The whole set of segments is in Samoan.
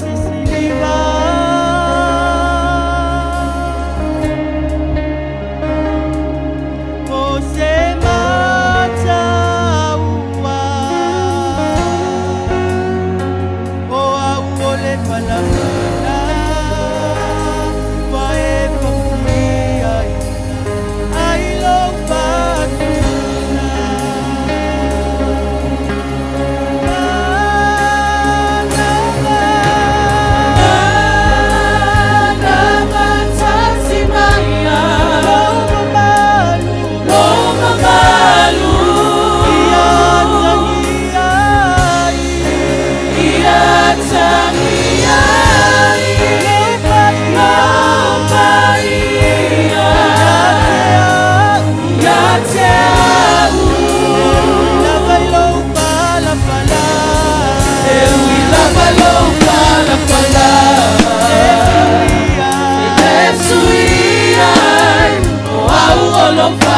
Se o lo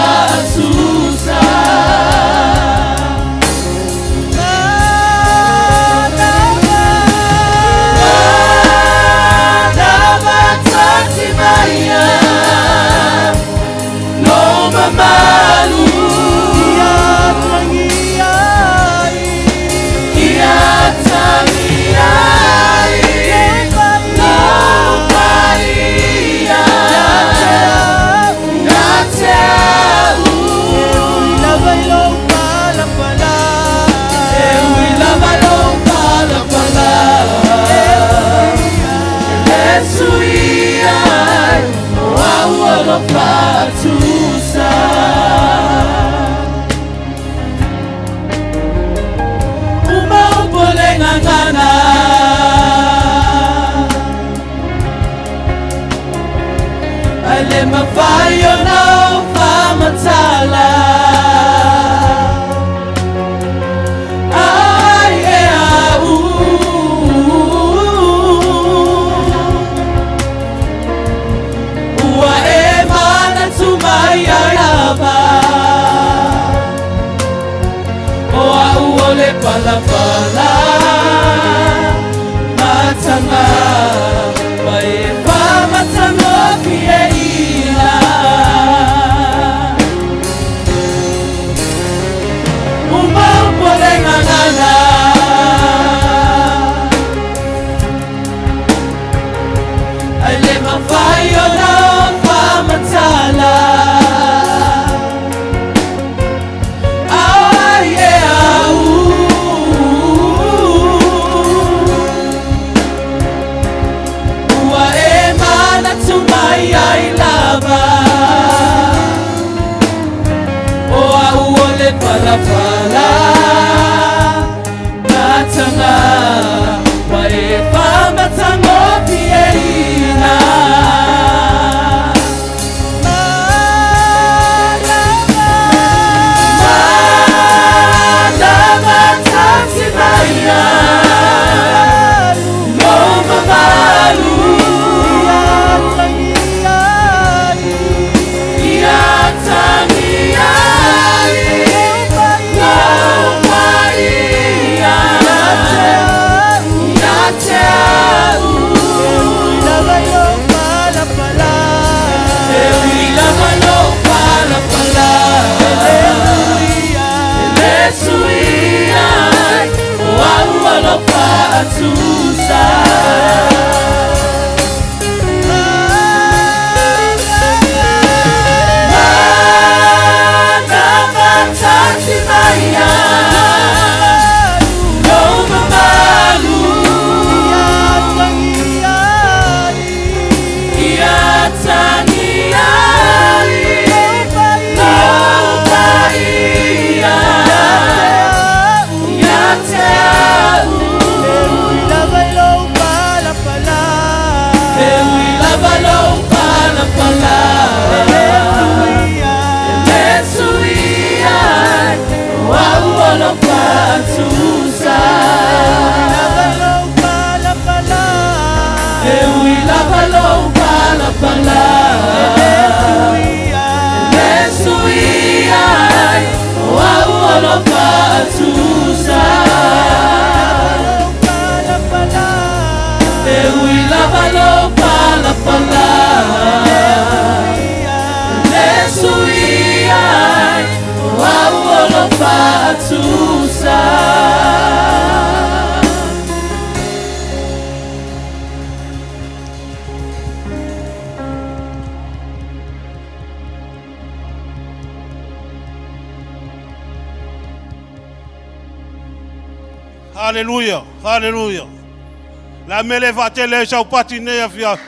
Hallelujah, hallelujah. La mele faatele sau pati nei afiafi.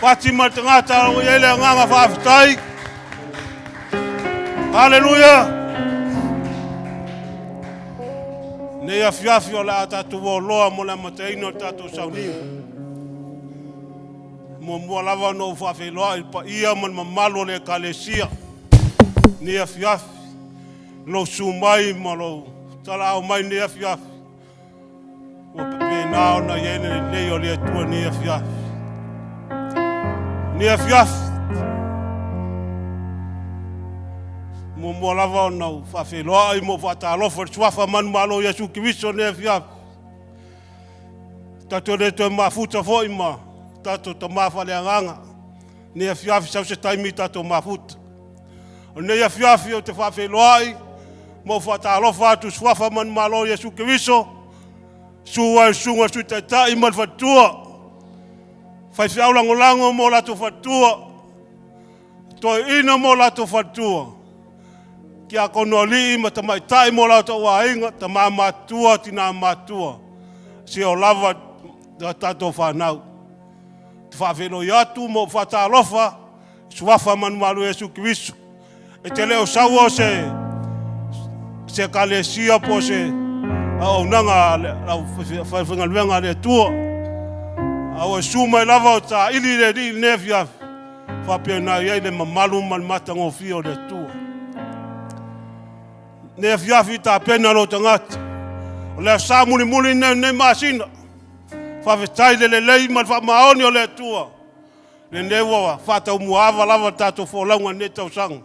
Pati ma tagata o i le agaga faafetai. Hallelujah. Nei afiafi o le a tatou oloa mo le amataina o le tatou sauniga. Muamua lava ona ou faafeiloai i le paia ma le mamalu o le Ekalesia. Nei afiafi, lou susu mai ma lou talaau mai nei afiafi. Ua pepena ona i ai le lelei o le Atua nei afiafi. Nei afiafi. Muamua lava ona ou faafeiloai ma ou faatalofa i le suafa manumalo o Iesu Keriso i lenei afiafi. Tatou le toe mafuta foi ma tatou tama faaleagaga. Lenei afiafi sau se taimi tatou mafuta. O lenei afiafi ou te faafeiloai ma ou faatalofa atu i suafa manumalo o Iesu Keriso, susu ai le susuga i le Sui Taitai ma le faletua, faifeau lagolago ma o latou faletua, toeaiina ma o latou faletua, tiakono alii ma tamaitai ma o latou aiga, tama matutua, tina matutua, seia oo lava i tatou fanau. Ou te faafeiloai atu ma ou faatalofa i suafa manumalo o Iesu Keriso. E te le o saua se ekalesia po o se auaunaga a le aufaigaluega a le Atua, a ua susu mai lava o taili le Alii i lenei afiafi, faapena i ai le mamalu ma le matagofie o le Atua. Lenei afiafi tapena lou tagata, o le aso Sa mulimuli lenei o lenei masina. Faafetai i le lelei ma le faamaoni o le Atua, lenei ua faataumuaava lava le tatou folauga i lenei tausaga.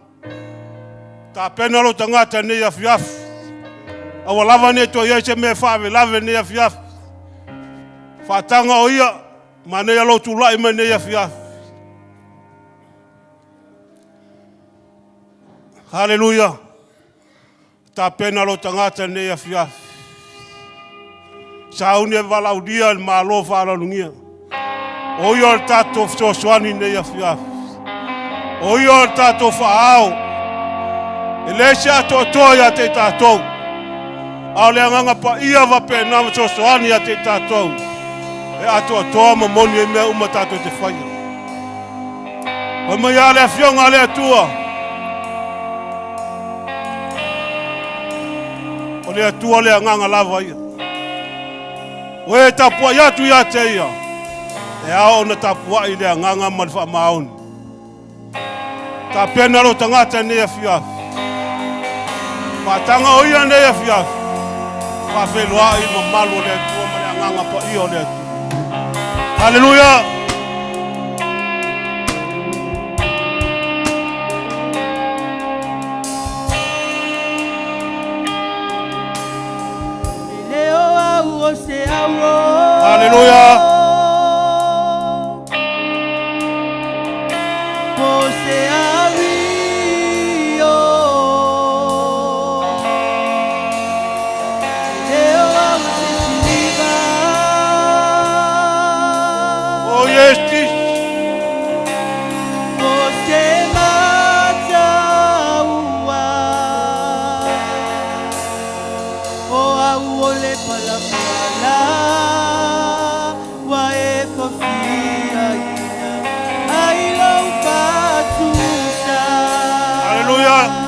Tapena lou tagata i lenei afiafi, aua lava ne i toe i ai se mea e faalavelave i lenei afiafi. Faataga o ia, manaia lou tulai mai i lenei afiafi. Haleluia! Tapena lou tagata i lenei afiafi. Sauni e valaaulia i le Malo faaaloalogia. O ia o le tatou fesoasoani i lenei afiafi. O ia o le tatou faaao. E leai se atoatoa ia te i tatou, a o le agaga paia faapena ma fesoasoani ia te i tatou e atoatoa ma moni ai mea uma tatou te faia. Fai mai lava le Afioga a le Atua, o le Atua le agaga lava ia. O e tapuai atu ia te ia, e ao ona tapuai i le agaga ma le faamaoni. Tapena lou tagata i lenei afiafi. Faataga o ia lenei afiafi. Faafeiloai i le mamalu o le Atua ma le agaga paia o le Atua. Haleluia! Haleluia! Oh yes, Jesus. Haleluia! Haleluia!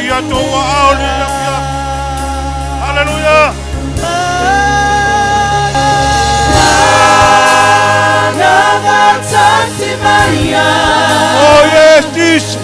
Ia tou aao le afiafi. Haleluia! Oh yes, Jesus.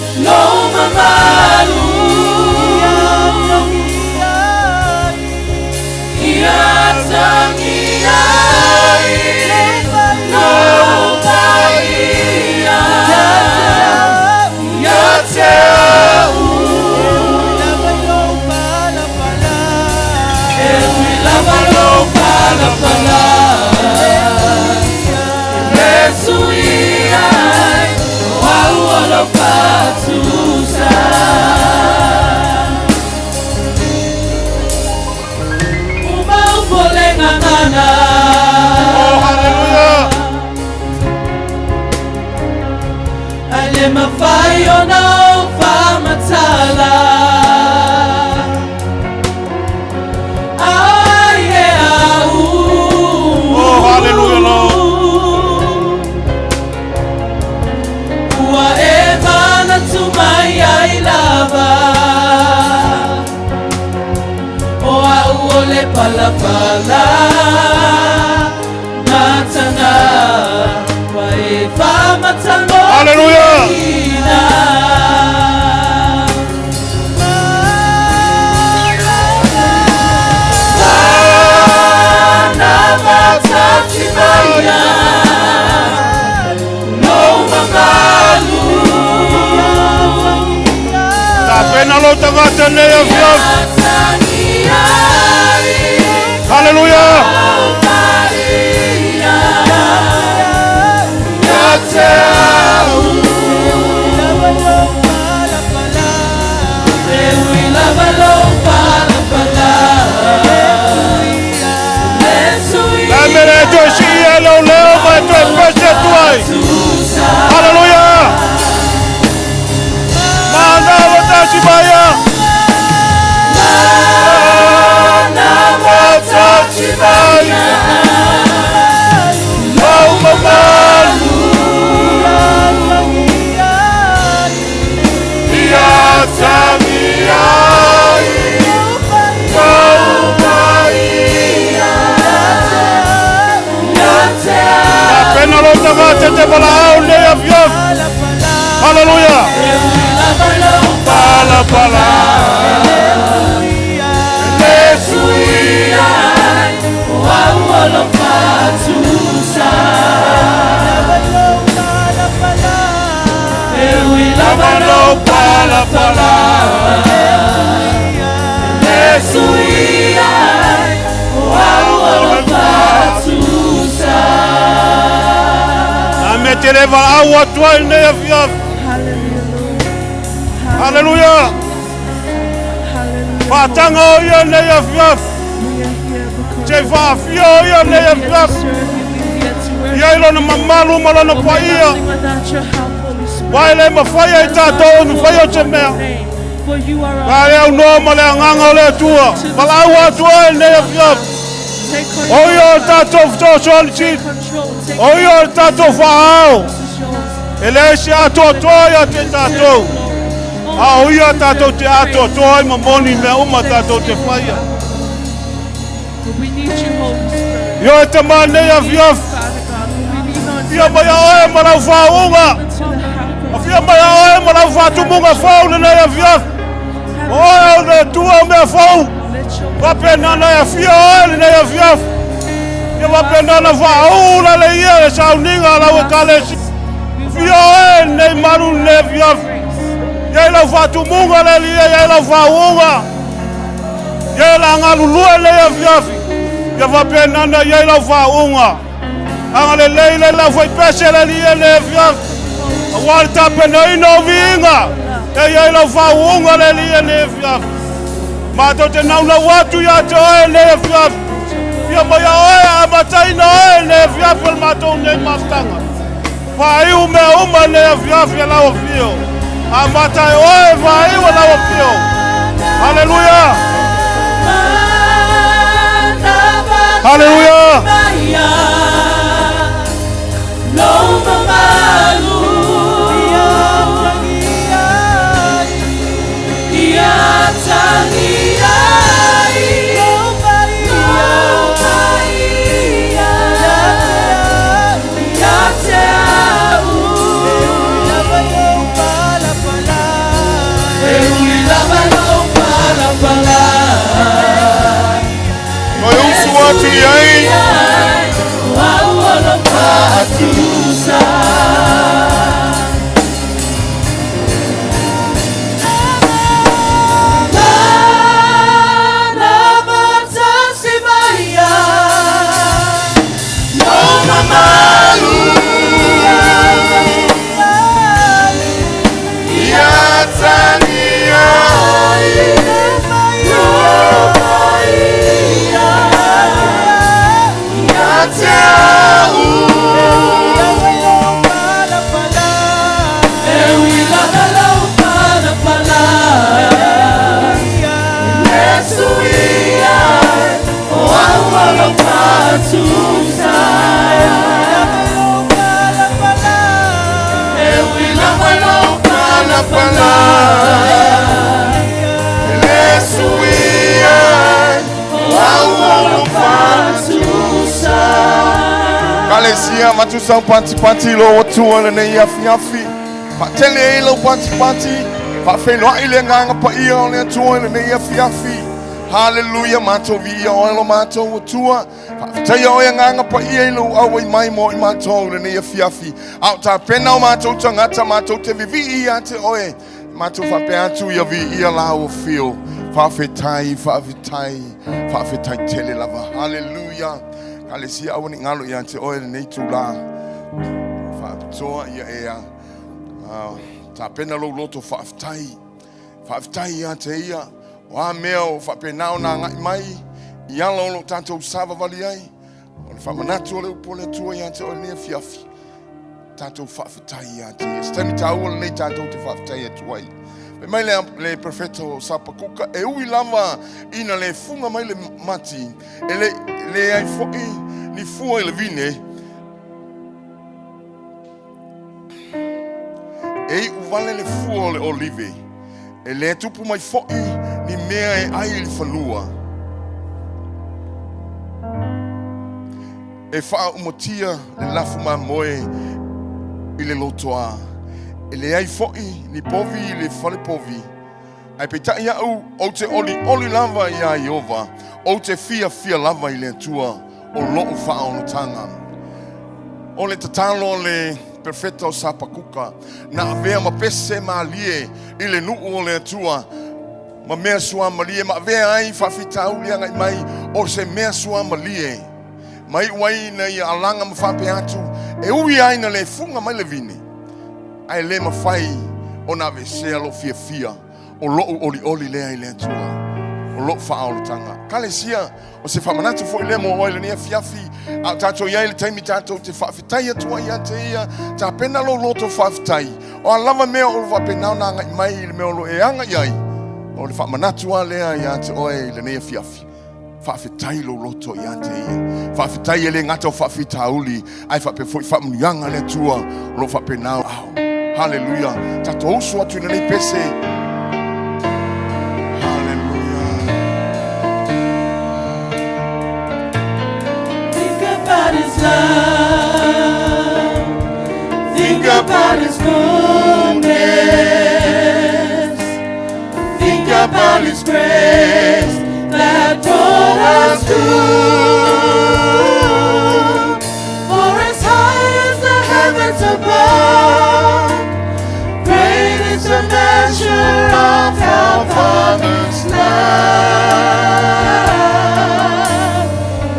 Pala Matanga Wa e whamatango Hallelujah. Tapena lou tagata nei afiafi. Haleluia. Lamere e toe sii e leo leo ma e toe pese atu ai. Haleluia. Mana wa tasi maia. Mana wa tasi maia. Lau mamalu. Ia tangi ai. Pau mai. Tapena lou tagata te valaau nei afiafi. Haleluia. Pala pala. Le sui. Lava pala pala. Le sui. A me te le valaau atu ai nei afiafi. Hallelujah, Lord. Haleluia. Hallelujah. Faataga o ia nei afiafi. We are here because Se faafia o ia nei we are here to afiafi. serve you. We are here to worship Ia i lona mamalu ma lona you. We are paia. nothing without your help, Holy Spirit. Wa e le mafai ai tātou ni whai o te mea. Name, For you are Ka our le au noa ma le anganga o le Atua. Valaau atu ai nei afiafi. Take O control. ia o tātou fesoasoani Take sili. control. Take O ia o tātou whaao. This is yours. E le se atoatoa ia te tātou. A o ia tātou te atoatoa ai ma moni mea uma tātou te whaia. But we need you, Holy Spirit. Ia e te maa nei afiafi. Father God, we lean on Fia mai a oe ma lau whaunga. to the help A of fia mai a oe ma lau whātumunga whau le nei afiafi. O oe o le Atua o mea fou. Let your Wapenana e fia oe le nei afiafi. Ia wapenana whaau la le ia le sauninga lau e kalesi. Fia oe nei maru le afiafi. grace. Ia i lau whātumunga le lia, ia i lau whaunga. Ia i la ngalulua le afiafi. Ia wapenana ia i lau whaunga. Anga le lei le lau whaipese le lia le afiafi. A wā le tapena ina o viinga. E ia i lau whaunga le lia le afiafi. Mātou te naunau atu ia te oe le afiafi. Fia mai a oe a mataina oe le afiafi o le mātou nei mafutaga. Whaiu mea uma le afiafi e lau afio. A matai oe whaiu e lau afio. Haleluia. Haleluia. Toe usu atu i ai. Avatu sau patipati i lou Atua i lenei afiafi. Faatele ai lau patipati, faafeiloai le agaga paia o le Atua i lenei afiafi. Haleluia, matou viia oe lo matou Atua. Faafetaia oe agaga paia i lou auai mai mo i matou i lenei afiafi. A o tapena o matou tagata matou te vivii ia te oe. Matou faapea atu ia viia lau afio. Faafetai, faafetai, faafetai tele lava. Haleluia. Ekalesia aua ne i galo ia te oe lenei itulā faapitoa ia e tapena lou loto faafetai. Faafetai ia te ia o a mea o faapena ona agai mai i ala o lo tatou savavali ai. O le faamanatu o le upu o le Atua ia te oe lenei afiafi. Tatou faafetai ia te ia. Se taimi taua lenei tatou te faafetai atu ai. Fai mai le, le profeta o Sapakuka, e ui lava ina le fuga mai le mati, e le, leai foi ni fua i le vine, e iu vale le fua o le olive, e le tupu mai foi ni mea e ai i le fanua. E faaumatia le lafu mamoe i le lotoa, e leai foi ni povi i le fale povi. Ae peitai au, ou te olioli lava iā Ieova, ou te fiafia lava i le Atua o lo'u faaolataga. O le tatalo a le perofeta o Sapakuka, na avea ma pese malie i le nuu o le Atua, ma mea suamalie ma avea ai faafitauli agai mai o se mea suamalie. Ma iu ai ina ia alaga ma faapea atu, e ui lava ina le fuga mai le vine, ae le mafai ona aveesea lou fiafia, o lou olioli lea i le Atua, o lou faaolataga. Ekalesia, o se faamanatu foi lea mo oe i lenei afiafi, a o tatou i ai i le taimi tatou te faafetai atu ai ia te ia, tapena lou loto faafetai. O a lava mea o lo faapena ona agai mai i le mea o lo o e agai ai, o le faamanatu lava lea ia te oe i lenei afiafi. Faafetai lou loto ia te ia. Faafetai e le gata o faafitauli, ae faapea foi faamanuiaga a le Atua o lo o faapena. Ao. Haleluia. Tatou usu atu i lenei pese. Haleluia. Think about his love. Think about his goodness. Think about his grace that brought us through. For as high as the heavens above, great is the measure of our Father's love.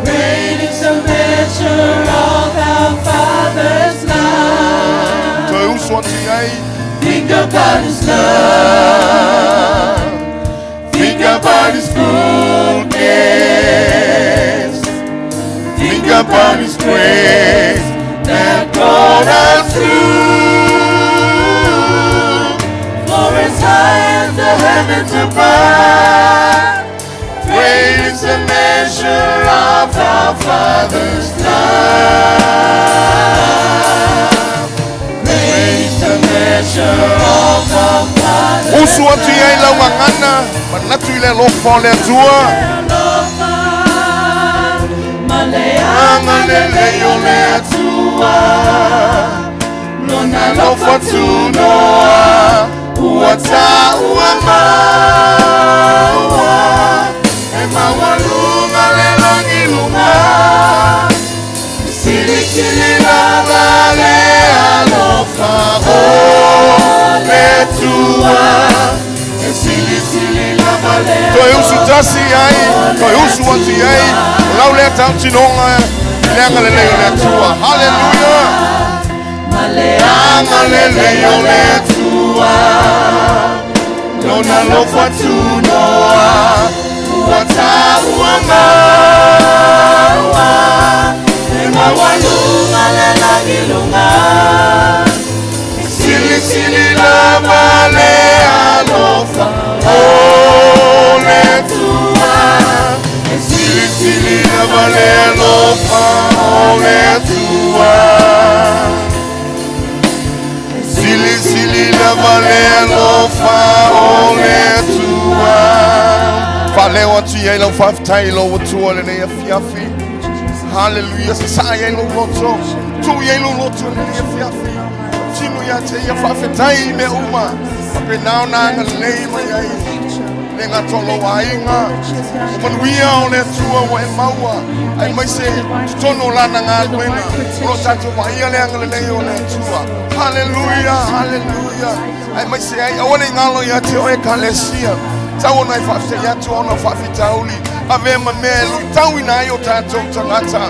Great is the measure of our Father's love. Toe usu atu i ai. Think about his love. Think about his goodness. Think about his grace that brought us through. For as high as the heavens above, great is the measure of our Father's love. Great is the measure of our Father's Usu atu i ai lau gagana, manatu i le alofa o le Atua. Alofa, ma le agalelei o le Atua. Lona alofa tunoa, ua taua maua. E maualuga le lagi luga. Silisili lava le alofa o le Atua. E silisili lava le Toe usu tasi i ai, toe usu atu i ai, o lau lea tautinoga i le agalelei o le Atua. Haleluia! Ma le Agalelei o le Atua. Lona alofa tunoa, ua taua maua. E maualuga le lagi luga. Silisili lava le alofa o le Atua. E Silisili lava le alofa o le Atua. Silisili lava le alofa o le Atua. Faaleo atu i ai lau faafetai i lou Atua lenei afiafi. Haleluia, sasaa i ai lou loto, tuu i ai lou loto i lenei afiafi. Tino ia te ia faafetai i mea uma. Faapena ona agalelei mai ai le gata o lou aiga. O manuia o le Atua ua e maua, aemaise totonu o lana galuega. O lo o tatou vaaia le agalelei o le Atua. Haleluia, haleluia. Aemaise ai, aua ne i galo ia te oe Ekalesia. Tau ona e faafetai atu ona o faafitauli, avea ma mea e luitauina ai o tatou tagata,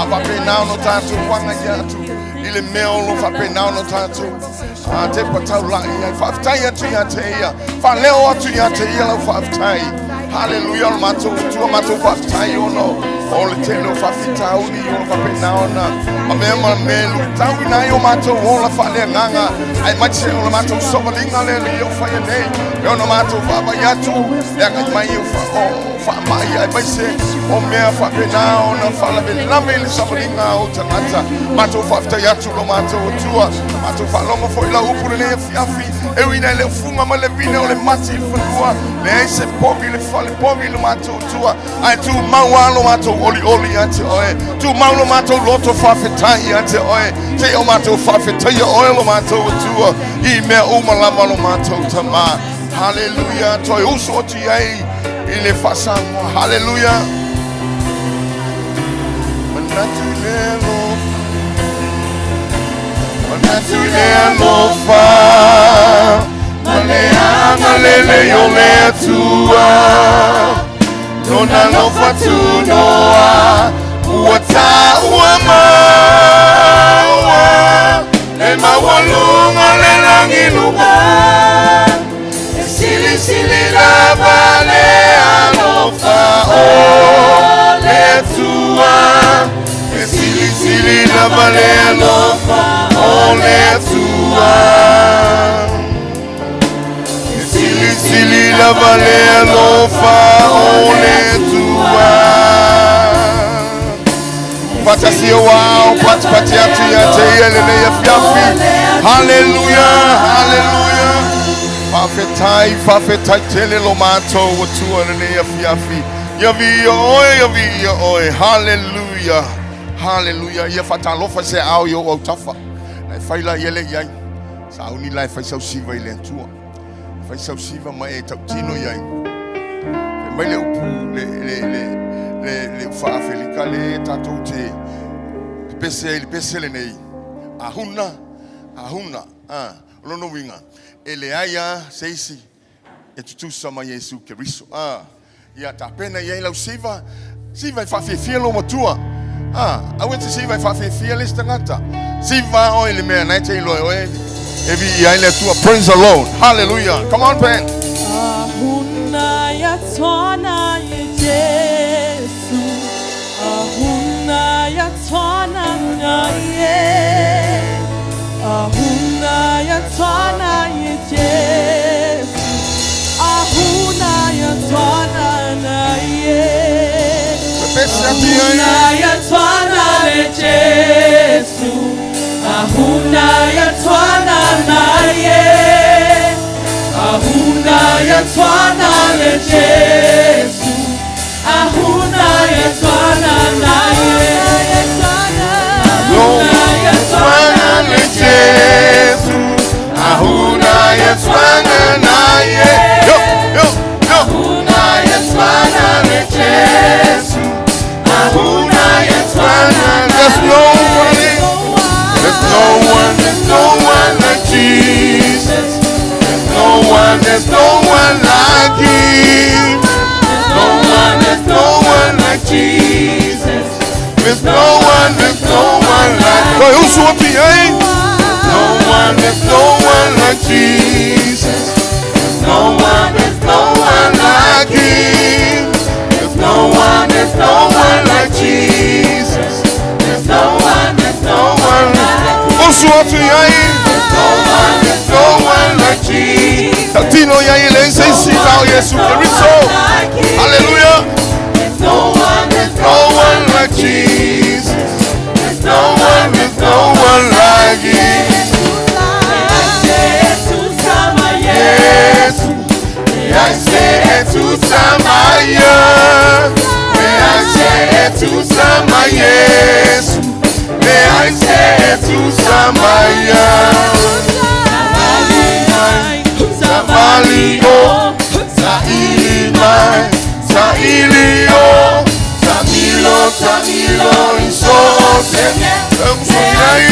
a faapena ona tatou agai atu i le mea o lo o faapena ona tatou tepa taulai ai. Faafetai atu ia te ia, faaleo atu ia te ia lau faafetai. Haleluia, o le matou Atua, matou faafetai ona o le tele o faafitauli o lo o faapena ona avea ma mea e luitauina ai o matou ola faaleagaga, aemaise o le matou savaliga lea le o faia nei, e ona matou vaavaai atu le agai mai o faamai, aemaise o mea faapena ona faalavelave i le savaliga o tagata. Matou faafetai atu lo matou Atua, matou faalogo foi lau upu lenei afiafi, e ui ina e le o fuga ma le vine o le mati i le fanua, leai se povi i le fale povi i lo matou Atua, ae tumau lava lo matou olioli ia te oe, tumau lo matou loto faafetai ia te oe, seia o matou faafetaia oe lo matou Atua i mea uma lava lo matou Tamā. Haleluia, toe usu atu i ai i le faasamoa. Haleluia. Manatu i le alofa, manatu i le alofa, ma le agalelei o le Atua. Lona alofa tunoa, ua taua maua, le maualuga o le lagi luga. E silisili lava le alofa o le Atua. E silisili lava le alofa o le Atua. E silisili lava le alofa o le Atua. Faatasi ou ao, patipati atu ia te ia i lenei afiafi. Haleluia, haleluia. Faafetai, faafetai tele lo matou Atua i lenei afiafi. Ia viia oe, ia viia oe. Haleluia, haleluia. Ia faatalofa se ao i ou autafa. Na e fai la ia le i ai. Sauni la e fai sau siva i le Atua. Fai sau siva ma e tautino i ai. Fai mai le upu le, le, le, le, le faa-Afelika le tatou te pepese ai i le pese lenei. A huna, a huna. A, o lona uiga, e leai lava se isi e tutusa ma Iesu Keriso. A, ia tapena i ai lau siva, siva e faafiafia lou matua. A, aua e te siva e faafiafia le isi tagata. Siva oe i le mea na e te iloa e oe e viia ai le Atua. Praise the Lord. Hallelujah. Come on, band. Ahuna ya tshwana le Jesu. Ahuna ya tshwana naye. Ahuna ya tshwana le Jesu. Ahuna ya tshwana naye. Pepese atu i ai. Ahuna ya tshwana le Jesu. Ahuna ya tshwana naye. Ahuna ya tshwana le Jesu. Ahuna ya tshwana naye. Ahuna ya tshwana le Jesu. Ahuna ya tshwana naye. Yo, yo, yo. Ahuna ya tshwana le Jesu. Ahuna ya tshwana. There's no one. There's no one, there's no one like Jesus. There's no one, there's no one like him. There's no one, there's no one like Jesus. There's no one, there's no one like. Toe usu atu i ai. No one, there's no one like Jesus. There's no one, there's no one like him. There's no one, there's no one like Jesus. There's no one, there's no one like. Usu atu i ai. There's no one, there's no one like Jesus. Tautino i ai e leai se isi na o Iesu Keriso. Hallelujah. There's no one, there's No one like Jesus. There's no one, there's no one like him. Yesu, I say to Samaya, I say to Samaya. Ai.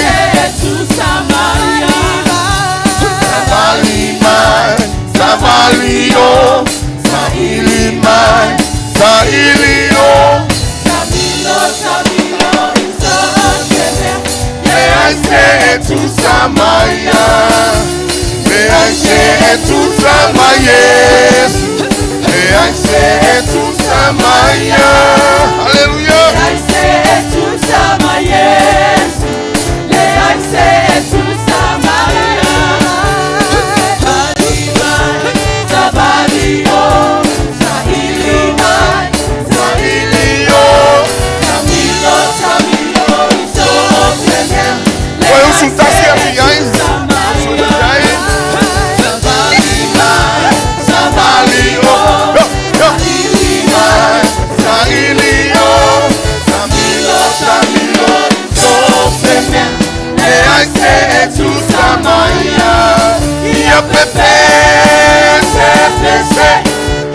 Savali mai, savali o, saili mai, saili o. Leaise tu samaya, leaise tu samaya, leaise tu samaya. Hallelujah. Saili o. Foi o sultasi a fiai. Sultai. Savali o. Yo, yo. Saili o. Samilo, samilo. Soseme. Leaise tu samaya. Ia pepe, se pese.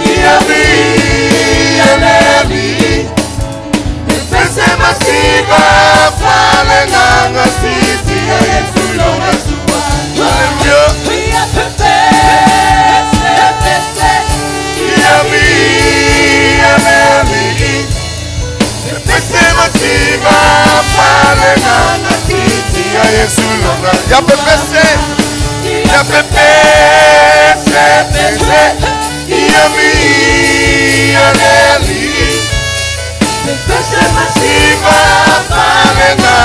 Ia vi, ia levi. Pese masiva, fale nanga sisi. Ia Yesu lona sua. Hallelujah. Ia vi, ia levi. Pese masiva, fale nanga sisi. Ia Yesu lona. Ia pepe se. Ia pepe se pese. Ia vi, ia levi. Siva falenga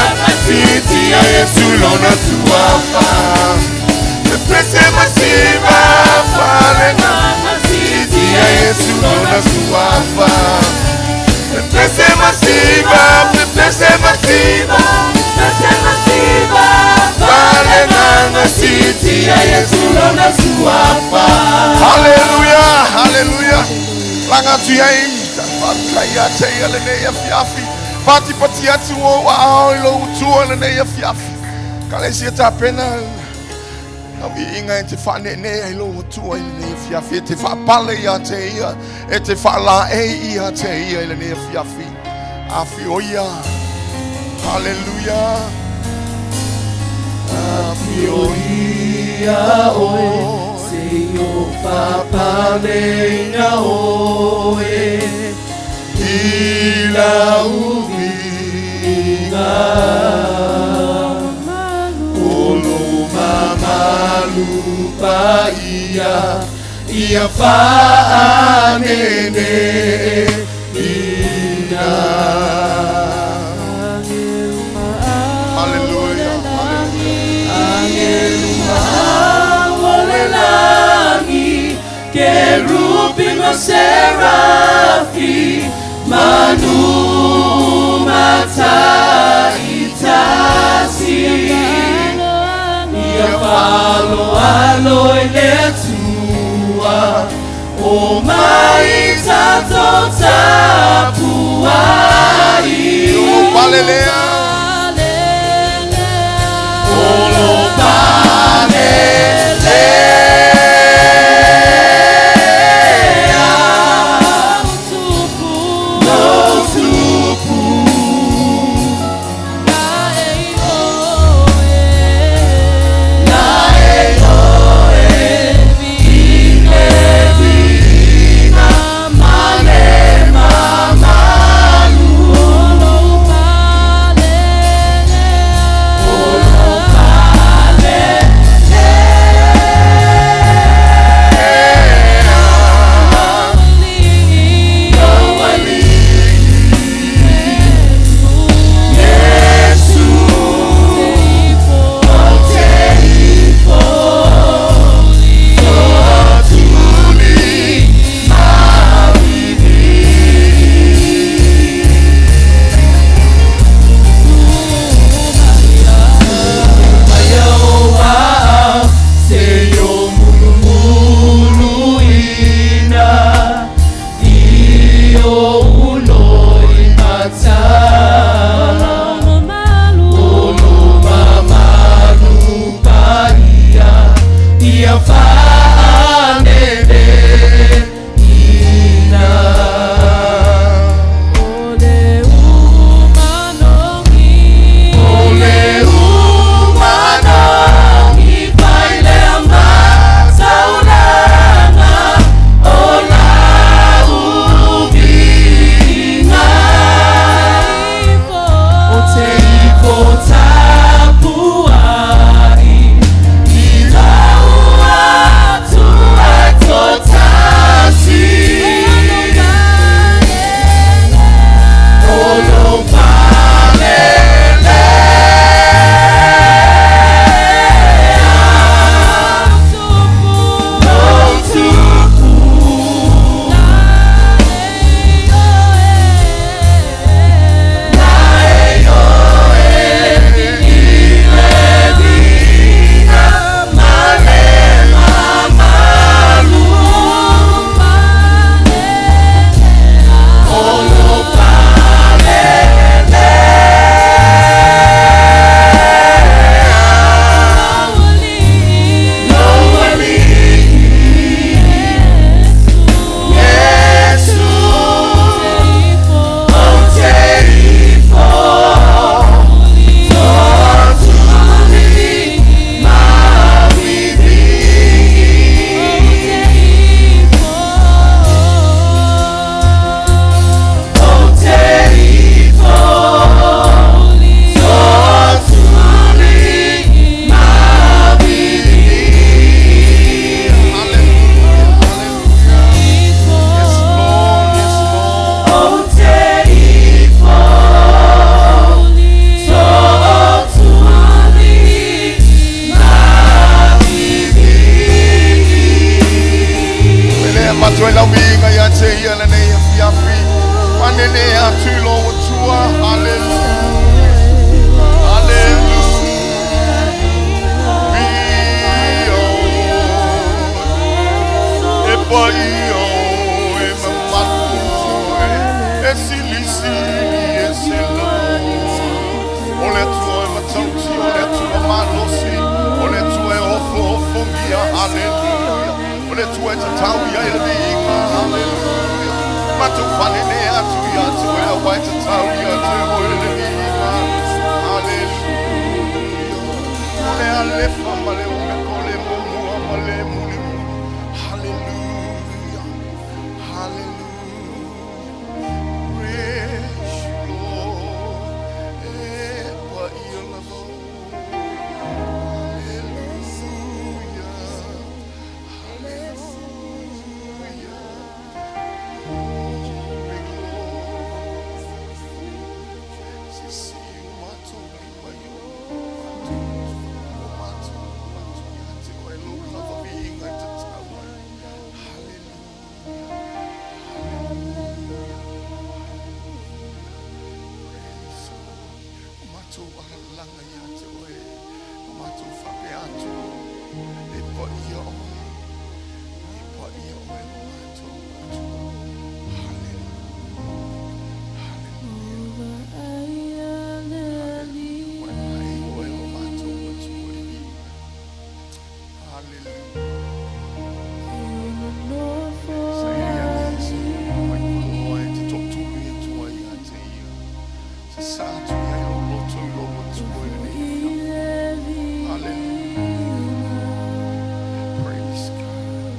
siti ya Yesu lona tuafa. Pese masiva falenga siti ya Yesu lona tuafa. Pese masiva, pese masiva, falenga siti ya Yesu lona tuafa. Hallelujah, hallelujah. Langa tu ai, whakai a te ia le nei afiafi. Pati pati atu o wa ao i lo utua le nei afiafi. Ka le sia tā pena, Ka vi inga e te whane ne ai lo utua i le nei afiafi. E te whaapale ia te ia, e te whaala e ia te ia i le nei afiafi. Afi o ia. Hallelujah. Afi o ia o. I la uviga Olo mamalu pa ia Ia whaanene ina. Hallelujah, hallelujah. Kerubim serafi manu mata itasi ia falo alo i le Atua o mai tatou tapuai. O palelea Olo palelea no tupu. sili e se lua. O le Atua e matautia, o le Atua malosi, o le Atua e ofoofogia, haleluia. O le Atua e tatau i ai le viiga, haleluia. Matou fanene atu ia te oe, aua e tatau ia te oe le viiga, haleluia. O le Alefa ma le Omeka, o le Muamua ma le Mulimuli, haleluia, haleluia. Praise you, Lord. E paia lava oe. Hallelujah. Hallelujah. Glory, glory. Sisi o matou lima i o matou, o matou, matou ia te oe lou lava viiga e tatau ai. Hallelujah. Hallelujah. Praise the Lord. O matou alalaga ia te oe. O matou faapea atu. E paia oe. E paia oe lo matou Atua. Hallelujah. Hallelujah. Hallelujah. Ua e oe lo matou Atua i viiga. Hallelujah. Sa ia le se mai paloa e te toatulu i atua ia te ia. Sa sa atu i ai lou loto i lou Atua i lenei afiafi. Hallelujah. Praise God.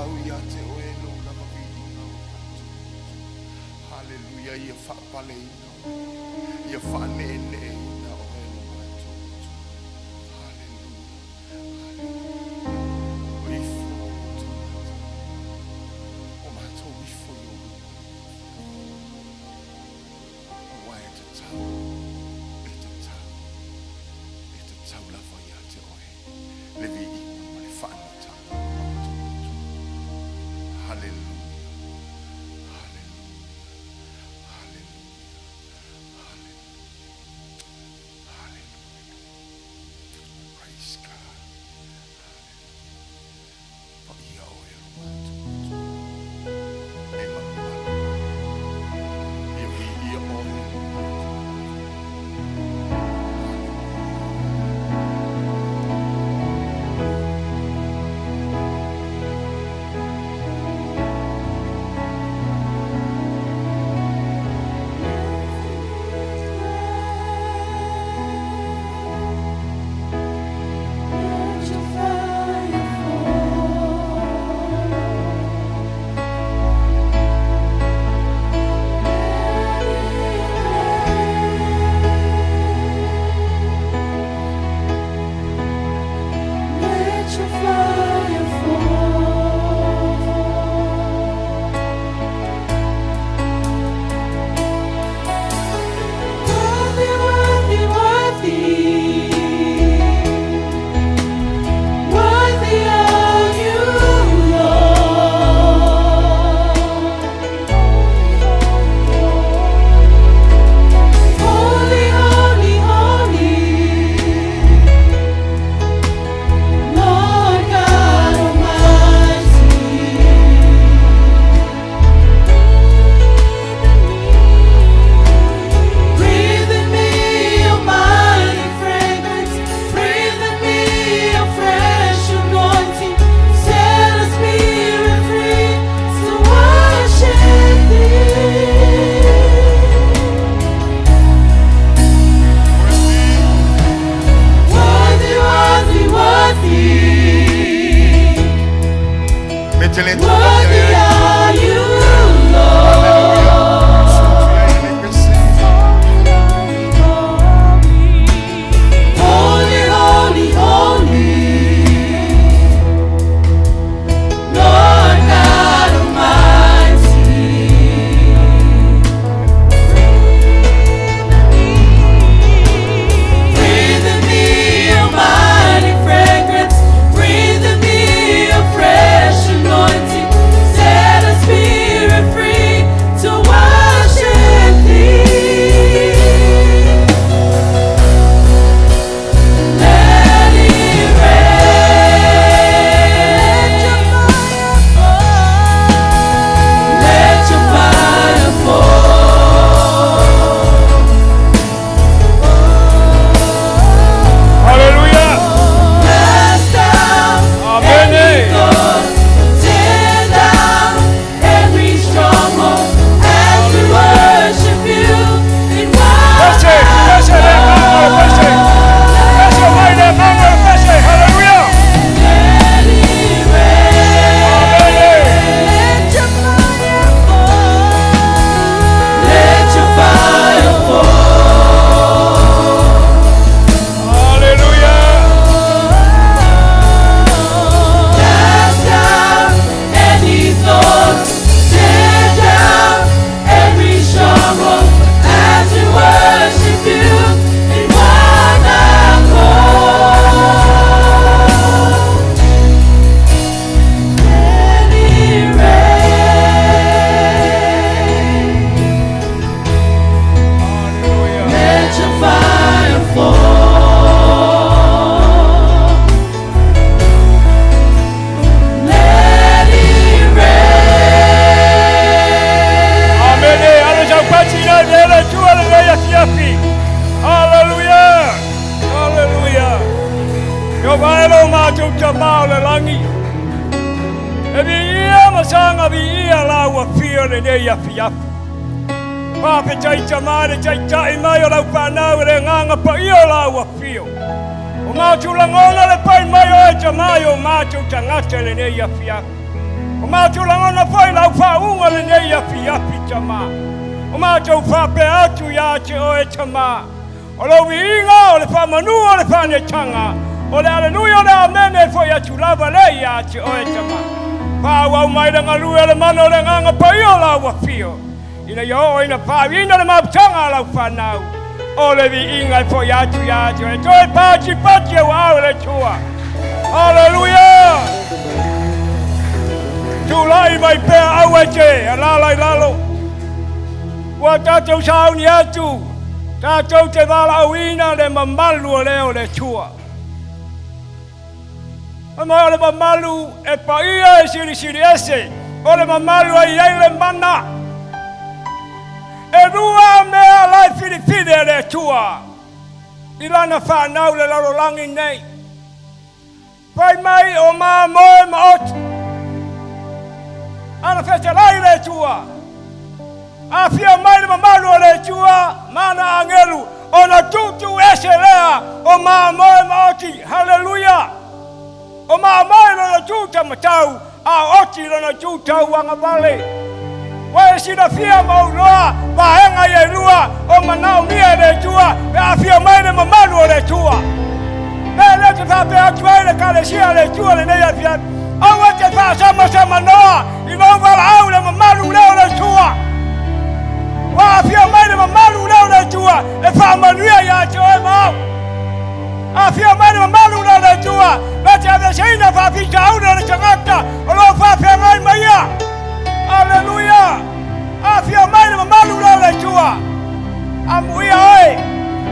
tatau ia te oe lou lava viiga o matou Haleluia ia faapaleina oe ia faaneeneeina oe lo matou Atua Haleluia Haleluia O ifo o tagata o matou ifo i ou luma Aua e tatau e tatau e tatau lava ia te oe le viiga ma le faanitaga o matou Atua. Haleluia! Haleluia! Haleluia! Haleluia! Haleluia! Praise God! Haleluia! Paia oe lo matou Atua. E malumalu oe. Ia viia oe lo matou Atua. Haleluia! Let your fire fall. Let your fire fall. Worthy, worthy, worthy. Worthy are you, Lord. Holy, holy, holy. Lord God Almighty. Breathe in me your mighty fragrance. Breathe in me your fresh anointing. Set our spirit free to worship Thee. Worthy, worthy, worthy. Mettez-les Worthy are you, Lord. Holy, holy, holy, Lord God Almighty. Breathe in me your mighty fragrance. Breathe in me your fresh anointing. Set our spirit free to worship Thee. Let it rain. Let your fire fall. Haleluia! Cast down Amen. every thought, tear down every stronghold as we worship you in Pese, pese le mango, pese. Pese mai le mango, pese. Haleluia! Let it rain. Amen. Let your fire fall. Let your fire fall. Haleluia! Cast down any thought, tear down every stronghold as we worship you in one accord. Let it rain. Haleluia! Let your fire fall. Let it rain. Amene. Alo sau pati na le le tua le le afiafi. Haleluia! Haleluia! Yo vaelo mātou tamā o le langi. E vi ia masanga vi ia la ua fia le nei afiafi. Pape tai tamā le tai tai mai o lau whanau e le nganga pa ia la ua fio. O mātou langona le pai mai o e tamai o mātou tangata le nei afiafi. O matou lagona foi lau faauga lenei afiafi Tamā. O matou faapea atu ia te oe Tamā. O lou viiga, o le faamanu, o le faanetaga, o le Aleluia, o le Amene e foi atu lava lea ia te oe Tamā. Faaauau mai le galue a le mana o le Agaga Paia o lau afio, ina ia oo ina faaviina le mafutaga a lau fanau. O le viiga e foi atu ia te oe, toe patipati au aao e le Atua. Aleluia! Tulai mai pea aua e te alala i lalo. Ua tatou sauni atu, tatou te valaauina le mamalu o leo o le Atua. Ma o le mamalu e paia e silisili ese, o le mamalu e i ai le mana. E lua mea la e filifili e le Atua i lana fanau le lalolagi nei. Fai mai o mamoe ma oti. Ana fetalai le Atua. Afio mai le mamalu o le Atua ma ana agelu ona tuutuu ese lea o mamoe ma oti. Haleluia! O mamoe lona tu taumatau, a o oti lona tu tauagavale. Ua e silafia ma ou iloa vaega ia e lua o manaomia e le Atua pe afio mai le mamalu o le Atua. Mea lea te faapea atu ai le Ekalesia a le Atua lenei afiafi, aua te faasamsamanoa i lou valaau le mamalu lea o le Atua. Ua afio mai le mamalu lea o le Atua e faamanuia ia te oe ma au. Afio mai le mamalu lea o le Atua na te aveeseina faafitauli o le tagata o lo o faafeagai ma ia. Aleluia! Afio mai le mamalu lea o le Atua. Amuia oe,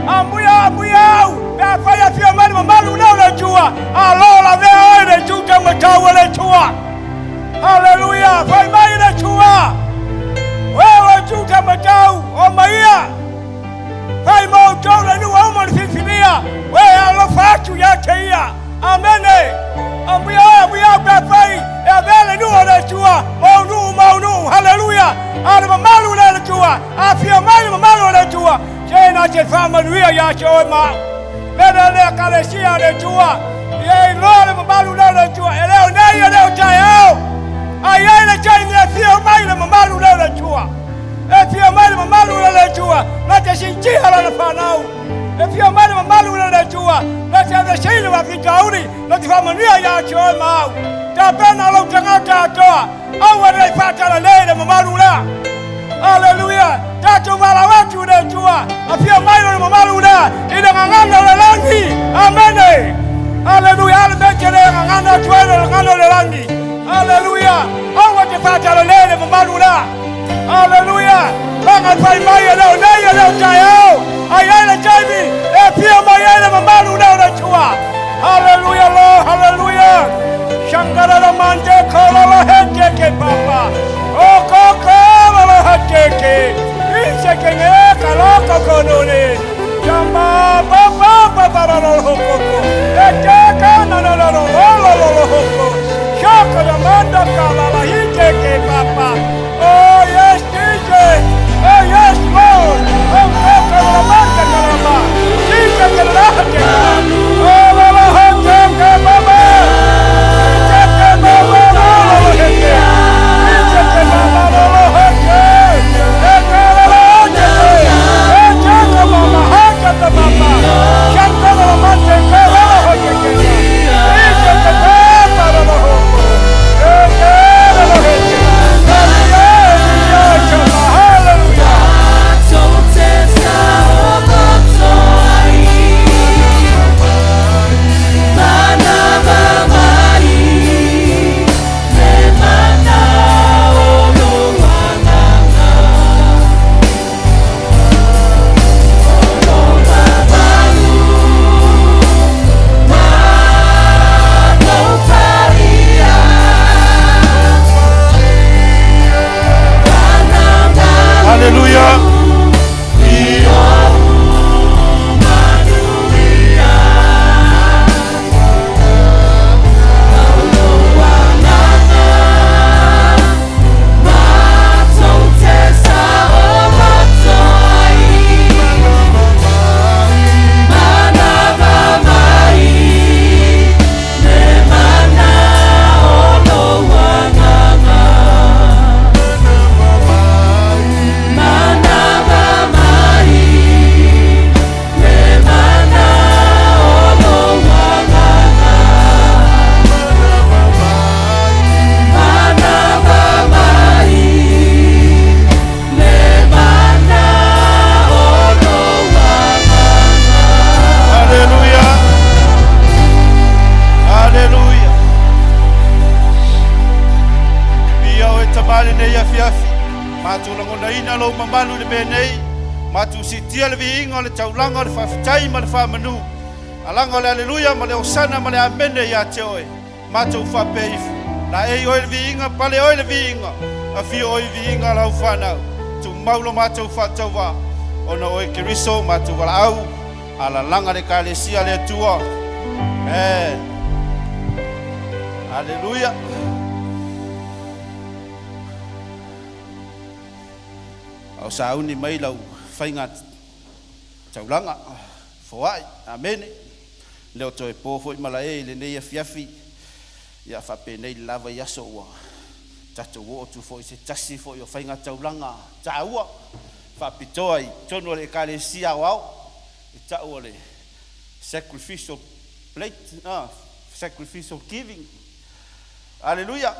amuia, amuia au, pe afai afio mai le mamalu lea o le Atua, alo lavea oe le itu taumatau o le Atua. Aleluia! Fai mai le Atua, oe o itu taumatau, o maia. Fai mo outou le nuu uma o le filifilia, oe e alofa atu ia te ia. Amene. Amuia oe, amuia au pe afai e avea le nuu o le Atua ma ou nuu ma ou nuu. Haleluia! A o le mamalu lea o le Atua, afio mai le mamalu o le Atua, se na te faamanuia ia te oe ma au. Mele lea Ekalesia a le Atua, ia iloa le mamalu lea o le Atua, e le o nei e le o taeao, a i ai le taimi e afio mai le mamalu lea o le Atua. E afio mai le mamalu o le Atua, na te siitia lana fanau. E afio mai le mamalu o le Atua, na te aveseina faafitauli, na te faamanuia ia te oe ma au. Tapena lou tagata atoa, aua ne i faatalalei le mamalu lea. Aleluia! Tatou valaau atu i le Atua, afio mai lona mamalu lea i le gagana o le lagi. Amene! Aleluia! A le mea te le gagana atu ai le gagana o le lagi. Aleluia! Aua te faatalalei le mamalu lea. Aleluia! Langa fai mai e leo nei e leo taeao. Ai ai le taimi e afio mai ai le mamalu leo le Atua. Hallelujah, Lord, hallelujah. Shangara la mande kola la hete ke papa. O ko kola la hete ke. Ise ke nge ka lo ko konone. Jamba ba ba ba ba la lo ho ko ko. E te ka na na na lo lo lo lo lo ho ko. Shaka la manda ka la la hite ke papa. Oh yes, Jesus. Oh yes, Lord. Oh ko ka la manda ka la ba. Sika ke la hete ka. Oh la la hete ke papa. Sika ke baba lo lo lo hete. Sika ke baba lo lo hete. E ka la la hete ke. E te ka mama hete ka papa. Shaka la manda ka la la hete ke. Sika ke papa la la ho. E te la la hete. mamalu i le mea nei, matou siitia le viiga o le taulaga o le faafetai ma le faamanu, alaga o le Aleluia ma le Osana ma le Amene ia te Oe. Matou faapea ifo, Laei Oe le viiga, pale Oe le viiga, afio Oe i viiga a Lau fanau, tumau lo matou faatauvaa, ona o Oe Keriso matou valaau, alalaga le Ekalesia a le Atua. Amen. Aleluia. A o sauni mai lau faiga taulaga, foai. Amene. Le o toe po foi malae i lenei afiafi, ia faapenei le lava i aso ua tatou oo atu foi i se tasi foi o faiga taulaga taua faapitoa i totonu o le Ekalesia Aoao i tau o le sacrificial plate, sacrificial giving. Aleluia!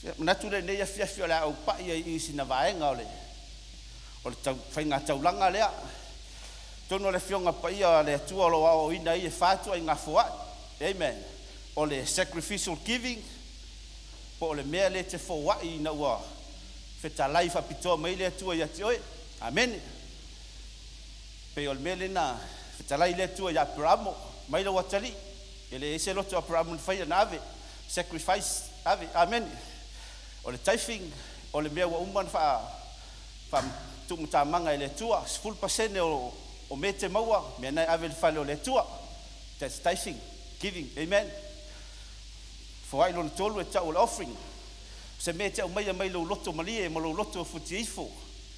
Ia, manatu lenei afiafi o le a ou pai ai i sina vaega o le o le tau, faiga taulaga lea. Tonu o le Afioga Paia a le Atua o lo o aoaoina ai e fa ituaiga foai. Amen. O le sacrificial giving, po o le mea lea e te foai ina ua fetalai faapitoa mai le Atua ia te oe. Amene. Pei o le mea lea na fetalai le Atua ia Aperamo, mai lou atalii. E leai se loto o Aperamo na faia na ave, sacrifice, ave. Amene. O le tithing, o le mea ua uma ona faa, faa-tuumatamaga e le Atua, 10% o mea e te maua, mea na e ave i le fale o le Atua. That's tithing, giving. Amen. Foai lona tolu e tau o le offering. O se mea e te aumaia mai lou loto malie ma lou loto futia ifo,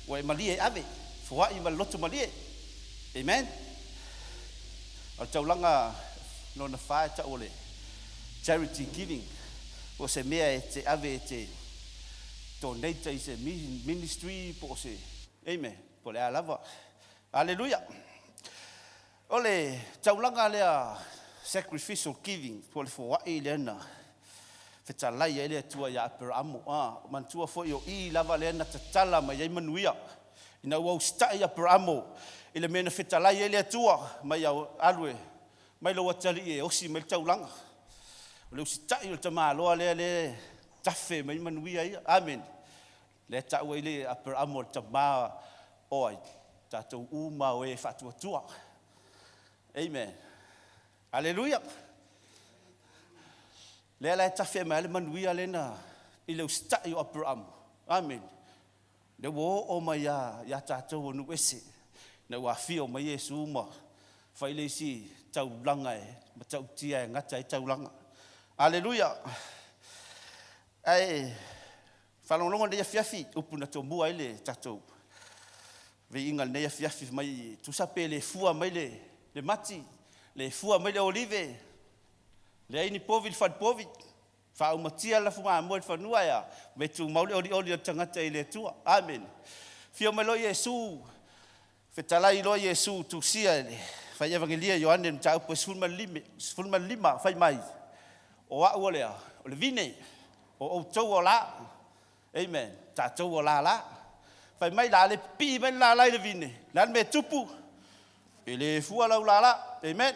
ua e malie e ave, foai ma le loto malie. Amen. O le taulaga lona fa e tau o le charity giving, o se mea e te ave e te donate i se ministry po o se, amen, po o le a lava. Aleluia. O le taulaga lea sacrificial giving po o le foai lea na fetalai ai le Atua ia Aperaamo. Ah, manatua foi o i lava lea na tatala mai ai manuia. Ina ua usitai Aperaamo i le mea na fetalai ai le Atua mai alu e mai lou atalii e osi mai le taulaga. O le usitai o le tamaloa lea lea tafe mai manuia ia. Amen. Lea tau ai le Aperamo le tama o ai tatou uma o e faatuatua. Amen. Aleluia. Lea la e tafe mai le manuia lea na i le usitai o Aperamo. Amen. Lea ua oo mai ia tatou o nuu ese, ina ua afio mai Iesu ma fai le isi taulaga e matautia e gata ai taulaga. Aleluia! Ae faalogologo lenei afiafi, upu na tomua ai le tatou viiga lenei afiafi mai tusa pe le fua mai le mati, le fua mai le olive, leai ni povi i le falepovi, Faaumatia le lafumamoe i le fanua ea, me tumau le olioli o le tagata i le Atua. Amene. Afio mai loa Iesu, fetalai loa Iesu tusia i le fai Evagelia Ioane mataupu e 15, fai mai, O au o le a? O le vine, o outou o la. Amen. Tatou o lala. Fai mai la le pipii mai le lala i le vine, le a le mea e tupu? E le fua lau lala. Amen.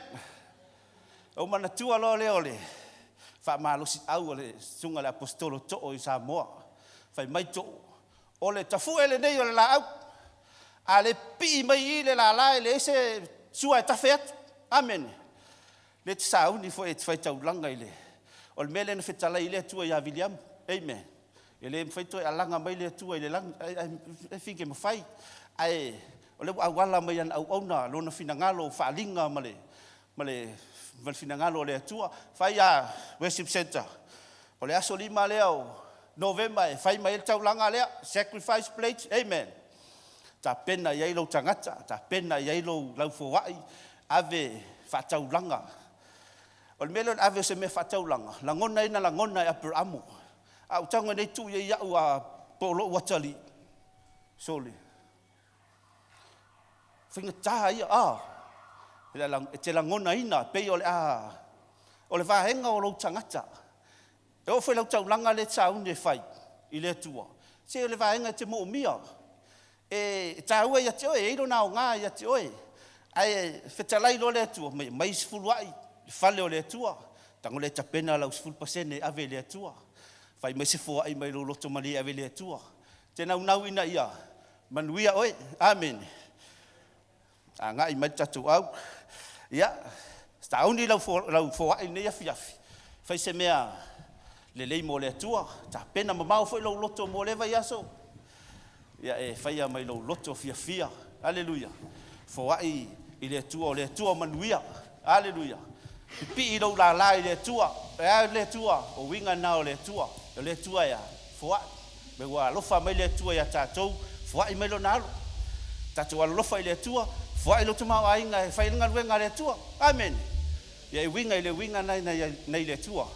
Ou manatua loa lea o le faamalosiau a le susuga i le Aposetolo Too i Samoa. Fai mai Too, o le tafue lenei o le laau, a le pipii mai i le lala e leai se sua e tafe atu. Amene. Le te sauni foi e te faitaulaga i le, o le mea lea na fetalai ai le Atua ia Viliamu. Amen. E le mafai toe alaga mai le Atua i le lagi, I think e mafai, ae o lea ua auala mai ana auauna lona finagalo faaliga ma le, ma le, ma le finagalo o le Atua. Fai a Worship Center, o le aso 5 lea o Novema e fai mai ai le taulaga lea, sacrifice plate, amen. Tapena i ai lou tagata, tapena i ai lou laufoai, ave faataulaga. O le mea lea o le ave o se mea faataulaga, lagona ai na lagona e Aperamo. A ou tago nei tuu i ai au a po o lou atalii, sole. Faigata ia, a, e te lagonaina pei o le a, o le vaega o lou tagata. E oo foi lau taulaga lea e te sauni e fai i le Atua, se o le vaega e te moomia, e taua ia te oe, e i ai lona aoga ia te oe. Ae fetalai loa le Atua, mai aumai 10 ai i le fale o le Atua, tago lea e tapena lau 10% e ave i le Atua. Fai mai se foai mai lou loto malie e ave i le Atua. Te naunau ina ia manuia oe. Amene. Agai mai le tatou au. Ia, sauni lau foai i lenei afiafi, fai se mea lelei mo le Atua, tapena mamao foi lou loto mo lea vaiaso. Ia e faia mai lou loto fiafia. Aleluia. Foai i le Atua, o le Atua o manuia. Aleluia. Pipii lou lala i le Atua. E a le Atua? O uiga na o le Atua. O le Atua e a? Foai. Me ua alofa mai le Atua iā tatou, foai mai Lona alo. Tatou alolofa i le Atua, foai lou tamaoaiga e fai ai le galuega a le Atua. Amene. Ia e uiga i le uiga na nai le Atua.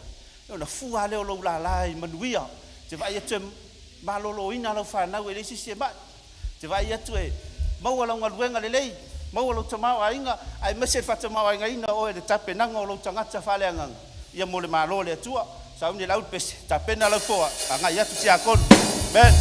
Ona fua lava lea o lou lala i manuia. E te vaai atu e maloloina lau fanau e leai se isi e mai. E te vaai atu e maua lau galuega lelei, maua lou tamaoaiga, aemaise le faatamaoaigaina o oe i le tapenaga o lou tagata faaleagaga, ia mo le Malo o le Atua. Sauni e lau le pese, tapena lau foa, agai atu tiakono. Amen.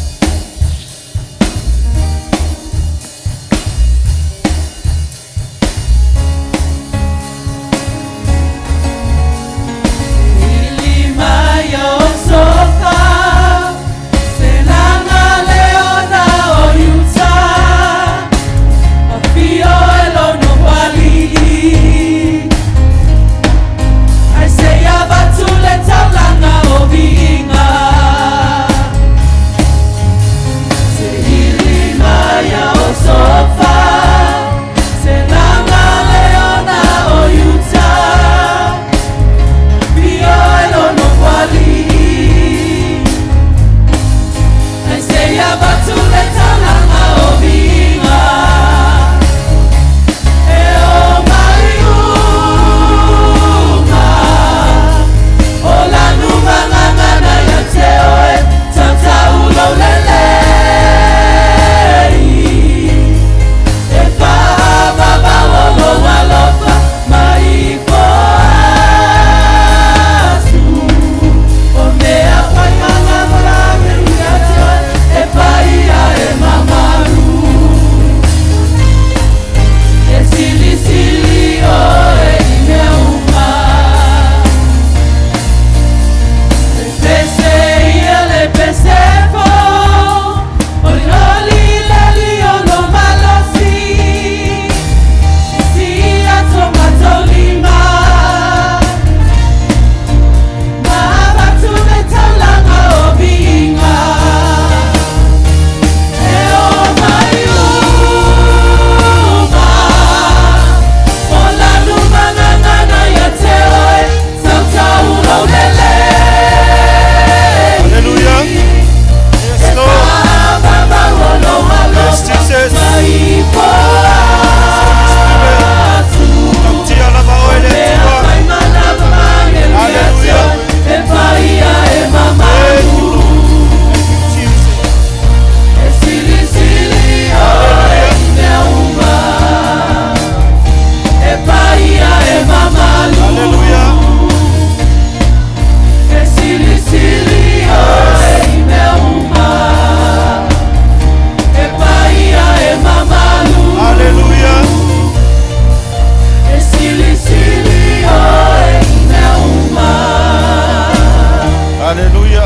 Aleluia.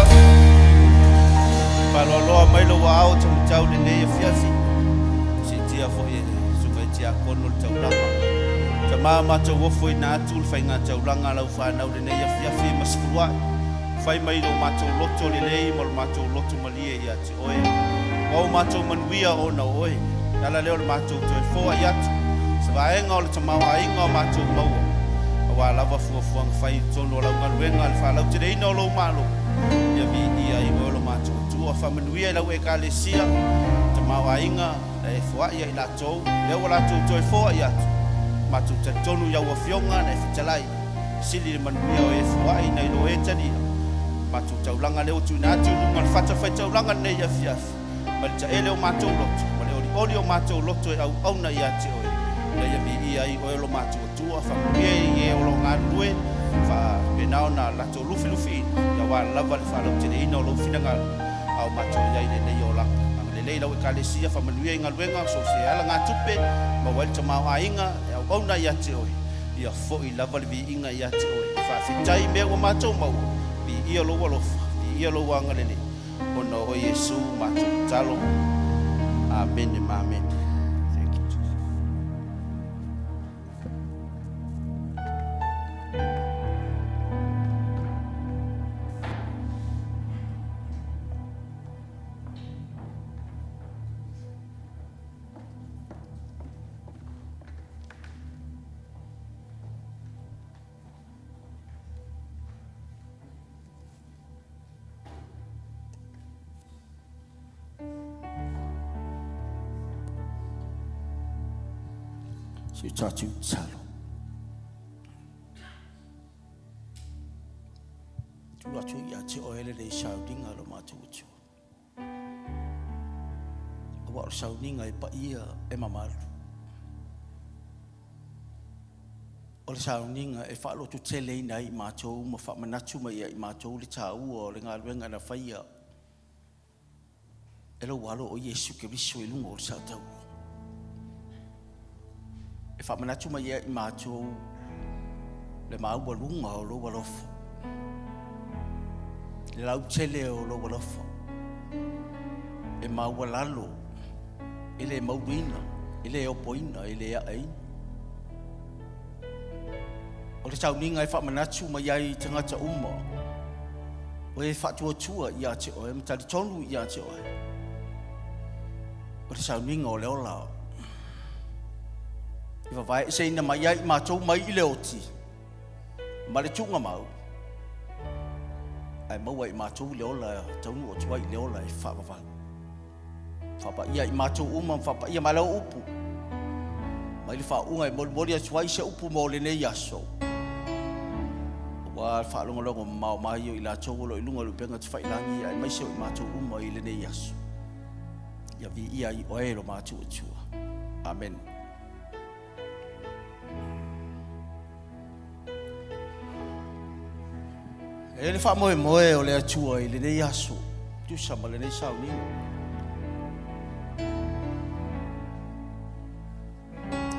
Faaloaloa mai lou aao te matau lenei afiafi. Siitia foi e suka i tiakono le taulaga. Tama matou ofo ina atu le faiga taulaga a lau fanau lenei afiafi ma sefuluai. Fai mai lo matou loto lelei ma lo matou loto malie ia te oe. Ua o matou manuia ona o oe. Le ala lea o le matou toe foai atu, se vaega o le tamaoaiga o matou maua, aua lava fuafuaga fai i totonu o lau galuega le faalauteleina o lou Malo, ia viia ai oe o lo matou Atua. Faamanuia i lau Ekalesia, tamaoaiga na e foai ia i latou, lea ua latou toe foai atu, matou talitonu i au Afioga na e fetalai, sili le manuia o e foai nai lo e talia. Matou taulaga lea ua tuuina atu i luga o le fata faitaulaga lenei afiafi, ma le taele o matou loto, ma le olioli o matou loto e auauna ia te oe, ina ia viia ai oe o lo matou Atua, faamanuia i e o lo o galulue, faapena ona latou lufilufiina, aua lava le faalauteleina o lou finagalo, a o matou i ai i lenei olaga. Agalelei lau Ekalesia, faamanuia i galuega, so o se alagatupe, maua ai le tamaoaiga e auauna ia te oe, ia foi lava le viiga ia te oe. Faafetai i mea ua matou maua, viia lou alofa, viia lou agalelei. Ona o oe Iesu matou tatalo. Amene ma amene. Thank you, Jesus. Si o tātou talo. Tu atu ia te oe le lei sauninga lo mātou atua. Aua o le sauniga e paia e mamalu. O le sauniga e faalototeleina ai i matou ma faamanatu mai ia i matou le taua o le galuega na faia e lou Alo o Iesu Keriso i luga o le saataua. E faamanatu mai ia i matou le maualuga o lou alofa, le lautele o lou alofa, e maualalo, e le mauruina, e le opoina, e le aeina. O le sauniga e faamanatu mai ai i tagata uma o e faatuatua ia te oe ma talitonu ia te oe. O le sauniga o le ola i vavaeeseina mai ai i matou mai i le oti ma le tuugamau, ae maua i matou le ola e taunuu atu ai i le ola e faavavau. Faapaia i matou uma ma faapaia mai lau upu mai le faauuga e molimoli atu ai se upu mo lenei aso. Aua le faalogologo mamao mai o i latou o lo o i luga o le upega tafailagi aemaise o i matou uma i lenei aso. Ia viia ai oe lo matou Atua. Amen. E le faamoemoe o le Atua i lenei aso, tusa ma lenei sauniga.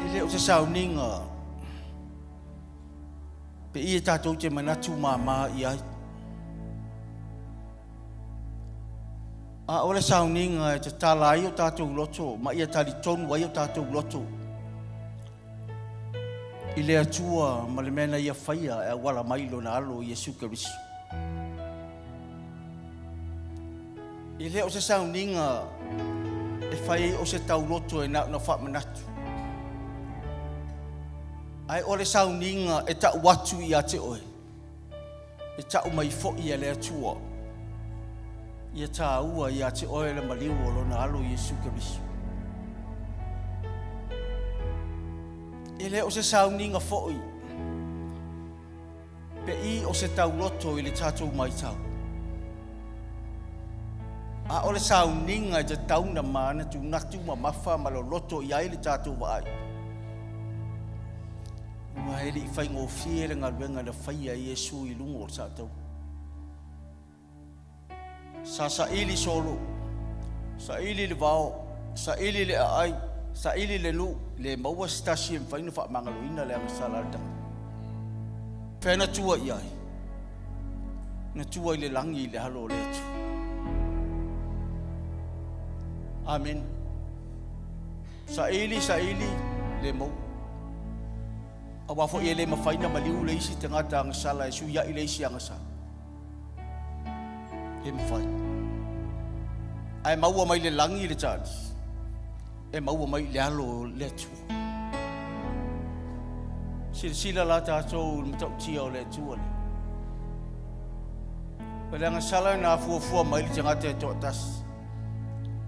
E le o se sauniga pe i e tatou te manatu māmā i ai. A o le sauniga e tatala ai o tatou loto ma ia talitonu ai o tatou loto i le Atua ma le mea na ia faia e auala mai lona alo Iesu Keriso. E le o se sauniga e fai ai o se tauloto e na ona faamanatu, ae o le sauniga e tau atu ia te oe, e tau mai foi e le Atua, ia taua ia te oe le maliu o lona alo Iesu Keriso. E le o se sauniga foi pe i o se tauloto i le tatou maitau, a o le sauniga e tatau na manatunatu mamafa ma loloto i ai le tatou vaai. Ua e le i faigofie le galuega na faia e Iesu i luga o le saataua. Sa saili solo, saili le vao, saili le aai, saili le nuu, le maua se tasi e mafai ona faamagaloina le agasala a le tagata. Fea na tua i ai? Na tua i le lagi i le alo o le Atua. Amen. Saili, saili, le maua. Aua foi e le mafai na maliu le isi tagata agasala e suiai le isi agasala. Le mafai. Ae maua mai le lagi le tali, e maua mai le alo o le Atua. Silasila la tatou i le matautia o le Atua lea. O le agasala na afuafua mai le tagata e toatasi,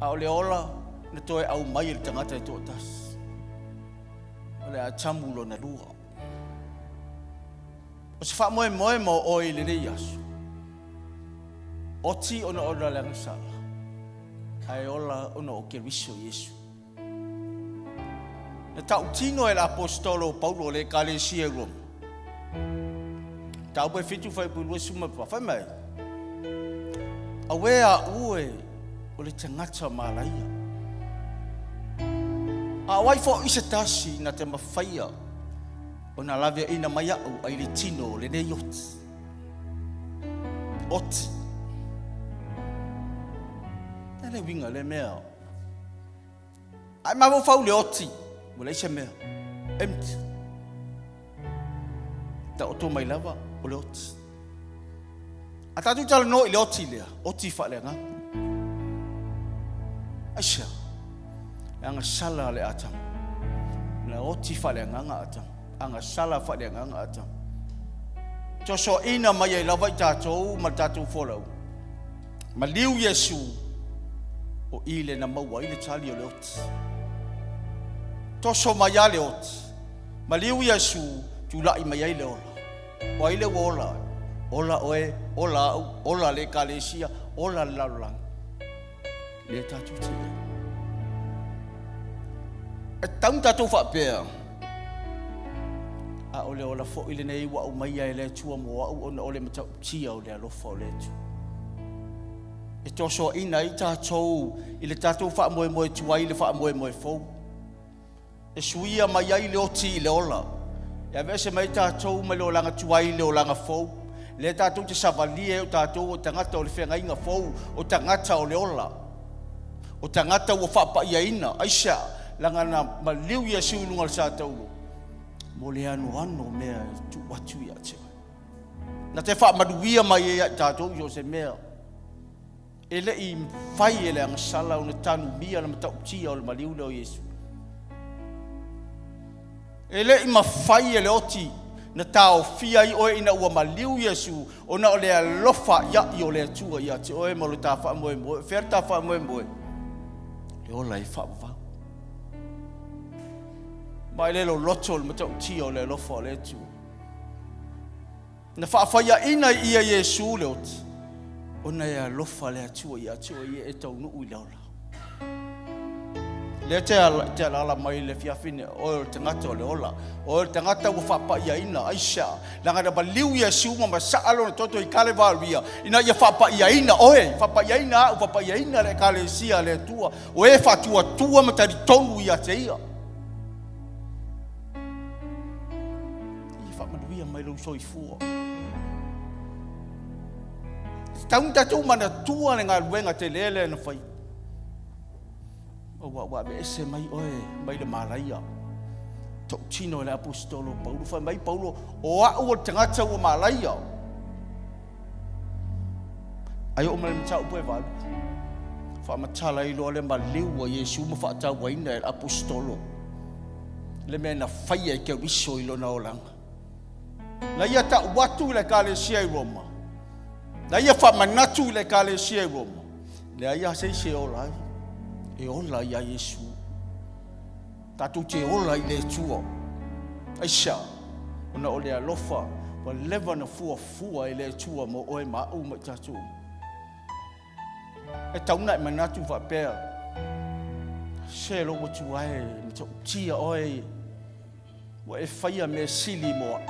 a o le ola na toe aumai e le tagata e toatasi. O le Atamu lona lua. O se faamoemoe mo oe i lenei aso, oti ona o le agasala, ae ola ona o Keriso Iesu. Na tautino e le aposetolo o Paulo o le Ekalesia i Roma, mataupu e 7 fuaiupu 24, fai mai, Auē a ue o le tagata malaia. A o ai foʻi se tasi na te mafaia ona laveaina mai aʻu ai le tino o lenei oti. Oti. Le a le uiga o lea mea? A e mafaufau i le oti, ua leai se mea. Empty. Taoto mai lava o le oti. A tatou talanoa i le oti lea, oti faaleagaga. Aisea? Le agasala a le Atama. Na oti faaleagaga Atama. Agasala faaleagaga Atama. Tosoaina mai ai lava i tatou ma le tatou folau. Maliu Iesu, o i le na maua ai le tali o le oti. Toso mai a le oti. Maliu Iesu, tulai mai ai le ola. O ai le ua ola ai? Ola oe, ola au, ola le Ekalesia, ola le lalolagi. Lea tatou te i ai. E tatau ona tatou faapea, a o le ola foi lenei ua aumaia e le Atua mo au ona o le matautia o le alofa o le Atua. E tosoaina ai tatou i le tatou faamoemoe tuai i le faamoemoe fou. E suia mai ai le oti i le ola. E aveese mai ai tatou mai le olaga tuai i le olaga fou. Lea tatou te savalia ai o tatou o tagata o le feagaiga fou, o tagata o le ola, o tagata ua faapaiaina. Aisea? Leaga na maliu Iesu i luga o le sa taulo mo le anoano o mea e tuu atu ia te oe. Na te faamanuia mai ai ia i tatou i so o se mea. E le i mafai e le agasala ona tanumia le matautia o le maliu lea o Iesu. E le i mafai e le oti na taofia ai oe ina ua maliu Iesu ona o le alofa a'ia'i o le Atua ia te oe ma lo ta faamoemoe. O fea le ta faamoemoe? Le ola e faavavau. Ma e le loloto le matautia o le alofa o le Atua. Na faafaiaina i ia Iesu le oti, ona e alofa le Atua ia te oe ia e taunuu i le ola. Lea te, te alaala mai le afiafi nei, oe o le tagata o le ola, oe o le tagata ua faapaiaina, aisea, leaga na maliu Iesu ma masaa lona toto i Kalevaria, ina ia faapaiaina oe, faapaiaina au, faapaiaina le Ekalesia a le Atua, o e faatuatua ma talitonu ia te ia. Ia faamanuia mai lou soifua. E tatau ona tatou manatua le galuega tele lea na fai. Ua ua aveese mai oe mai le malaia. Tautino e le aposetolo Paulo. Fai mai Paulo, o au o le tagata ua malaia. Ai oo mai le mataupu e valu. Faamatala ai loa le maliu a Iesu ma faatauaina e le aposetolo le mea na faia e Keriso i lona olaga. Na ia tau atu i le Ekalesia i Roma, na ia faamanatu i le Ekalesia i Roma, leai lava se isi e ola ai, e ola iā Iesu. Tatou te ola i le Atua. Aisea? Ona o le alofa ua leva ona fuafua e le Atua mo oe ma au ma i tatou uma. E tatau ona e manatu faapea, Se lou Atua e, e matautia oe, ua e faia mea sili mo au.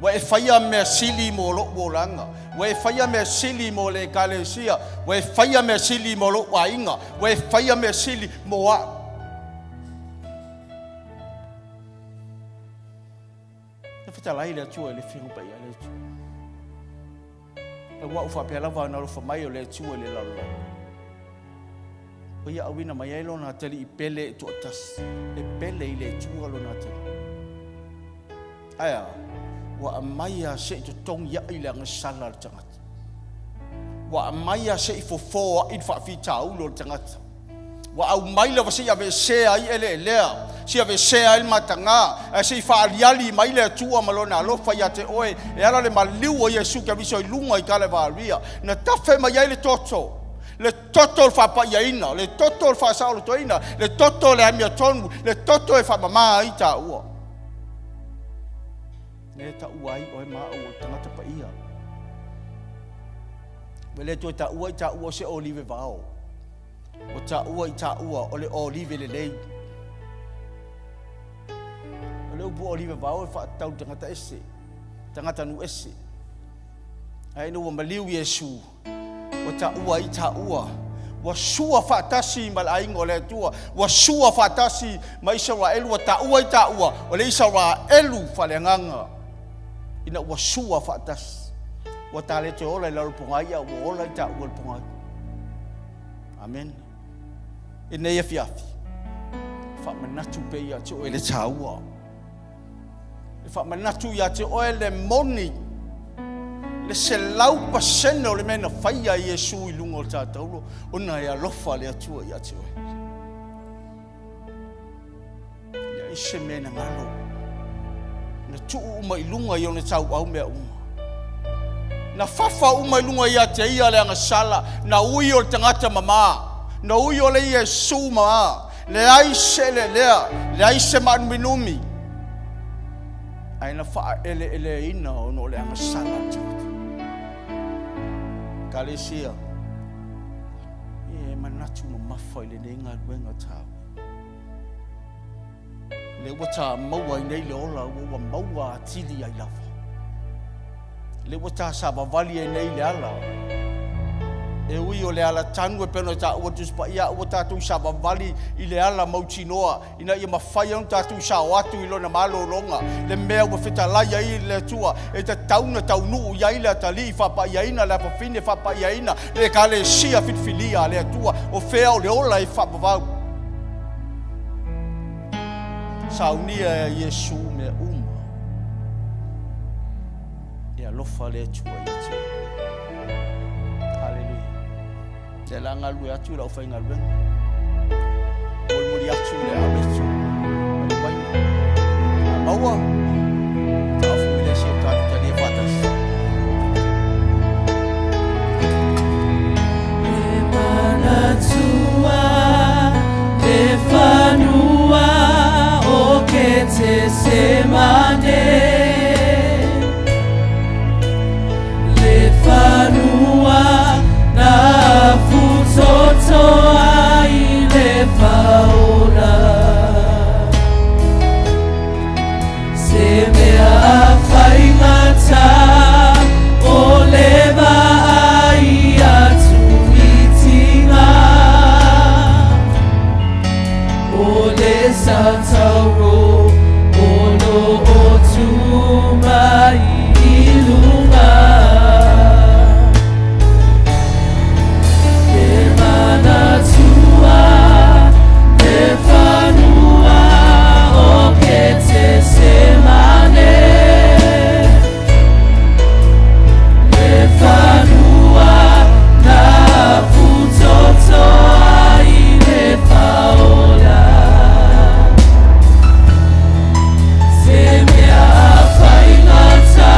Ua e faia mea sili mo lou olaga. Ua e faia mea sili mo le Ekalesia. Ua e faia mea sili mo lou aiga. Ua e faia mea sili mo au. Na fetalai le Atua i le Afioga Paia a le Atua. Aua ua faapea lava ona alofa mai o le Atua i le lalolagi. O ia auina mai ai lona atalii pele e toatasi, e pele i le Atua lona atalii. Ae a, ua aumai a se i totogi ai le agasala a le tagata. Ua aumai a se i fofo ai le faafitauli o le tagata. Ua aumai lava se i aveesea ai eleelea, se i aveesea ai le matagā, ae se i faaaliali mai le Atua ma Lona alofa ia te oe e ala le maliu o Iesu Keriso i luga i Kalevaria, na tafe mai ai le toto, le toto o le faapaiaina, le toto o le faasaolotoina, le toto o le amiotonu, le toto e faamamā ai tāua. Lea e taua ai oe ma au o le tagata paia. Ua le toe taua i taua o se olive vao. Ua taua i taua o le olive lelei. O le upu olive vao e faatatau i tagata ese, tagata nuu ese. Ae ina ua maliu Iesu, ua taua ai taua, ua sua faatasi ma le aiga o le Atua, ua sua faatasi ma Isaraelu, ua taua ai taua o le Isaraelu faaleagaga, ina ua sua faatasi. Ua ta le toe ola i lalo o le pogai, a ua ola i taua i le pogai. Amene. I lenei afiafi, faamanatu pea ia te oe le taua. E faamanatu ia te oe le moni, le 100% o le mea na faia e Iesu i luga o le tataulo, ona e alofa le Atua ia te oe. Leai se mea na galo, na tuu uma i luga i ona tauau mea uma. Na fafa uma i luga ia te ia le agasala, na ui o le tagata mamā, na ui o le Iesu mamā, leai se eleelea, leai se maanuminumi, ae na faaeleeleaina ona o le agasala a le tagata. Ekalesia, e manatu mamafa i lenei galuega taua. Lea ua ta maua ai nei le ola ua ua maua atili ai lava. Lea ua ta savavali ai nei le ala. E ui o le ala tanu e pei ona taua Tusi Paia, ua tatou savavali i le ala mautinoa ina ia mafai ona tatou sao atu i lona malologa, le mea ua fetalai ai le Atua e tatau ona taunuu i ai le atalii faapaiaina, le afafine faapaiaina, le ekalesia filifilia a le Atua, o fea o le ola e faavavau. Saunia e Iesu mea uma. E alofa le Atua ia te oe. Haleluia. Lea la galue atu i lau faigaluega. Molimoli atu le auleto ma le uaina. A maua, taofi mai lea si o tatou talia faatasi. E manatua le fanua o Ketesemane. Le fanua na futoto ai le faola. Se mea faigata o le vaai atu i tiga. O le satauro o lo o tu mai i luga. E manatua le fanua o Ketesemane. Le fanua na futoto ai le faola. Se mea faigata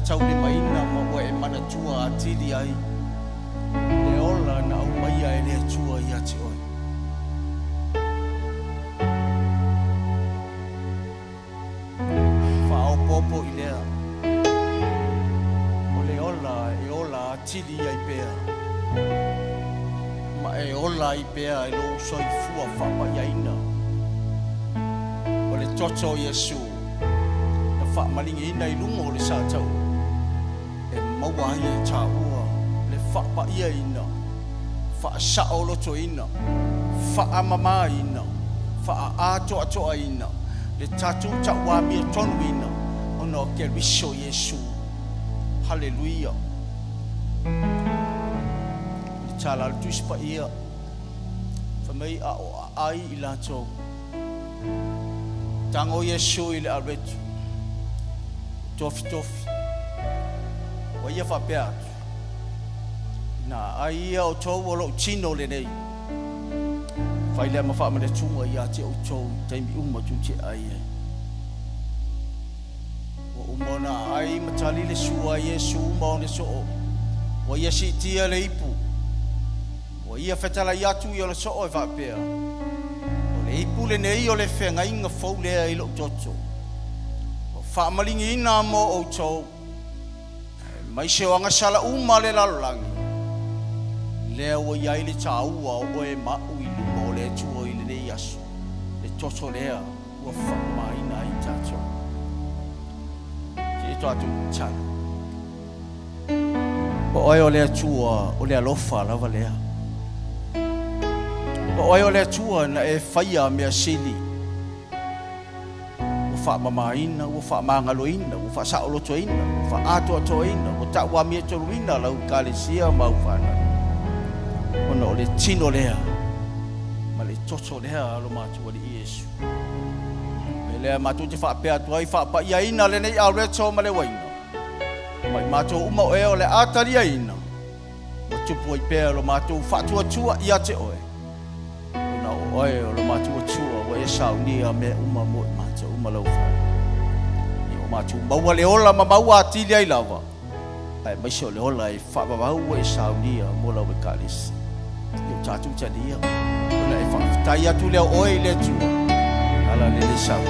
e taulimaina ma ua e manatua atili ai le ola na aumaia e le Atua ia te oe. Faaopoopo i lea, o le ola e ola atili ai pea, ma e ola ai pea i lou soifua faapaiaina. O le toto o Iesu na faamaligiina i luga o le sataua e maua ai e taua le faapaiaina, faasaolotoina, faamamaina, faaatoatoaina le tatou tauamiotonuina ona o Keriso Iesu. Haleluia! O le tala a le Tusi Paia, fai mai a o aai i latou, tago Iesu i le aretu, tofitofi, ua ia faapea atu, Na ai ia outou o lou tino lenei. Fai lea ma faamanatuga ia te outou i taimi uma tou te ai ai. Ua uma ona aai ma tali le sua a Iesu ma ona soo. Ua ia siitia le ipu. Ua ia fetalai atu i ona soo e faapea, O le ipu lenei o le feagaiga fou lea i lou toto. Ua faamaligiina mo outou. Aemaise o agasala uma a le lalolagi, lea ua i ai le taua o oe ma a'u i luma o le Atua i lenei aso, le toto lea ua faamamaina ai tatou. Seia tatou tatalo. O oe o le Atua o le alofa lava lea. O oe o le Atua na e faia mea sili. Ua faamamaina, ua faamagaloina, ua faasaolotoina, ua faaatoatoaina, ua tauamiotoluina lau Ekalesia ma au fanau, ona o le tino lea ma le toto lea a lo matou Alii Iesu. O le mea lea matou te faapea atu ai, faapaiaina lenei areto ma le uaina, ma i matou uma o ea o le a taliaina, ua tupu ai pea lo matou faatuatua ia te oe, ona o oe o lo matou Atua ua e saunia mea uma mo i matou uma lau Fanau. Ia o matou maua le ola ma maua atili ai lava, aemaise o le ola e faavavau ua e saunia mo lau Ekalesia. Ia o tatou talia, ona e faafetai atu lea o oe i le Atua, ala le le sau.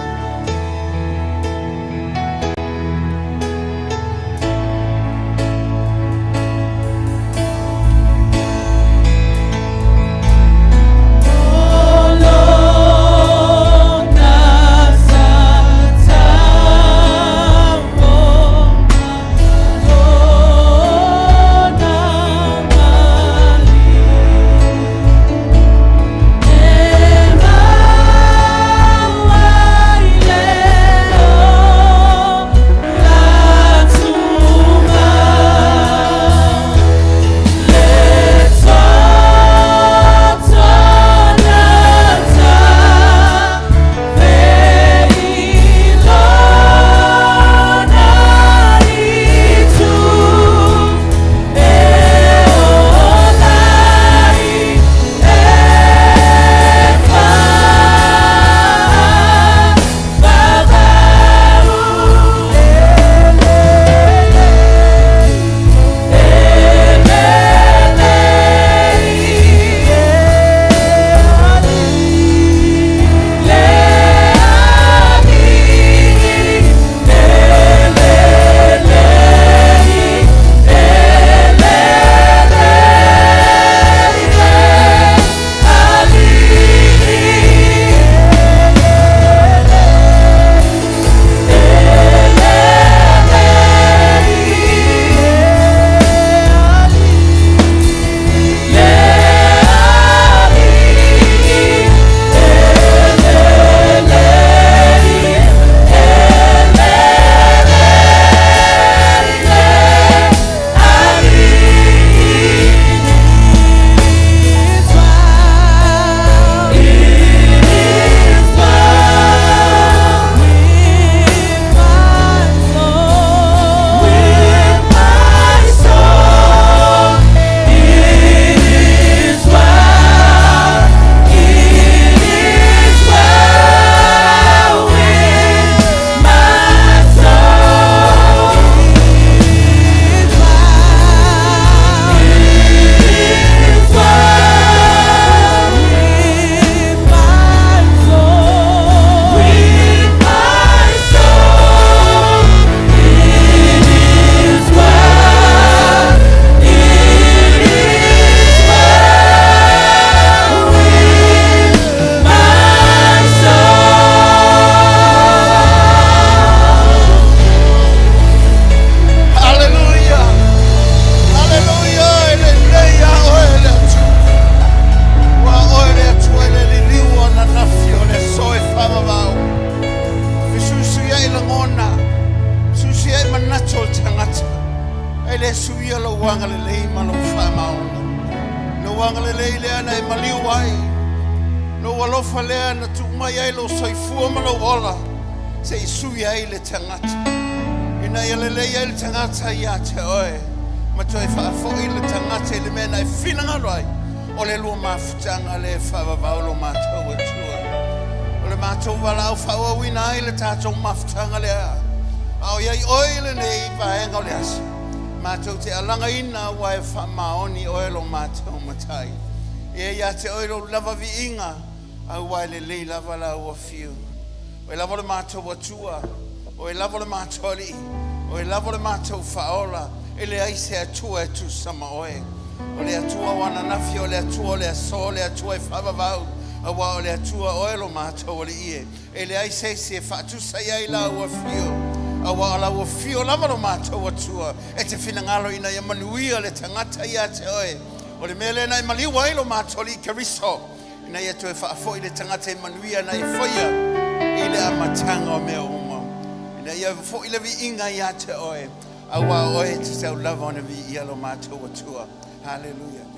lou agalelei ma lou faamaoni. Lou agalelei lea na e maliu ai, lou alofa lea na tuu mai ai lou soifua ma lou ola, se i sui ai le tagata. Ina ia lelei ai le tagata ia te oe, ma toe faafoi le tagata i le mea na e finagalo ai, o le lua mafutaga lea e faavavau lo matou Atua. O le matou valaau faaauauina ai le tatou mafutaga lea. A o i ai oe i lenei vaega o le aso, matou te alagaina aua e faamaoni oe lo matou Matai. E ia te oe lou lava viiga, aua e lelei lava lau afio. Oe lava o le matou Atua, oe lava o le matou Alii, oe lava o le matou Faaola, e leai se Atua e tusa ma oe. O le Atua o ananafi, o le Atua o le aso, o le Atua e faavavau, aua o le Atua oe lo matou Alii e. E leai se isi e faatusa i ai lau afio, aua o lau afio lava lo matou Atua, e te finagalo ina ia manuia le tagata ia te oe. O le mea lea na e maliu ai lo matou Alii Keriso, ina ia toe faafoi le tagata i manuia na e faia i le amataga o mea uma, ina ia foi le viiga ia te oe, aua o oe e tatau lava ona viia lo matou Atua. Haleluia.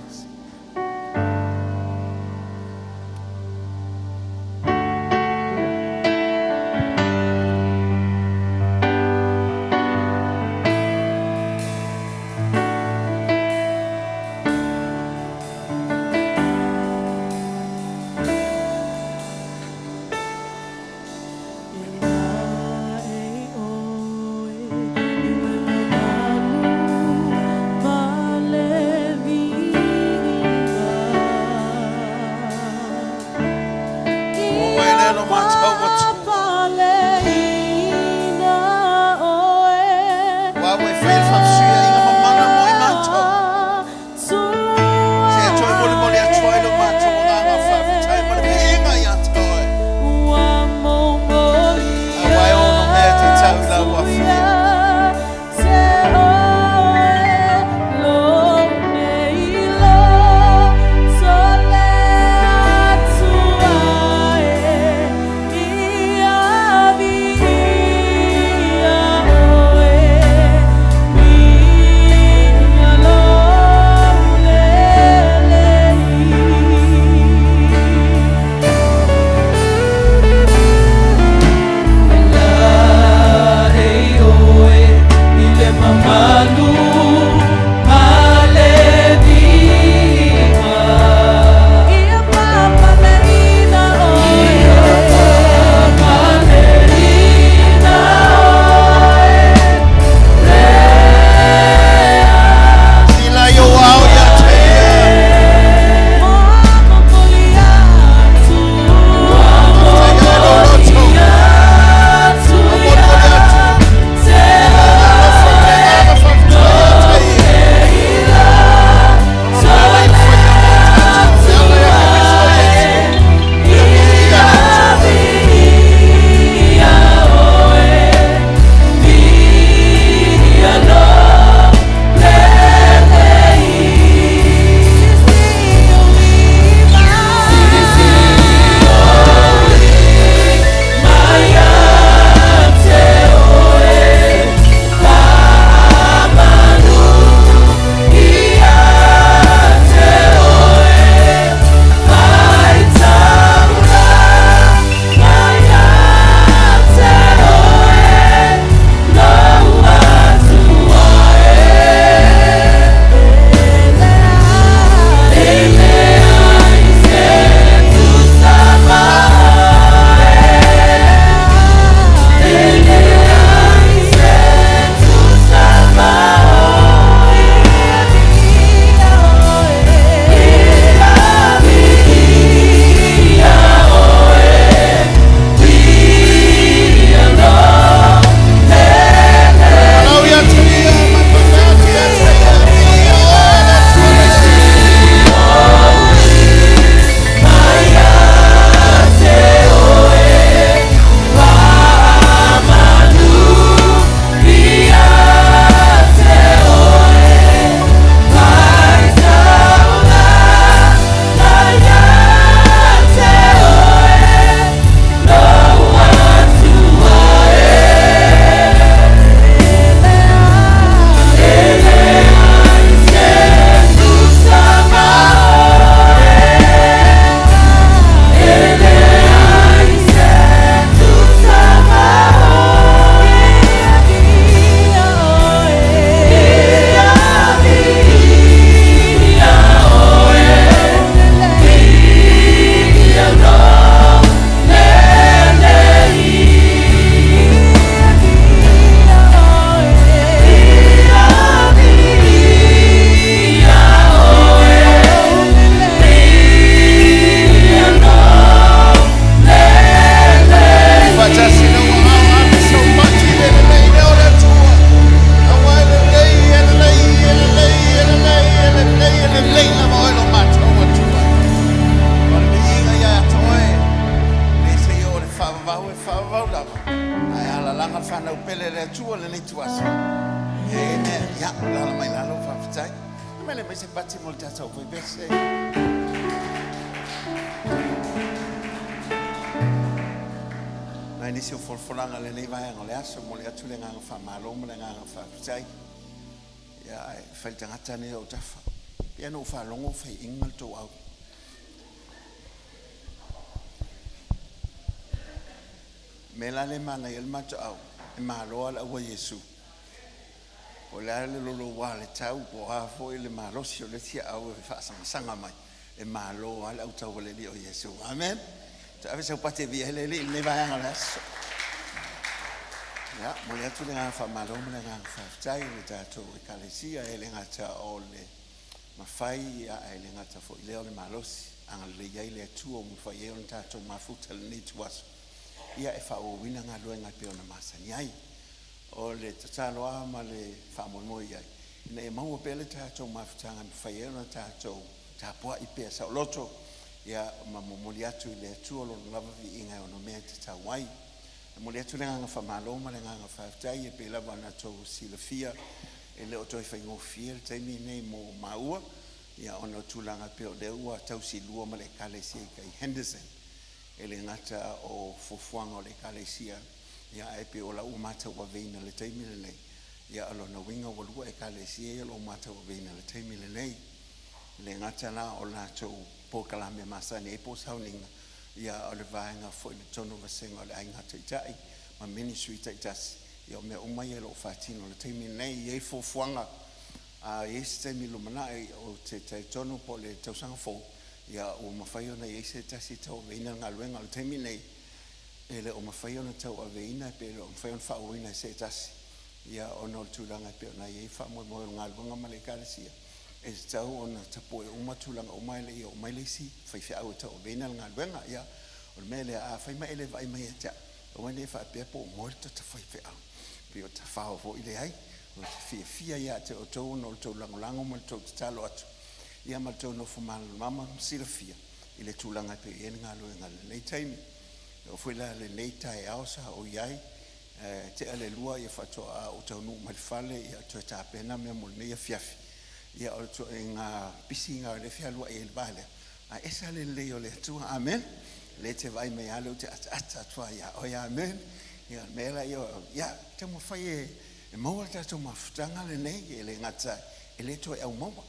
agaga o le fanau pele a le Atua lenei ituaso. Amen. Ia, alaala mai lalo, faafetai. Mai le mai se pati mo le tatou vaivese. Mai nisi o folafolaga i lenei vaega o le aso, momoli atu le agaga faamalo ma le agaga faafetai. Ia, ae fai le tagata nei o autafa. Pei ona ou faalogo ua fai inga le tou au. Mea la lea e manaia ai le matou au, e malo lava le au a Iesu. Po o le a le loloua o le tau, po o a foi le malosi o le isi au e faasagasagamai, e malo lava le autau a le Alii o Iesu. Amen. Toe ave sau pati e viia ai le Alii i lenei vaega o le aso. Ia, momoli atu le agaga faamalo ma le agaga faafetai i le tatou Ekalesia, e le gata o le mafai ae le gata foi i lea o le malosi agalelei ai le Atua ua mafai ai ona tatou mafuta i lenei ituaso ia e faaauauina galuega e pei ona masani ai. O le tatalo lava ma le faamoemoe i ai ina ia maua pea le tatou mafutaga e mafai ai ona tatou tapuai pea saoloto ia ma momoli atu i le Atua Lona lava viiga e onomea e tatau ai. E momoli atu le agaga faamalo ma le agaga faafetai e pei lava ona outou silafia e le o toe faigofie le taimi lenei mo maua ia ona o tulaga e pei o lea ua tausilua ma le Ekalesia i tai Henderson. E le gata o fuafuaga o le Ekalesia ia ae pei o lau ua matauaveina i le taimi lenei ia o lona uiga ua lua Ekalesia ia o lo o matauaveina i le taimi lenei. E le gata la o latou polokalame masani ai po o sauniga ia o le vaega foi i totonu o vasega o le Aiga Taitai ma ministry taitasi ia o mea uma ia o lo o faatino i le taimi lenei. E i ai fuafuaga a i ai se taimi lumanai ou te talitonu po o le tausaga fou ia ua mafai ona i ai se tasi e tauaveina le galuega. O le taimi lenei e le o mafai ona tauaveina pe le o mafai ona faaauauina e se tasi ia ona o le tulaga e pei ona i ai faamoemoe o le galuega ma le Ekalesia e tatau ona tapue uma tulaga uma e le i oo mai le isi faifeau e tauaveina le galuega. Ia o le mea lea afai ma e le vaai mai ia te au, aua ne i faapea po o moe le tota faifeau, pei o tafao foi leai. O le fiafia ia te outou ona o le tou lagolago ma le tou tatalo atu ia ma le tou nofo malamalama ma silafia i le tulaga e pei e i ai le galuega i lenei taimi. E oo foi la i lenei taeao sa ou i ai, e tea le 2 ia faatoa ou taunuu mai le fale ia toe tapena mea mo lenei afiafi. Ia o le ituaiga pisi lena o lea e fealuai ai i le va lea, ae ese lava le lelei o le Atua. Amen. O lea e te vaai mai lava o lea ou te ataata atu lava ia oe. Amen. Ia o le mea la ia, ia taumafai e e maua le tatou mafutaga lenei, e le gata e le toe aumaua,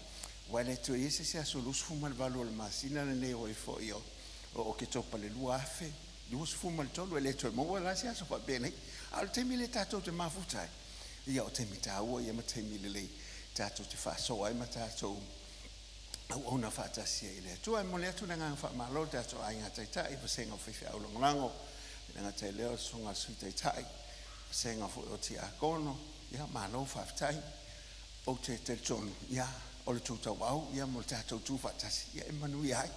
aua e le toe i ai se isi aso 28 o le masina lenei o ai foi o Oketopa i le 2023, e le toe maua la se aso faapenei. A o le taimi lea tatou te mafuta ai, ia o taimi taua ia ma taimi lelei tatou te faasoa ai ma tatou auauna faatasi ai i le Atua. E momoli atu le agaga faamalo i le tatou aiga taitai, vasega o faifeau lagolago, e le gata i lea o le susuga i le Sui Taitai, vasega foi o Tiakono, ia malo faafetai. Ou te talitonu, ia, o le tou tauau ia mo le tatou tu faatasi, ia e manuia ai.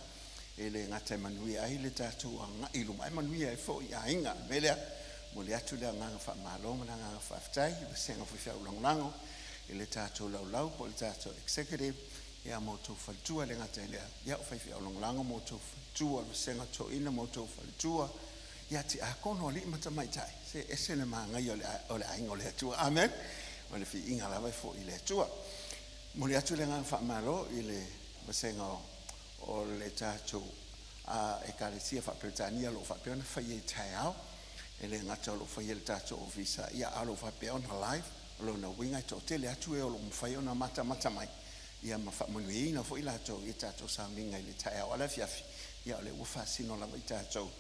E le gata e manuia ai le tatou agai i luma, ae manuia ai foi aiga. O le mea lea, momoli atu le agaga faamalo ma le agaga faafetai i vasega o faifeau lagolago i le tatou laulau po o le tatou executive, ia ma outou faletua. E le gata i lea, ia o faifeau lagolago ma outou faletua, le vasega toeaina ma outou faletua, ia tiakono, alii ma tamaitai, se ese le manaia o le aiga o le Atua. Amen. O le viiga lava e foi i le Atua. Momoli atu le agaga faamalo i le vasega o le tatou Ekalesia Faa-Peretania o lo o faapea ona faia i taeao. E le gata o lo o faia i le tatou ofisa, ia a o lo o faapea ona live. O lona uiga e toatele atu e o lo o mafai ona matamata mai ia ma faamanuiaina foi latou i tatou sauniga i le taeao a le afiafi. Ia o lea ua faasino lava i tatou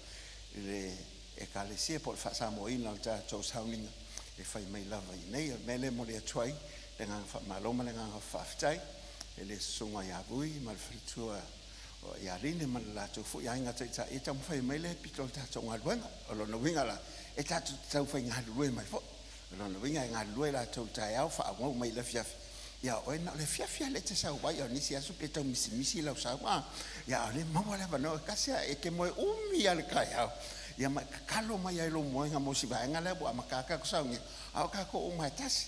i le Ekalesia po o le faa-Samoaina o le tatou sauniga e fai mai lava i inei. O le mea lea e momoli atu ai le agaga faamalo ma le agaga faafetai i le susuga ia Vui ma le faletua ia Line ma le latou foi aiga taitai e taumafai mai le pito o le tatou galuega. O lona uiga la, e tatou te taufai galulue mai foi. O lona uiga e galulue latou i le taeao, faaauau mai i le afiafi. Ia oe na o le afiafi lava lea e te sau ai, o nisi aso pe tau misimisi lau sau, a? Ia a o lea e maua le avanoa e tasi lava, e te moe umi lava i le taeao, ia ma e tatalo mai lava i lou moega mo si vaega lea ua amata atu tatou saunia, a o tatou uma e tasi.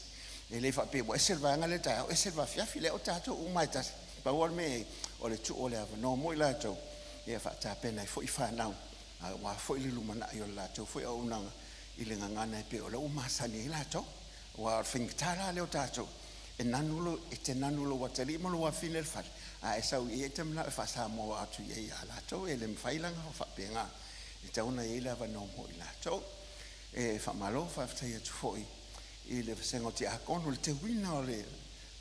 E le faapea ua ese le vaega lea i le taeao ese le afiafi, leai o tatou uma e tasi. Pau lava le mea e i ai, o le tuu o le avanoa mo i latou e faatapena ai foi fanau aua foi le lumanai o le latou foi auaunaga. i le gagana e pei o lea ua masani ai latou. Aua o le faigata la lea o tatou, e nanu lou, e te nanu i lou atalii ma lou afafine i le fale, a e sau i i e te manao e faa-Samoa atu i ai ia latou, e le mafai la ona faapena, e tatau ona i ai le avanoa mo i latou. E faamalo faafetai atu foi i le vasega o Tiakono i le teuina o le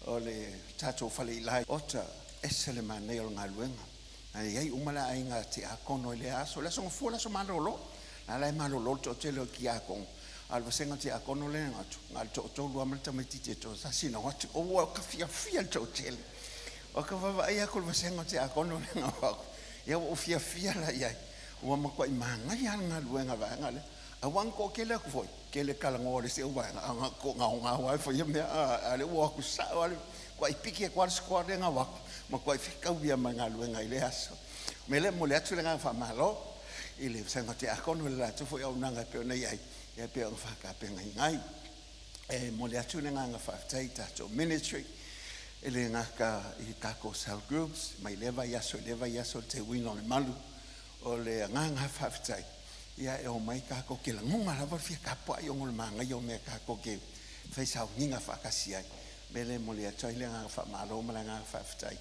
o le tatou faleilai ota, ese le manaia o le galuega. Na i ai uma le aiga tiakono i lea aso, le aso Gafua, le aso malolo. Na la e malolo le toatele o tiakono, a o le vasega tiakono lea na o atu, na o le toatolu lava ma le tamaitiiti e toatasi na o atu. Ua ka fiafia le toatele. O ka vaavaai aku i le vasega o tiakono lea na o atu, ia ua ou fiafia la i ai. Ua matuai manaia lava le galuega a le vaega lea. Aua na toatele atu foi, tele talanoa o le isi auvaega, a na toagaogao lava e faia mea, a o lea ua o atu sao lava, matuai piki atu lava le squad lea na o atu, matuai fetaui lava ma le galuega i lea aso. O le mea lea e momoli atu le agaga faamalo i le vasega o tiakono i le latou foi auaunaga e pei ona i ai, e pei ona faatapenaina ai. E momoli atu le agaga faafetai i tatou ministry, e le gata i tatou cell groups mai lea vaiaso i lea vaiaso i le teuina o le malu. O le agaga faafetai, ia e omai tatou te lagona lava le fia tapuai ona o le manaia o mea tatou te fai sauniga faatasi ai. O le mea lea e momoli atu ai le agaga faamalo ma le agaga faafetai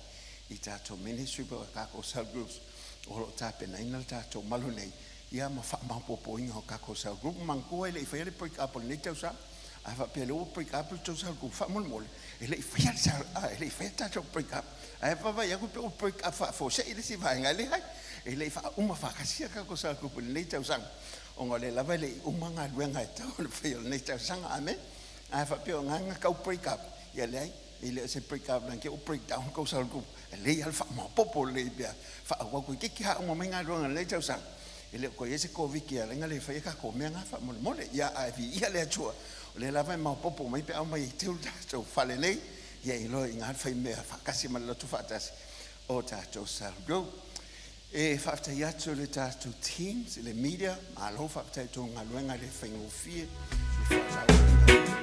i tatou ministry po o tatou cell groups o lo o tapenaina le tatou malu nei, ia ma faamaopoopoina o tatou cell group. Manatua e le i faia le break up o lenei tausaga. A faapea o lea ua break up le tou cell group, faamolemole, e le i faia le cell, e le i faia le tatou break up. Ae vaavaai atu pe ua break up faafuasei le isi vaega, e leai, e le i faauma faatasia tatou cell group i lenei tausaga, ona o lea lava e le i uma galuega e tatau ona faia o lenei tausaga. Amene. A faapea o lena na tau break up, ia leai, e le o se break up leaga ua break down tou cell group. E lelei lava le faamaopoopo lelei pea faaauau toeitiiti lava uma mai galuega o lenei tausaga. E le o toe i ai se Koviti e ala ai ona le faia tatou mea na faamolemole. Ia, ae viia le Atua, o lea lava e maopoopo mai pe a omai e teu le tatou fale nei, ia iloa i ina le faimea faatasi ma le loto faatasi o tatou cell group. E faafetai atu i le tatou teams, i le media, malo faafetai i tou galuega e le faigofie. Le faatauina.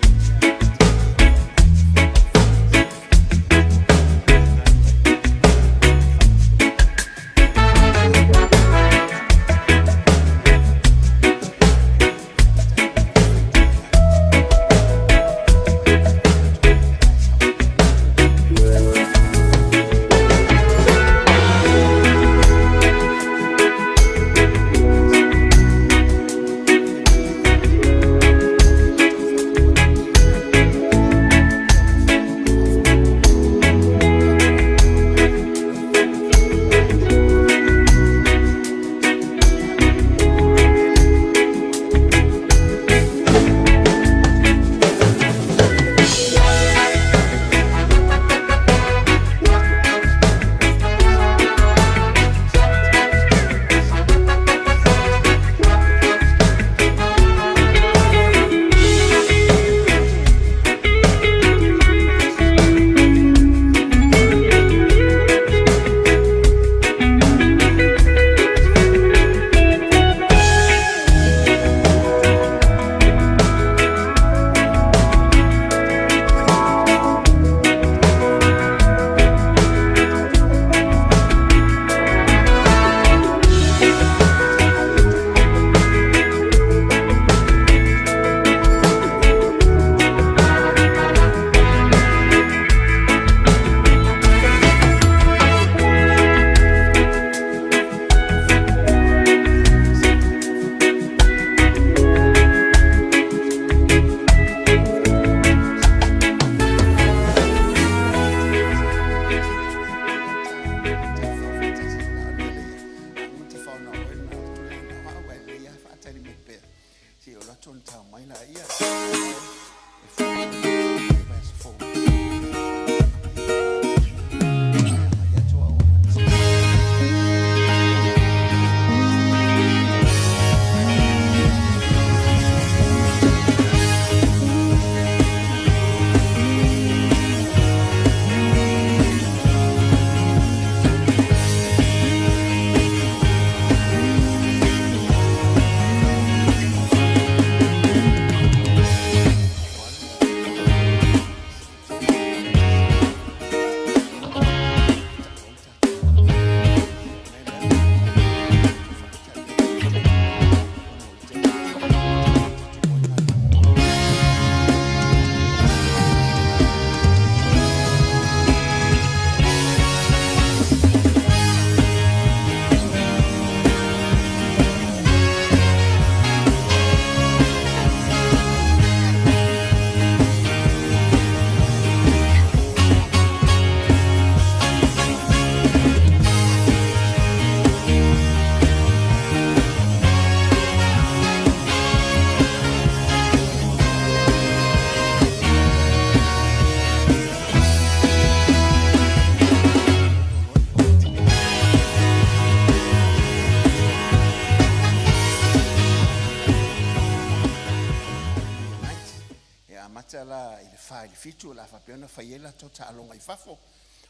amata la i le 4 i le 7 o le a faapea ona fai ai latou taaloga i fafo.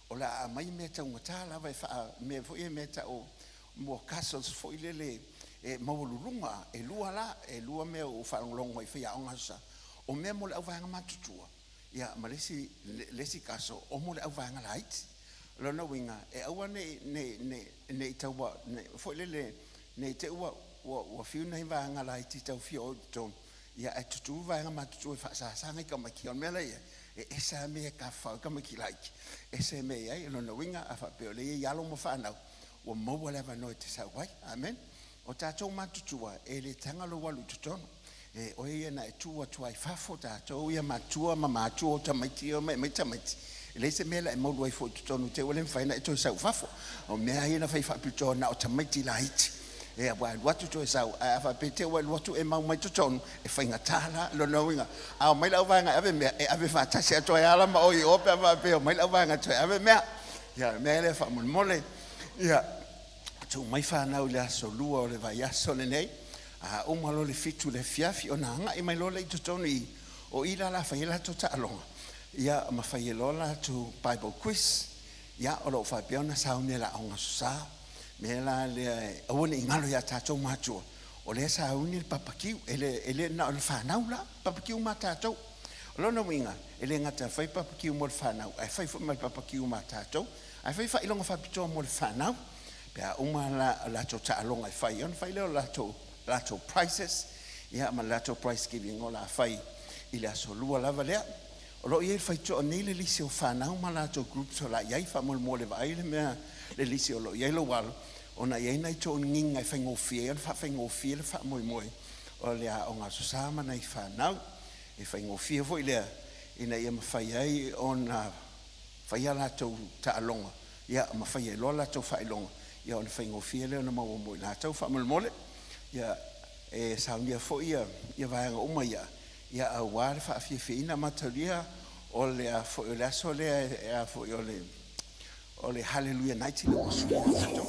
O le a aumai mea taugata lava e faa mea foi ia mea tau mo castles foi lele e maualuluga, e lua la, e lua mea ua ou faalogologo ai i faiaoga Aso Sa, o mea mo le auvaega matutua, ia ma le isi, le isi castle o mo le auvaega laiti. O lona uiga, e aua ne i, ne i tau, foi lele, ne i te i ua fiu nai vaega laiti tau fia o i totonu, ia ae tutu vaega matutua e faasasa nai tamaiti. O le mea la e i ai, e ese lava mea e tafafao ai tamaiti laiti, ese mea e i ai. O lona uiga, a faapea o lea e i ai alo ma fanau, ua maua le avanoa e te sau ai. Amen. O tatou matutua, e le taga lou alu i totonu. E oe ia na e tu atu lava i fafo, tatou ia matua ma matua o tamaiti ia e omai e aumai tamaiti, e leai se mea o le a e maua ai fua i totonu i te i ua le mafai ona e toe sau i fafo. O mea lava ia na fai faapitoa na o tamaiti laiti, aua e alu atu toe sau, ae a faapea te i ua e alu atu e mau mai totonu, e faigata la. O lona uiga, a omai le auvaega e ave mea, e ave faatasi atu ai lava la ma oe i o pe a faapea e omai le auvaega e toe ave mea. Ia, o le mea lea faamolemole, ia tuu mai fanau i le aso Lua o le vaiaso lenei, a uma loa le 7 i le afiafi ona agai mai loa lea i totonu i i, o i la o le a fai ai latou taaloga, ia ma fai ai loa latou Bible quiz. Ia, o lo o faapea ona sauni e le Aoga Aso Sa. O le mea la lea e aua ne i galo ia tatou matua, o lea e sauni le papakiu, e le na o le fanau la, papakiu ma tatou. O lona uiga, e le gata e fai papakiu mo le fanau, ae fai foi ma le papakiu ma tatou. Ae fai faailoga faapitoa mo le fanau, pe a uma la latou taaloga e fai, ona fai lea o latou prizes, ia ma le latou prize giving o le a fai i le aso Lua lava lea. O lo o i ai le faitotoa nei le lisi o fanau ma latou groups o le a i ai, faamolemole vaai le mea le lisi o lo o i ai lou alo, ona e i ai nai tonigiga e faigofie ai ona faafaigofie le faamoemoe o le Aoga Aso Sa ma nai fanau. E faigofie foi lea ina ia mafai ai ona fai a latou taaloga, ia ma fai ai loa latou faailoga, ia ona faigofie lea ona maua mo i latou. Faamolemole, ia e saunia foi ia vaega uma ia, ia aua le faafiafiaina mataulia o le a foi o le aso lea e a foi o le Hallelujah Night ina ua sui tatou.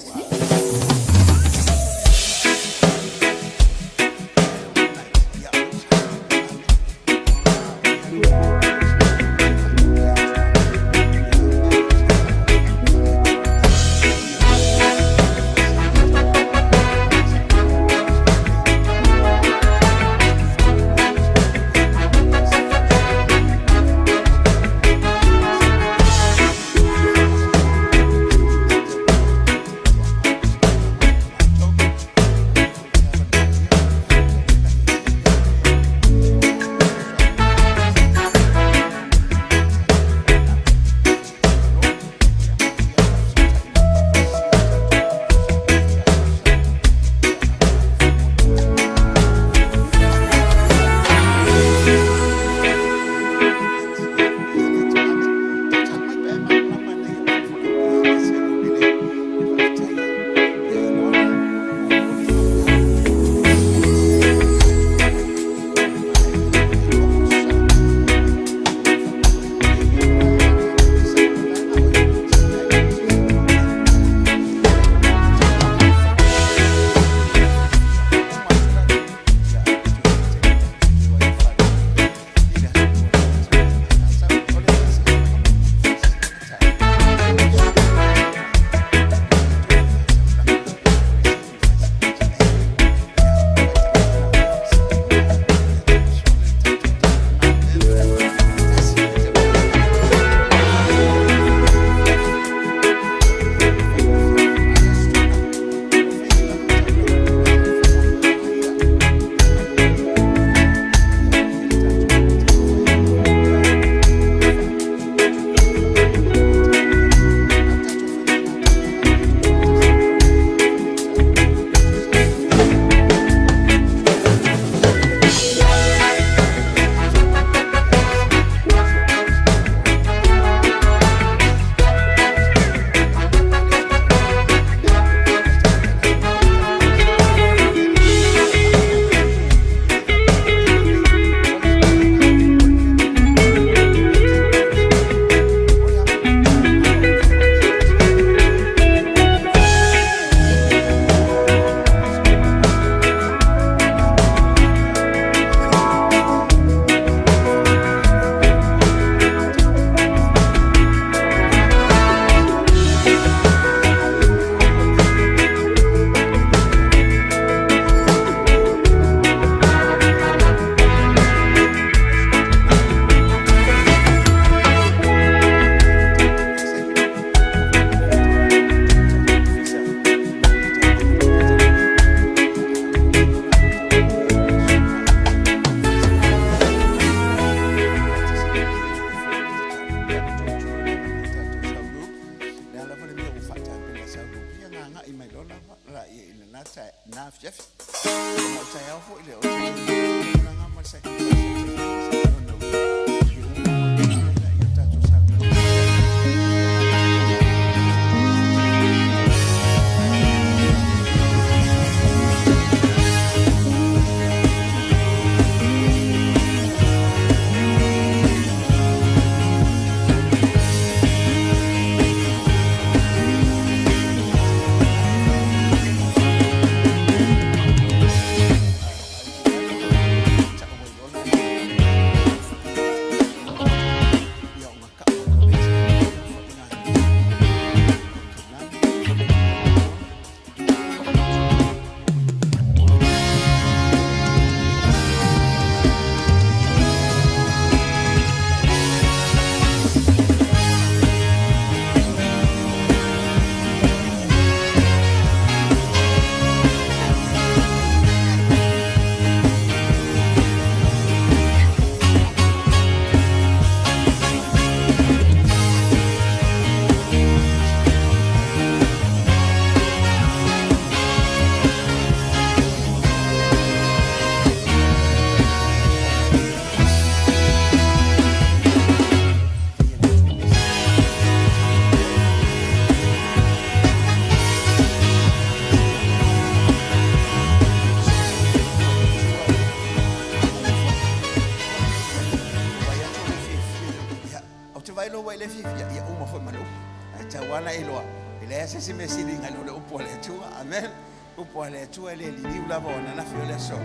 foi ma le upu. Ae tatau lava ona e iloa, e leai lava se isi mea e sili nai lo le upu a le Atua. Amen. Upu a le Atua e le liliu lava o ananafi o le aso,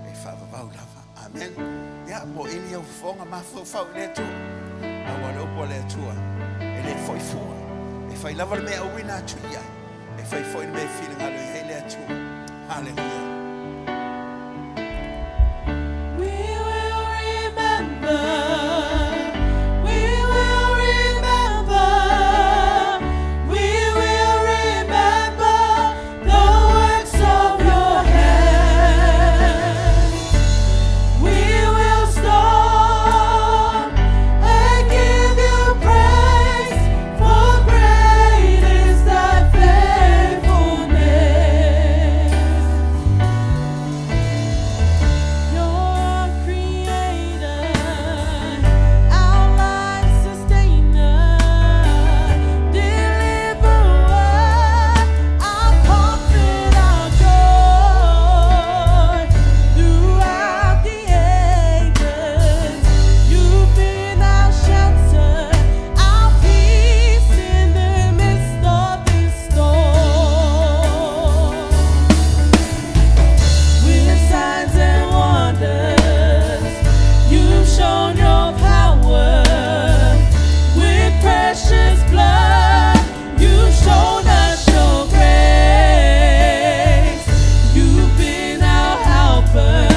e faavavau lava. Amen. Ia, moili ou fofoga mafaufau i le Atua. Aua o le upu a le Atua, e le foi fua. E fai lava le mea e auina atu i ai. E fai foi le mea e finagalo i ai le Atua. Haleluia. We will remember, we will remember, we will remember the works of your hand. We will stop and give you praise, for great is thy faithfulness. You're creator, our life sustainer, deliverer, our comfort, our joy. Throughout the ages, you've been our shelter, our peace in the midst of this storm. With signs and wonders, you've shown your power. With precious blood, you've shown us your grace. You've been our helper,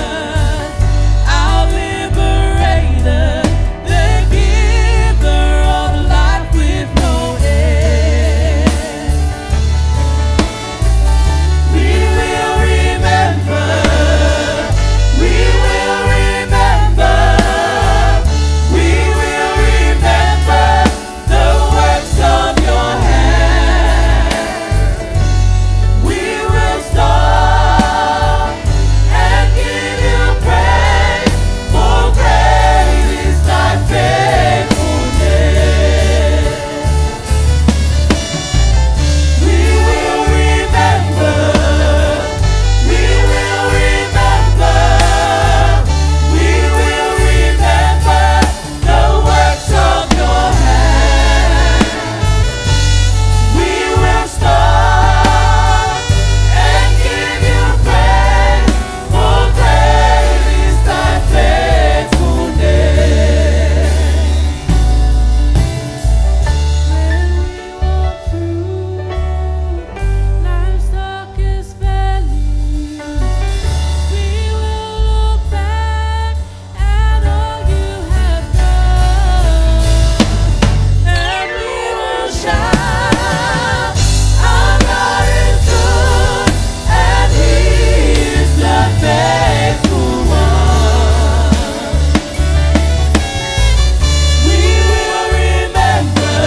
our liberator, the giver of life with no end. We will remember, we will remember, we will remember the works of your hand. We will stop and give you praise, for great is thy faithfulness. We will remember, we will remember, we will remember the works of your hand. We will stop and give you praise, for great is thy faithfulness. When we walk through life's darkest valleys, we will look back at all you have done, and we will shout, "Our God is good, and He is the faithful one." We will remember,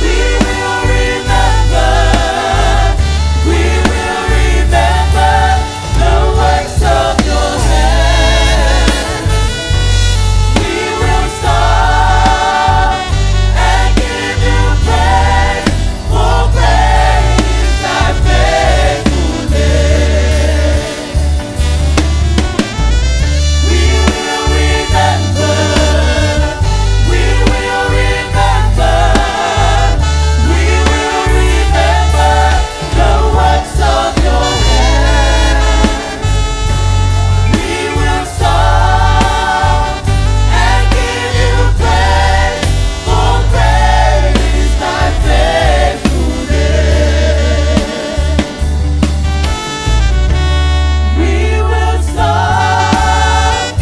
we will remember, we will remember the works of your hand. We will stop and give you praise, for great is thy faithfulness. We will remember, we will remember, we will remember the works of your hand. We will stop and give you praise, for great is thy faithfulness. We will stop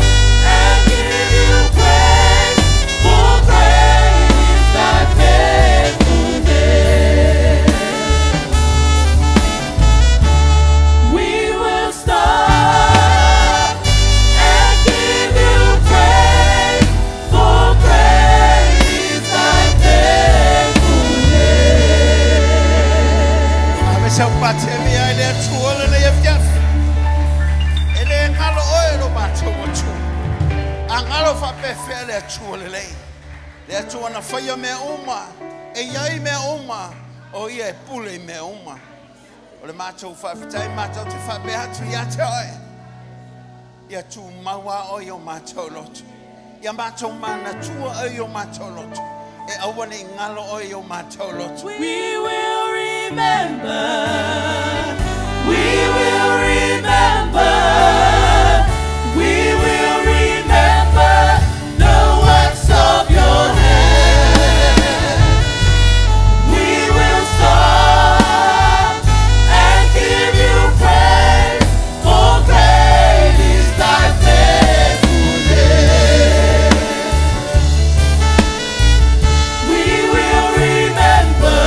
and give you praise, for great is thy faithfulness. We will stop and give you praise, for great is thy faithfulness. Ave sau patemia i le Atua lenei afiafi. E le galo oe lo matou Atua. A galo faapefea le Atua lelei. Le Atua na faia mea uma, e iai mea uma, o ia e pule i mea uma. O le matou faafetai matou te faapea atu ia te oe. Ia tumau a oe i o matou loto. Ia matou manatua oe i o matou loto. E aua ne i galo oe i o matou loto. We will remember, we will remember, we will remember the works of your hand. We will stop and give you praise, for great is thy faithfulness. We will remember,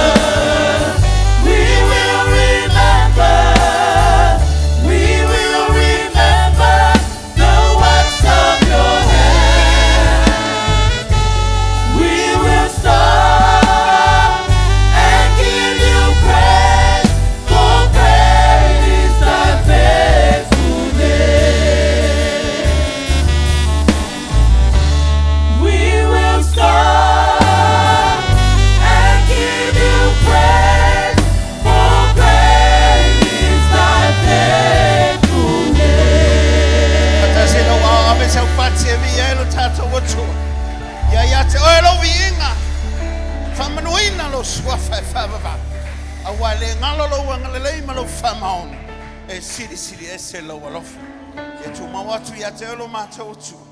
we will remember, we will remember the works of your hand. We will stop and give you praise, for great is thy faithfulness. We will stop and give you praise, for great is thy faithfulness. Faatasi i lou ao ave sau pati e viia ai lo tatou Atua. Ia ia te oe lou viiga, faamanuina lou suafa e faavavau, auā e le galo lou agalelei ma lou faamaoni, e silisili ese lou alofa. Ia tumau atu ia te oe lo matou Atua,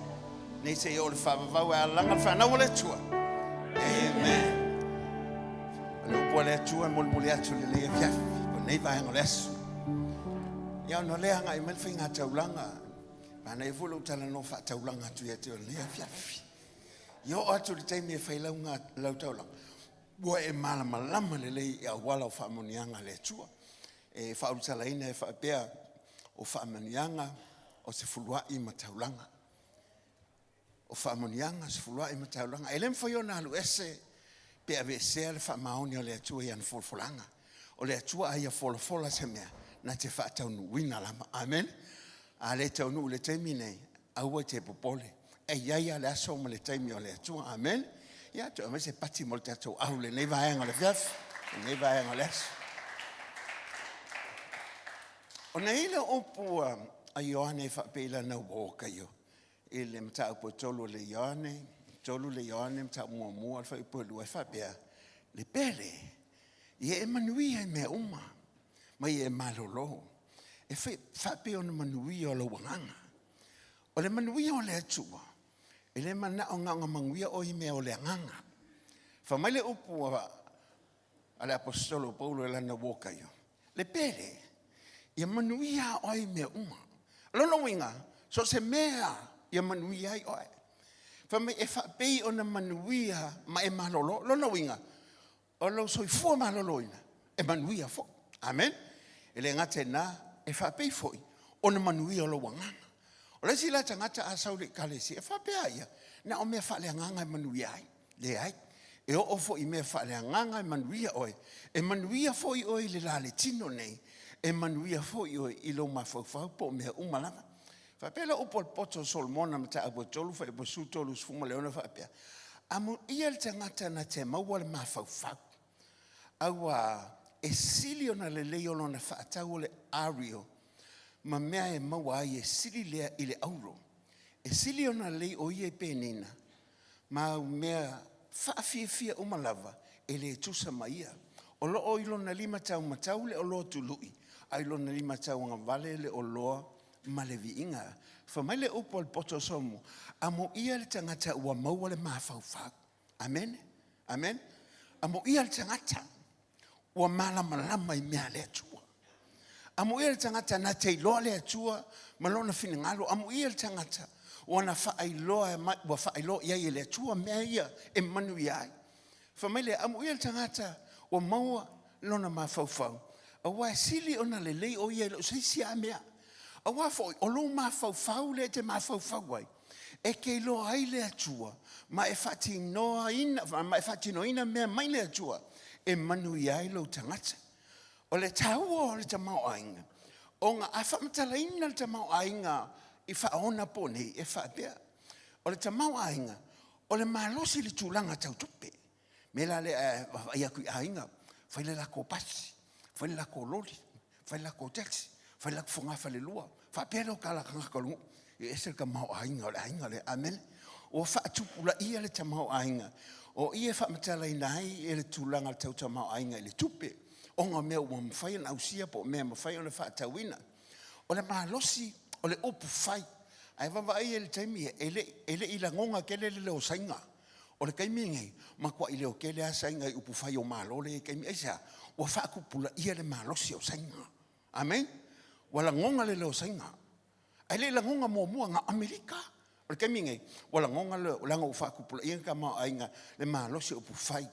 nei seia oo i le faavavau e alalaga le fanau a le Atua. Amen. O le upu a le Atua e molimoli atu i lenei afiafi, o lenei vaega o le aso. Ia ona o lea agai mai le faiga taulaga, manaia foi lou talanoa faataulaga atu ia te oe i lenei afiafi. Ia oo atu i le taimi e fai lau, lau taulaga, ua e malamalama lelei i auala o faamanuiaga a le Atua. E faaulutalaina e faapea, o faamanuiaga o se fuluai ma taulaga. O faamanuiaga, sefuluai ma taulaga. E le mafai ona alu ese pe aveesea le faamaoni o le Atua i ana folafolaga. O le Atua a ia folafola se mea, na te faataunuuina lava. Amen. A le taunuu i le taimi nei, aua e te popole. E i ai lava le aso ma le taimi o le Atua. Amen. Ia, toe aumai se pati mo le tatou au i lenei vaega o le afiafi, lenei vaega o le aso. Ona i ai lea o upu a Ioane e faapea i lana uo kaio, i le mataupu e 3 o le Ioane, 3 le Ioane mataupu muamua, le fuaiupu e 2 e faapea, le pele, ia e manuia i mea uma, ma ia e malolo, e faapea ona manuia o lou agaga. O le manuia o le Atua, e le manao na ona manuia oe i mea o le agaga. Fai mai le upu a le Aposetolo o Paulo i lana uo kaio, le pele, ia manuia oe i mea uma. O lona uiga, so o se mea ia manuia ai oe. Fai mai e faapei ona manuia ma e malolo. Lona uiga, o lou soifua maloloina e manuia foi. Amen. E le gata i lena, e faapei foi ona manuia o lou agaga. O le isi la tagata a sau i le ekalesia, e faapea ia, na o mea faaleagaga e manuia ai. Leai. E oo foi i mea faaleagaga e manuia oe. E manuia foi oe i le la le tino nei, e manuia foi oe i lou mafaufau po o mea uma lava. Faapea le upu a le poto o Solomona mataupu e 3 fuaiupu 36 faapea, Amuia le tagata na te maua le mafaufau, auā e sili ona lelei o lona faatau o le ario ma mea e maua ai e sili lea i le auro. E sili ona lelei o ia i penina ma au mea faafiafia uma lava e le tusa ma ia. O lo o i lona lima taumatau le oloa tului, a i lona lima tauagavale le oloa ma le viiga. Fai mai le upu a le poto o Solomona, Amuia le tagata ua maua le mafaufau. Amene? Amene? Amuia le tagata ua malamalama i mea a le Atua. Amuia le tagata na te iloa le Atua ma lona finagalo. Amuia le tagata ua na faailoa mai, ua faailoa i ai e le Atua mea ia e manuia ai. Fai mai lea, amuia le tagata ua maua lona mafaufau, aua e sili ona lelei o ia i lou se isi lava mea. Aua foi, o lou mafaufau lea e te mafaufau ai, e te iloa ai le Atua ma e faatinoina, ma e faatinoina mea mai le Atua e manuia ai lou tagata. O le taua o le tamaoaiga, ona a faamatalaina le tamaoaiga i faaonaponei, e faapea, o le tamaoaiga, o le malosi i le tulaga tau tupe. Mea la lea e vaavaai atu i aiga, fai le latou pasi, fai le latou loli, fai le latou taxi, fai le latou fogafalelua, faapea lea o tala a tagata o le nuu, e ese le tamaoaiga o le aiga lea. Amene. Ua faatupulaia le tamaoaiga. O i e faamatalaina ai e le tulaga o le tau tamaoaiga i le tupe, ona o mea ua mafai ona ausia po o mea e mafai ona faatauina. O le malosi o le upu fai, ae vaavaai i ai i le taimi e le, e le i lagona tele le leo o Saina. O le taimi lenei, matuai leo tele lava Saina i upu fai o Malo lea e i ai i le taimi. Aisea? Ua faatupulaia le malosi o Saina. Amene? Ua lagona le leo o Saina. Ae le i lagona muamua na o Amerika. O le taimi lenei, ua lagona le, leaga ua faatupulaia le tamaoaiga, le malosi o upufai,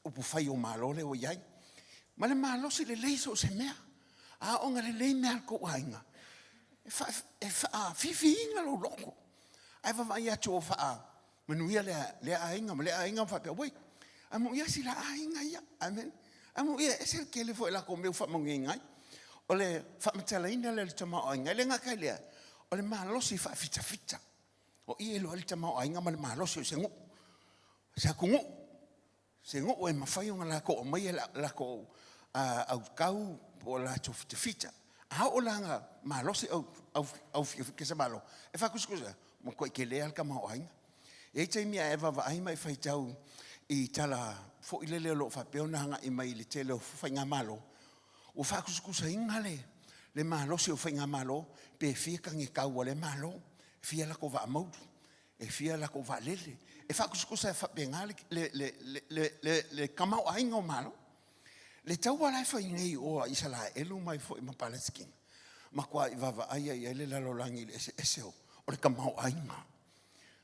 upufai o Malo lea ua i ai. Ma le malosi lelei so o se mea. A oo ina lelei mea a le tou aiga, e faafifiina lou loto. Ae vaavaai atu ua faamanuia lea aiga ma lea aiga ma faapea, wait, amuia si la aiga ia. Amen. Amuia e ese le tele foi o latou mea ua faamanuiaina ai. O le faamatalaina lea o le tamaoaiga, e le gata i lea, o le malosi faafitafita. O i e iloa ai le tamaoaiga ma le malosi o se nuu, se atunuu. Se nuu e mafai ona latou aumaia le latou aukau po o latou fitafita. A oo la ina malosi au fitafita se Malo, e faatusatusa, ua matuai tele lava le tamaoaiga. E i ai taimi a e vaavaai ma e faitau i tala foi lele o lo o faapea ona agai mai i le tele o faigamalo, ua faatusatusaina le malosi o faigamalo pe fia tagitau a lea Malo, e fia latou vaa maulu. E fia latou vaalele. E faatusatusa faapena le tamaoaiga o Malo. Le taua la e fai nei i o a Isaraelu mai foi ma Palesitina, matuai vaavaai lava i ai le lalolagi i le eseese o le tamaoaiga.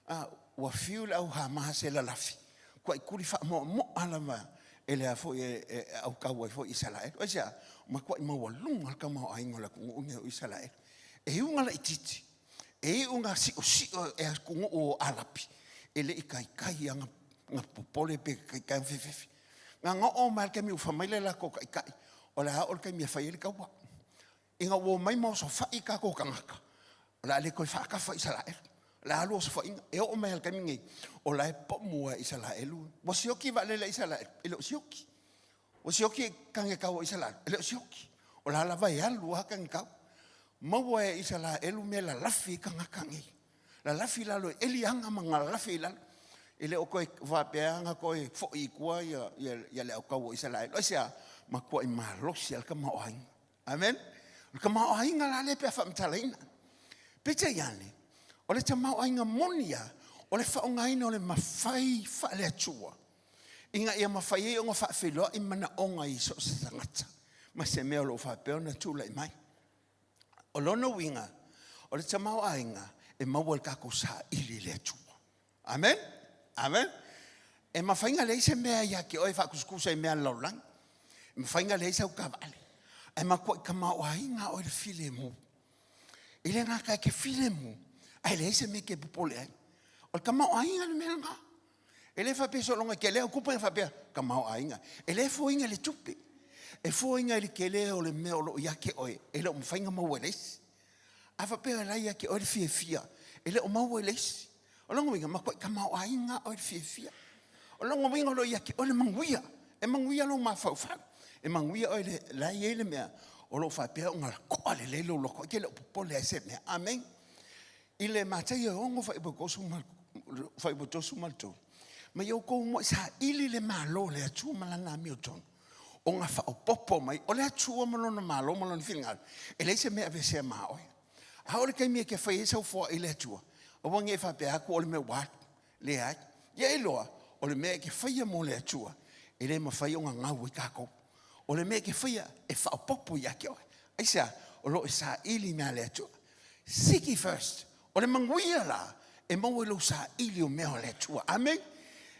A, ua fiu le au Hamas e lalafi, matuai tuli faamoamoa lava e le a foi e aukau ai foi Isaraelu. Aisea? Matuai maualuga le tamaoaiga o le atunuu lenei o Isaraelu. E uga laitiiti, E iu ina siosio e atunuu o Alapi, e le i taitai lava ona popole pe taitai ona fefefe. Na ona oo mai lava i le taimi ua fai mai le latou taitai, o le a oo le taimi e fai ai le taua. Ina ua omai ma osofai tatou tagata, o le a le toe faatafa Isaraelu. O le a alu osofaiga. E oo mai lava i le taimi lenei, o la e pomu lava e Isaraelu. Ua sioki vaalele a Isaraelu? E le o sioki. Ua sioki tagekau o Isaraelu? E le o sioki. O la lava e alu lava tagekau. Maua e Isaraelu mea e lalafi ai tagata nei. Lalafi i lalo e eli aga ma lalafi i lalo. E le o toe faapea ona toe foi i tua ia le aukau o Isaraelu. Aisea? Matuai malosi lava le tamaoaiga. Amen. O le tamaoaiga la lea pe a faamatalaina. Peitai ane, o le tamaoaiga moni lava, o le faaaogaina o le mafai faale-Atua ina ia mafai ai ona faafeiloai manaoga i so o se tagata ma se mea o lo o faapea ona tulai mai. O lona uiga, o le tamaoaiga e maua i le tatou saili i le Atua. Amen? Amen? E mafai ona leai se mea ia te oe e faatusatusa i mea a le lalolagi. E mafai ona leai sau taavale. Ae matuai tamaoaiga oe i le filemu. E le gata e te filemu, ae leai se mea e te popole ai. O le tamaoaiga le mea lena. E le faapea sologa tele au tupe faapea tamaoaiga. E le fuaina i le tupe. E fuaina i le tele o le mea o lo o ia te oe e le o mafai ona maua e le isi. A faapea o la e ia te oe le fiafia, e le o maua e le isi. O lona uiga, matuai tamaoaiga oe i le fiafia. O lona uiga o lo o ia te oe le manuia. E manuia lou mafaufau. E manuia oe le, la e i ai le mea o lo o faapea ona toa lelei lou loto, e te le o popole ai i se mea. Amene. I le Mataio 6 fuaiupu 33, ma ia outou muai saili le Malo o le Atua ma lana amiotonu, ona faaopoopo mai o le Atua ma lona Malo ma lona finagalo, e leai se mea e aveesea ma oe. A oo i le taimi e te fai ai sau foai i le Atua, aua ne i e faapea atu o le mea ua alu. Leai. Ia iloa, o le mea e te faia mo le Atua, e le mafai ona gau ai tatou. O le mea e te faia, e faaopoopo ia te oe. Aisea? O lo o e saili i mea a le Atua. Seek ye first. O le manuia la, e maua i lou saili o mea o le Atua. Amene.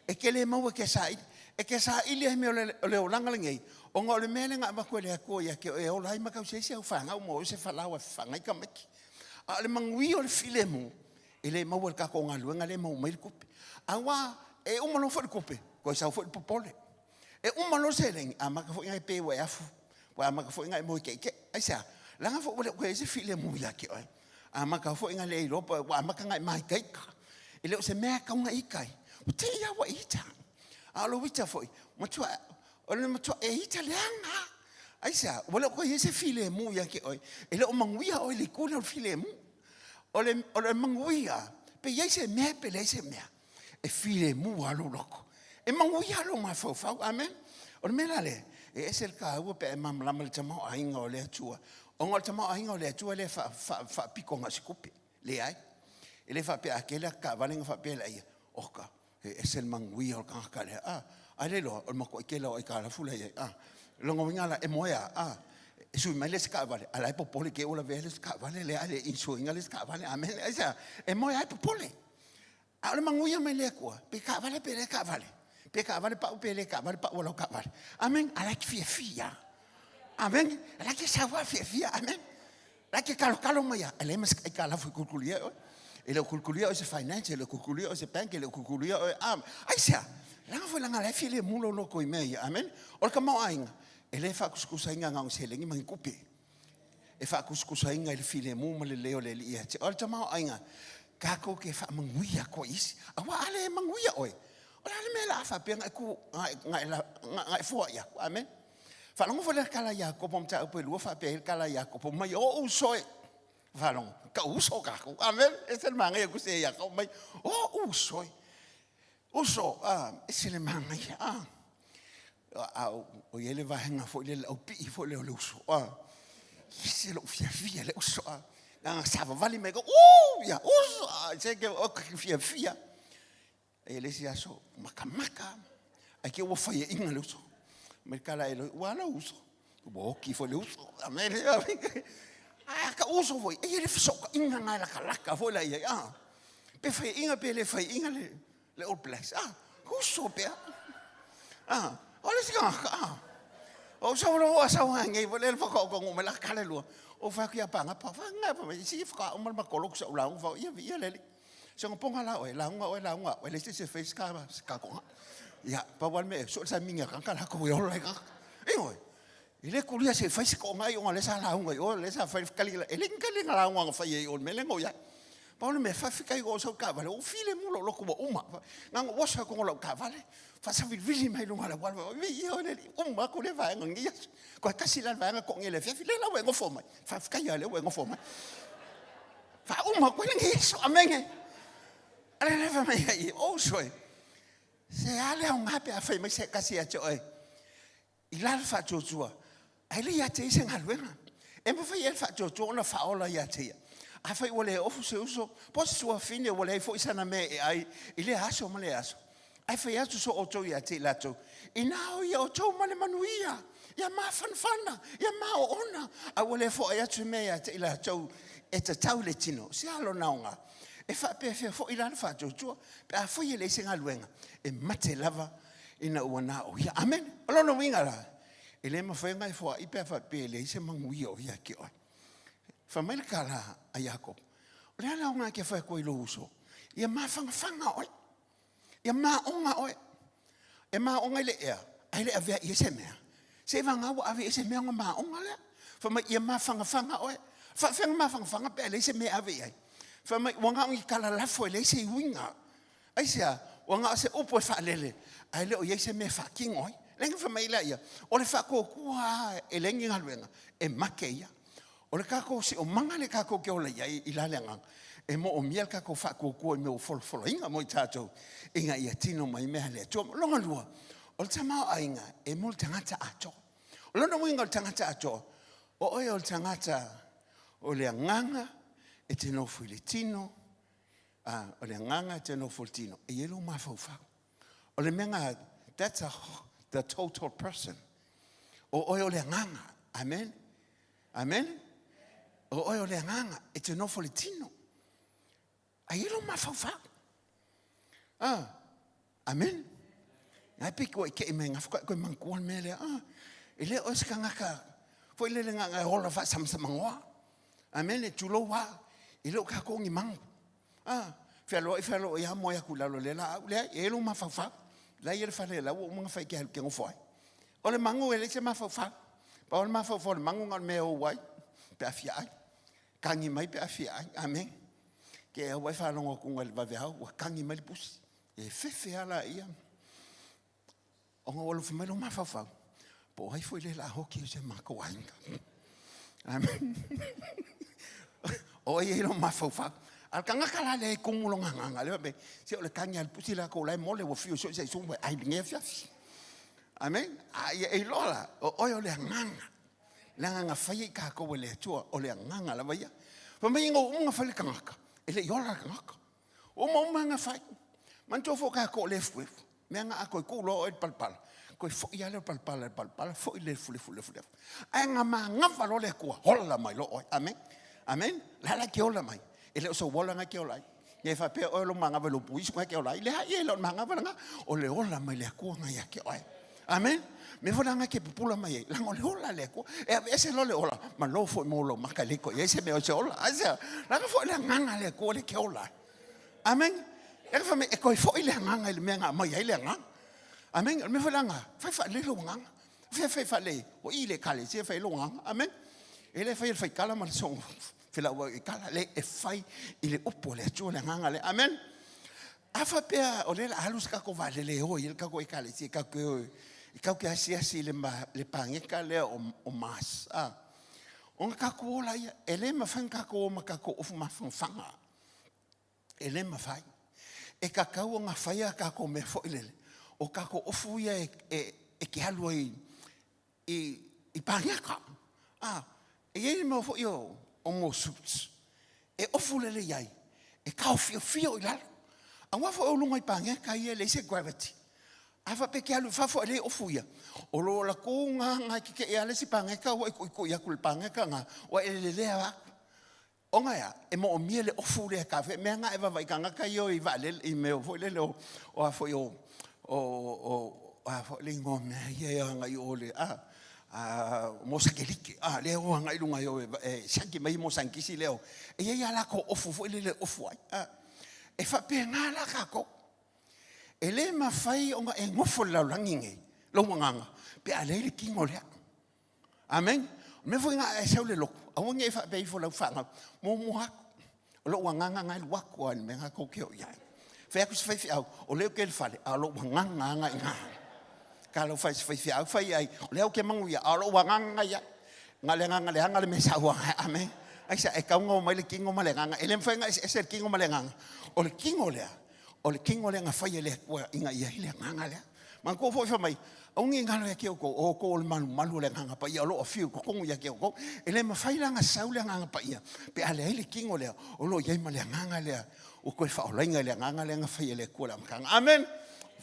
E te le maua e ke saili. E ke saili ai mea o le olaga lenei, ona o le mea lea na avatu e le Atua ia te oe e ola ai ma tausi ai si au fanau ma oe se falaoa e fafaga ai tamaiti. A o le manuia o le filemu, e le maua i le tatou galuega lea e maua mai le tupe. Aua e uma loa foi le tupe, toe sau foi le popole. E uma loa le seleni, amata foi ona e pe ua e afu, ua amata foi ona e moe ke'eke'e. Aisea? Leaga foi ua le o toe i ai se filemu ia te oe. Amata foi ona le iloa pe ua amata ona e māitaita. E le o se mea e tatau ona ita ai. Ua te i lava ua e ita. A o lou ita foi, matua, o le matua e ita leaga lava. Aisea? Ua le o toe i ai se filemu ia te oe. E le o manuia oe i le itu lea o le filemu. O le manuia, pe i ai se mea pe leai se mea, e filemu lava lou loto. E manuia lou mafaufau. Amen. O le mea la lea, e ese le taua pe a e malamalama i le tamaoaiga o le Atua. Ona o le tamaoaiga o le Atua e le faapito na o se tupe. Leai. E le faapea a tele ata taavale ona faapea lea, oka, e ese le manuia o le tagata lea. A, ai le iloa, o le matuai tele lava o aitalafu la e i ai. A, o lona uiga la, e moe lava, a, e sui mai le isi taavale, a o la e popole te i ua lavea le isi taavale lea ae le insure ina le isi taavale. Amene. Aisea? E moe lava e popole. A o le manuia mai le Atua, pe taavale pe le taavale, pe taavale pau pe le taavale pau o lau taavale. Amen. A la e te fiafia. Amen. A la e te sau lava fiafia. Amen. La e te talotalo mai lava, e leai ma se aitalafu e kulikulia ai oe. E le o kulikulia oe e se finance, e le o kulikulia oe e se bank, e le o kulikulia oe. Aisea? Leaga foi leaga o la e filemu lou loto i mea ia. Amen. O le tamaoaiga, e le faakusikusaina na o ni seleni ma ni tupe. E faakusikusaina i le filemu ma le lelei o le Alii ia te oe. O le tamaoaiga, tatou te faamanuia atu ai i isi. Aua a le manuia oe, o le a le mea o le a faapea ona e tu, ona e foai atu. Amen. Faalogo foi le tala a Iakopo mataupu e lua faapea ai le tala a Iakopo mai o uso e. Faalogo, ka uso kākou. Amen. Ese le manaia o tusi a Iakopo mai o uso e. Uso, a, ese le manaia. A, a o i ai le vaega foi lele au pii foi lea o le uso. A, ese lou fiafia le uso. A, na savavali mai ko, u, ia, uso. A, se ke o ke fiafia. E le isi aso, makamaka, ai ke ua faiaina le uso. Mai kala e ua ala uso. Ua oki foi le uso. Amen. Ai ka uso foi, e le fesootaiga ngai lakalaka foi la ia. Ah. Pe faiaina pe le faiaina le le All Blacks. Ah, uso pea. Ah, o le isi tagata, ah. O sau lo o sau ngai foi le whakaoka mai la kale lua. O wha ki a panga pa wha ngai pa mai si whaka o ma kolo sa ula fa ia ia le. Se ngo ponga la oe, lauga oe, lauga oe, le se se face ka ka konga. Ia, pa wal me, so sa minga ka ka la ko yola ka. E oe. I le kulia se face ko ngai o le sa lauga i o le sa fai kali e le kali nga lauga nga fai e o me le ngo ia. Pa ole me fa fika i o sa ka vale o file mu lo lo ko uma. Nga ngo sa ko lo ka vale. Fa sa vili mai lunga la wal. Vi o le uma ko le va ngi. Ko kasi la va ko ngi le fi le la we ngo fo mai. Fa fika ia le we ngo fo mai. Faauma koe le Iesu, amene. Ale le fa mai ai, o soe. Se ale au ngape a fai mai se kasi ia te oe. I la le faatuatua, ai le ia te i se galuega. E mawhai e le faatuatua ona whaola ia te ia. A fai ua le ofu se uso, po se tuafine ua leai foi sana mea e ai, i lea aso ma lea aso. Ae fai atu so outou ia te i latou, Inā o ia outou ma le manuia, ia mafanafana, ia maoona, a ua le foai atu se mea ia te i latou e tatau i le tino, se a lona aoga? E faapefea foi la le faatuatua, pe afai e leai se galuega, e mate lava ina ua na o ia. Amene. O lona uiga la, e le mafai ona e foai pe a faapea e leai se manuia o ia ki oe. Fai mai le tala a Iakopo, O le a le aoga e te fai atu ai i lou uso? Ia mafanafana oe. Ia maoga oe. E maoga i le ea, ae le avea i ai se mea. Seivaga ua ave i ai se mea ona maoga lea. Fai mai, ia mafanafana oe. Faafefea ona mafanafana pe a leai se mea e ave i ai? Fai mai, ua na o ni tala lafo e leai se uiga. Aisea? Ua na o se upu e faalele, ae le o i ai se mea e faatino ai. Lea na fai mai ai lea, o le faatuatua lava e leai ni galuega, e make ia. O le tatou siomaga lea tatou te ola i ai i la le agaga, e moomia le tatou faatuatua i mea ua folafolaina mo i tatou ina ia tino mai mea a le Atua. Lona lua, o le tamaoaiga e mo le tagata atoa. O lona uiga o le tagata atoa, o oe o le tagata o le agaga e te nofo i le tino, a, o le agaga e te nofo i le tino, e i ai lou mafaufau. O le mea nga, that's a, the total person. O oe o le agaga. Amen. Amen. O oe o le agaga e te nofo le tino. Ai e lo mafaufau. Ah, amen. Ngai pe koe ke mai ngafu koe manatua le mea lea. Ah, e le o se kangaka foi lele nga nga ola fa samasamangoa. Amen. E tulou a. E le o kākou ni mangu. Ah, fealoai fealoai lava moe atu i lalo o lea laau. Leai, e i ai lou mafaufau. La e i ai le fale la ua uma ona fai e te alu e te nofo ai. O le magu e leai se mafaufau. Pau le mafaufau o le magu na o le mea e ou ai pe a fia ai. Kagi mai pe a fia ai. Amen. Ke au ai faalogo atu i le vaveao ua kagi mai le pusi. E fefe lava laia. Ona ua alofa mai lou mafaufau, po o ai foi le la hoki o se matou aiga. Amen. O ai e lou mafaufau. A o le tagata la lea e tumu lona agaga, lea faapea, se o le tagi a le pusi latou la e mole ua fiu e sue se i ua ai lenei afiafi. Amen. A ia e iloa la, o oe o le agaga. Leaga na faia i tatou e le Atua, o le agaga lava ia. Fai mai ina ua uma ona fai le tagata, e le i ola le tagata. Ua uma uma ona fai. Manatua foi o tatou o le efuefu. Mea na a toe tuu loa oe i le palapala, toe foi lava lea o le palapala i le palapala, foi le lefulefu lefulefu. Ae na manava loa le Atua, ola mai loa oe. Amen. Amen. O le a la e te ola mai? E le o sou ola na e te ola ai. Ne i faapea oe o lou manava i lou puisu na e te ola ai. Leai, e le o le manava lena. O le ola mai le Atua na ia te oe. Amen. Mea foi la na e te pupula mai ai, leaga o le ola a le Atua. E aveese loa le ola, ma lo foi mo lou maka e le toe i ai se mea o se ola. Aisea? Leaga foi le agaga a le Atua lea e te ola ai. Amen. E fai mai, e toe foi le agaga i le mea na aumai ai le agaga. Amen. O le mea foi la fai faalelei lou agaga. Fai fai faalelei, o i le ekalesia fai lou agaga. Amen. E le fai e le faikala ma le sogo felauai i kala, le e fai i le upu a le Atua le agaga lea. Amen. A faapea o lea o le a alu se tatou vaalele e o ai le tatou ekalesia, tatou te o e tatou te asiasi i le paneta lea o Mars. A, ona tatou o laia, e le mafai ona tatou o ma tatou ofu mafanafana. E le mafai. E tatau ona fai a tatou mea foi lele, o tatou ofu ia e te alu ai i paniaka. A, e i ai le mea foi o mo suits, e ofu lelei ai, e taofiofia i lalo. Aua foi o luga i paniaka ia e leai se gravity. A faapea e te alu i fafo e le ofu ia, o lo latou ga e tetee lava le isi paniaka ua e tuitui atu i le paniaka lena, ua e lelea atu. Ona e a? E moomia le ofu lea e tafe. Mea na e vaavaai i tagata ia o i vaalele, i mea foi lele o, o a foi o, o, o, a foi le igoa o mea ia e agai o le, a, a, mo satelite, a, lea o agai i luga e o e, e siaki mai mo saienitisi lea o, e i ai a latou ofu foi lele e ofu ai, a. E faapena la tatou. E le mafai ona e nofo i le lalolagi nei, lou agaga, pe a leai le tino lea. Amen. O le mea foi na e sau le lotu, aua ne i e faapea ifo lau fanau, muamua atu. O lou agaga na e alu atu lava i le mea na tou te o i ai. Fai atu se faifeau, o lea ou te i le fale, a o lou agaga lava i ina. Ka lau fai se faifeau, fai ai, o lea ou te manuia, a o lou agaga na i ai. Na o le agaga leaga le mea sau ai. Amen. Aisea, e tatau ona omai le tino ma le agaga. E le mafai ona eseese le tino ma le agaga. O le tino lea, o le tino lea na fai e le Atua ina ia i ai le agaga lea. Manatua foi fai mai, aua ne i galo ia te outou, o outou o le malumalu o le Agaga Paia o lo o afio i totonu ia te outou. E le mafai la ona sau le Agaga Paia pe a leai le tino lea o lo o i ai ma le agaga lea ua toe faaolaina i le agaga lea na fai e le Atua i le amataga. Amen!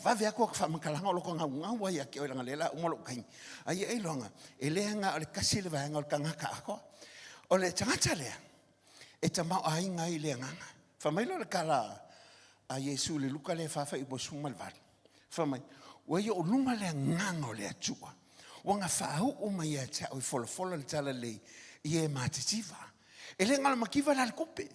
Vave atu atu faamatalaga o lo o gaugau ai ia te oe leaga o lea o le a uma lou taimi. A ia iloga, e le na o le tasi le vaega o le tagata atoa. O le tagata lea, e tamaoaiga ai i le agaga. Fai mai lea o le tala a Iesu i le Luka lea e 4 fuaiupu 18. Fai mai, ua i ou luma le agaga o le Atua, ua na faauu mai ia te au e folafola le talalelei i e matitiva. E le galo mativa la le tupe.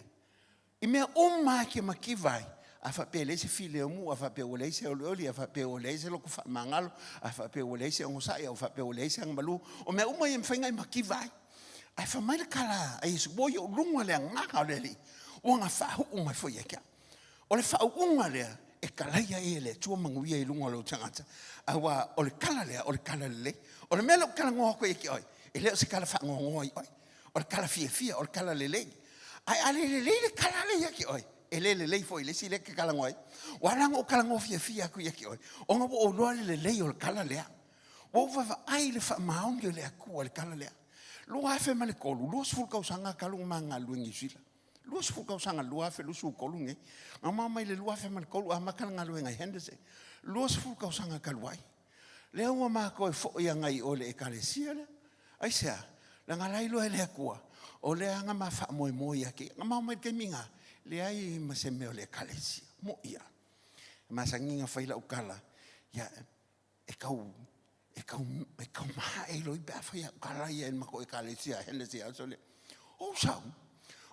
I mea uma e ke mativa ai, a faapea e leai se filemu, a faapea ua leai se olioli, a faapea ua leai se loto faamagalo, a faapea ua leai se onosai, a faapea ua leai se agamalu, o mea uma ia e mafai ona e mativa ai. Ae fai mai le tala a Iesu, ua i ou luga le agaga o le Alii, ua na faauu mai foi ia te au. O le faauuga lea e kalaia ai e le Atua manuia i luga o lou tagata, aua o le kala lea, o le kala lelei. O le mea lea ou te talanoa atu ai ia te oe, e le o se kala faanoanoa i oe, o le kala fiafia, o le kala lelei. Ae a le lelei le kala lea ia te oe, e le lelei foi i le isi lea e te talanoa ai. Ua ala ona ou talanoa fiafia atu ia te oe, ona ua ou iloa le lelei o le kala lea. Ua ou vaavaai i le faamaoni o le Atua i le kala lea. 2003, 20 tausaga talu ona ma galulue i Niu Sila. 20 tausaga, 2023 nei. Na mao mai le 2003 amata le galuega i Henderson. 20 tausaga talu ai. Lea ua matou e foi agai i o i le ekalesia lea. Aisea? Leaga la iloa e le Atua, o lea na ma faamoemoe ia te ia. Na mao mai le taimi na, leai ma se mea o le ekalesia. Moʻi a. E masani na fai lau tala, ia, e tau e tau e tau mahae loi pe afai au kala ia i le matou ekalesia Hennessy House lea. Ou sau,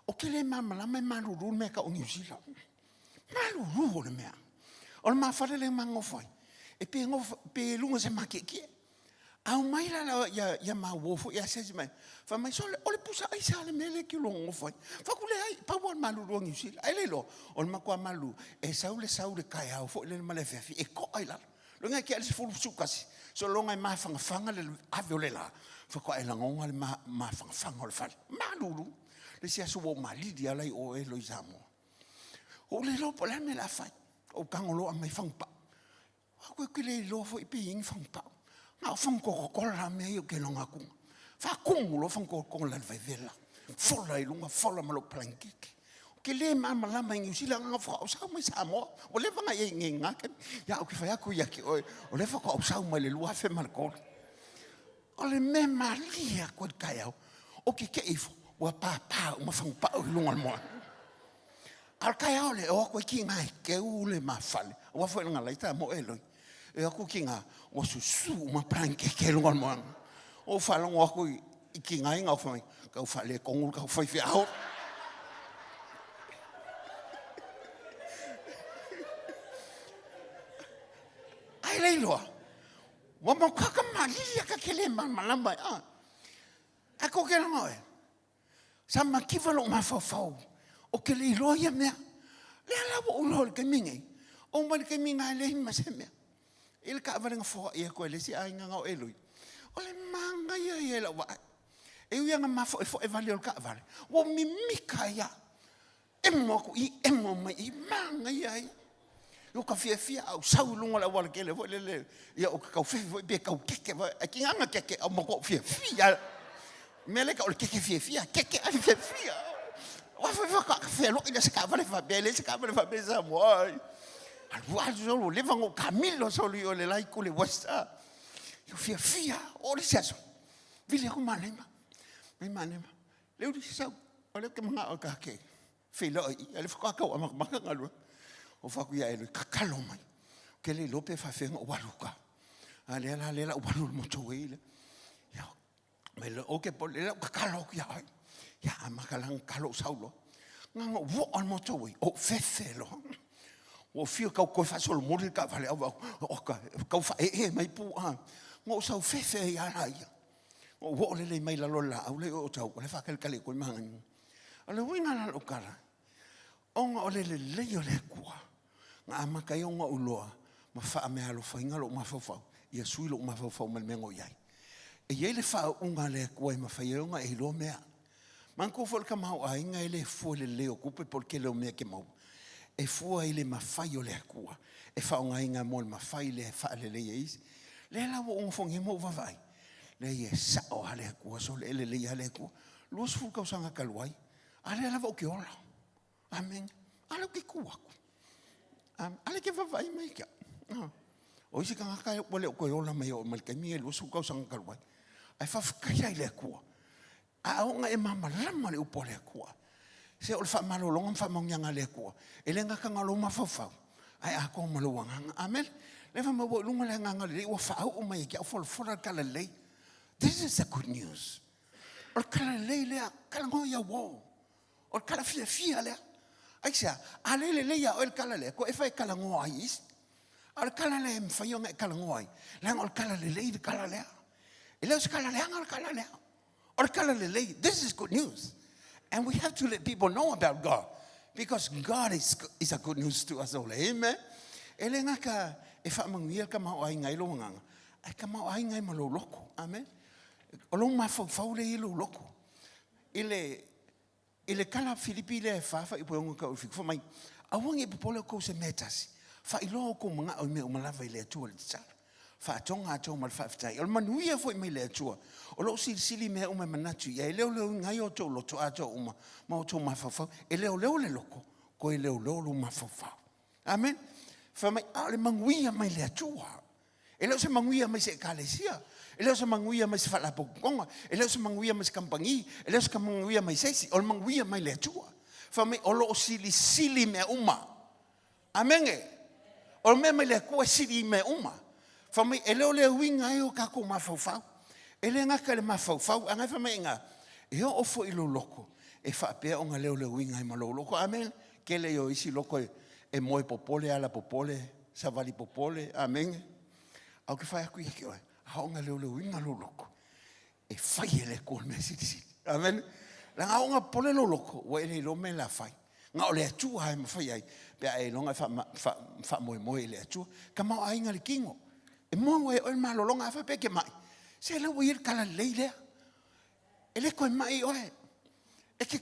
o ke le malamalama e malulu le mea tau o Niu Sila. Malulu o le mea. O le mafale le manofo ai. E pe nofo, pe luga se makiekie. Aumai la la ia ia mau foi asiasi mai. Fai mai sole o le pusa aisa le mea lea ke lo nofo ai. Fai atu leai, pau o le malulu o Niu Sila. Ai le iloa, o le matua malulu, e sau le sau le taeao foi lele ma le afiafi e to'a i lalo. Loga e tea le 11, sologa e mafanafana le ave o le la, faatoa e lagona le mafanafana o le fale. Malulu. Le isi aso ua ou malili ala i o e loi Samoa. Ua ou le iloa po o le a le mea o le a fai. Ou tago loa aumai fagupau. Au ou te le iloa foi pe i ai ni fagupau. Na o fagu Coca-Cola lava mea ia ou te iloga atu. Faatumu loa fagu Coca-Cola i le vaivela. Fola i luga, fola ma lou palaikeke. Ou te le malamalama i Niu Sila, na faatoa ou sau mai Samoa. Ua leva ona i ai i inei i na taimi. Ia ou te fai atu ia te oe, o lea faatoa ou sau mai le 2003. O le mea malie atu ai le taeao, ou te te i ifo, ua papa uma fagupau i luga o le moana. A o le taeao lea e o atu ai tiga e teu le mafale, aua foi leaga la e tamoe e loi. E o atu tiga, ua susu uma palaikeke i luga o le moana. Ou faalogo atu i tiga ia na fai mai, tau faaletonu le tatou faifeau. Ae le iloa, ua matua tamalii ta te le malamalama ai. Ae tou te iloa oe, Sa mativa lou mafaufau, ou te le iloa ia mea. Lea la ua ou iloa i le taimi nei, oo mai le taimi lena e leai ma se mea. I le taavale na foai atu e le isi aiga na o Elui, o le manaia ia i lau vaai. E ui lava ina mafoefoe vale o le taavale, ua mimita ai lava. Emo atu i i, emo mai i i, manaia ia. Ua ka fiafia a ou sau i luga o le aualatele foi lele, ia ou te tau fefe foi pe tau keke foi. Ae tiga na keke, a ua matuai ou fiafia lava. O le mea lea e tau o le keke fiafia, keke ae fiafia. Aua foi faatoa fealuai lea o se taavale faapea, e leai se taavale faapea i Samoa. Alu alu solo, ua leva ona ou taamilo solo i o i le la itu i le west. Ua fiafia lava. Oo le isi aso, vili atu Malema, mai Malema, Leuili se sau, o lea ou te manao ta te feiloai i i, a o lea faatoa tau amatamata galuega. Ou fai atu ia Eloi, tatalo mai, ou te le iloa pe faapefea ona ou alu i uta. A o lea la o le a ou alu i le motor way lea. Ia, fai mai loa, okay Paul, o lea o le a ou tatalo atu ia oe. Ia amata la ona tatalo ou sau loa. Na ona ou oo lava i le motor way, ou fefe loa. Ua ou fiu e tau toe faasolomuli le taavale, ae ou vaai atu, oka, e tau faaee mai pu. Na ou sau fefe ai lava laia. Ou oo lelei mai lalo o le laau lea i o tau, o la e faatalitali atu ai magaina. O le uiga la o lau tala, ona o le lelei o le Atua, na amata ai ona ou iloa ma faameaalofaina lou mafaufau, ia sui lou mafaufau mai le mea na ou i ai. E i ai le faauuga a le Atua e mafai ai ona e iloa mea. Manatua foi le tamaoaiga e le fua i le lelei o tupe po o le tele o mea e te maua. E fua i le mafai o le Atua e faaaogaina mo le mafai lea e faalelei ai isi. Lea la ua ou nofogia ma ou vaavaai, leai e sao lava le Atua, sole e lelei lava le Atua. 20 tausaga talu ai, a lea lava ou te ola. Amene. A lea ou te tu atu. A lea e te vaavaai mai ia te au. O isi tagata ua le o toe ola mai e oo mai i le taimi lenei 20 tausaga talu ai. Ae faafetai lava i le Atua A oo ina e malamalama i le upu a le Atua, se o le faamalologa ma faamanuiaga a le Atua, e le gata na o lou mafaufau, ae atoa ma lou agaga. Amene. Lea fai mai ua i luga le agaga lelei ua faauu mai e te au folafola le tala lelei. This is the good news. O le tala lelei lea, talanoa i au uo. O le tala fiafia lea. Aisea? A le lelei ia oe le tala lea, toe e fai e talanoa ai i isi. A o le tala lea e mafai ona e talanoa ai, leaga o le tala lelei le tala lea. E le o se tala leaga le tala lea. O le tala lelei. This is good news. And we have to let people know about God. Because God is a good news to us all. Amen. E le gata e faamanuia le tamaoaiga ai lou agaga, ae tamaoaiga ai ma lou loto. Amen. O lou mafaufau lea e i lou loto. I le, I le tala a Filipi lea e fa fuaiupu e 6 tau i le 7, fai mai, Aua ne i popole outou i se mea e tasi, faailoa outou manao i mea uma lava i le Atua i le tatalo. Faatoga outou ma le faafetai. O le manuia foi mai le Atua, o lo o silisili mea uma e manatu i ai, e leoleoina ai outou loto atoa uma ma outou mafaufau. E leoleo le loto, toe leoleo lou mafaufau. Amene. Fai mai, a o le manuia mai le Atua. E le o se manuia mai se ekalesia, e le o se manuia mai se faalapotopotoga, e le o se manuia mai se kamupani, e le o se manuia mai se isi, o le manuia mai le Atua. Fai mai, o lo o silisili mea uma. Amene. O le mea mai le Atua e sili i mea uma. Fai mai, e le o le uiga ai o tatou mafaufau. E le gata i le mafaufau, a na fai mai ina, e oo foi i lou loto, e faapea ona leoleuina ai ma lou loto. Amene. Tele ia o isi loto e moe popole, ala popole, savali popole, amene. Ae ou te fai atu ia te oe, a oo ina leoleuina lou loto, e fai e le Atua le mea silisili. Amene. Leaga a oo ina popole lou loto, ua e le iloa mea o le a fai. Na o le Atua lava e mafai ai, pe a e iloga e faamoemoe i le Atua. Tamaoaiga i le tino. E maua e oe le malologa, a faapea e te mai, se la ua i ai le tala lelei lea. E le toe mai oe. E te,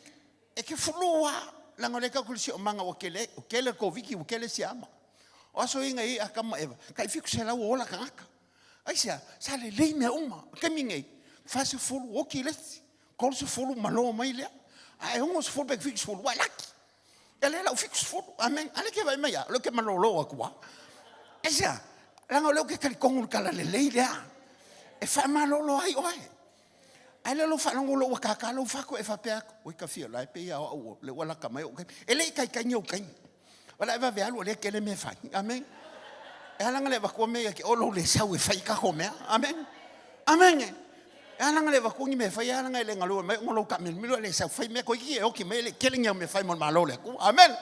e te fulu lava. Leaga o lea e tau atu le siomaga ua tele, ua tele le Koviti ua tele siama. O aso ia na i ai Atamu ma Eva, tai 700 o ola tagata. Aisea? Sa lelei mea uma. O le taimi lenei, 40 oti le isi, 30 malo mai lea, ae 60 pe 70 ua e laki. Ia lea la ua 70. Amen. A lea e te vaai mai lava, o lea ou te malolo atu lava. Aisea? Leaga o lea ou te talitonu i le tala lelei lea e faamalolo ai oe. Ae le lou faalogo loa ua tata lou fatu e faapea atu, oi ta fia la e pei lava o au o lea ua lata mai ou taimi. E le i taitai ni ou taimi. O le a e vave alu o lea e tele mea e fai. Amene. E ala ona le avatua mea ia te oe lou le sau e fai tatou mea. Amene. Amene. E ala ona le avatua ni mea e fai, e ala ona e le galue mai ona o lou taamilomilo e le sau fai mea. Toeitiiti e oti mai e le i tele ni au mea e fai mo le Malo o le Atua. Amene.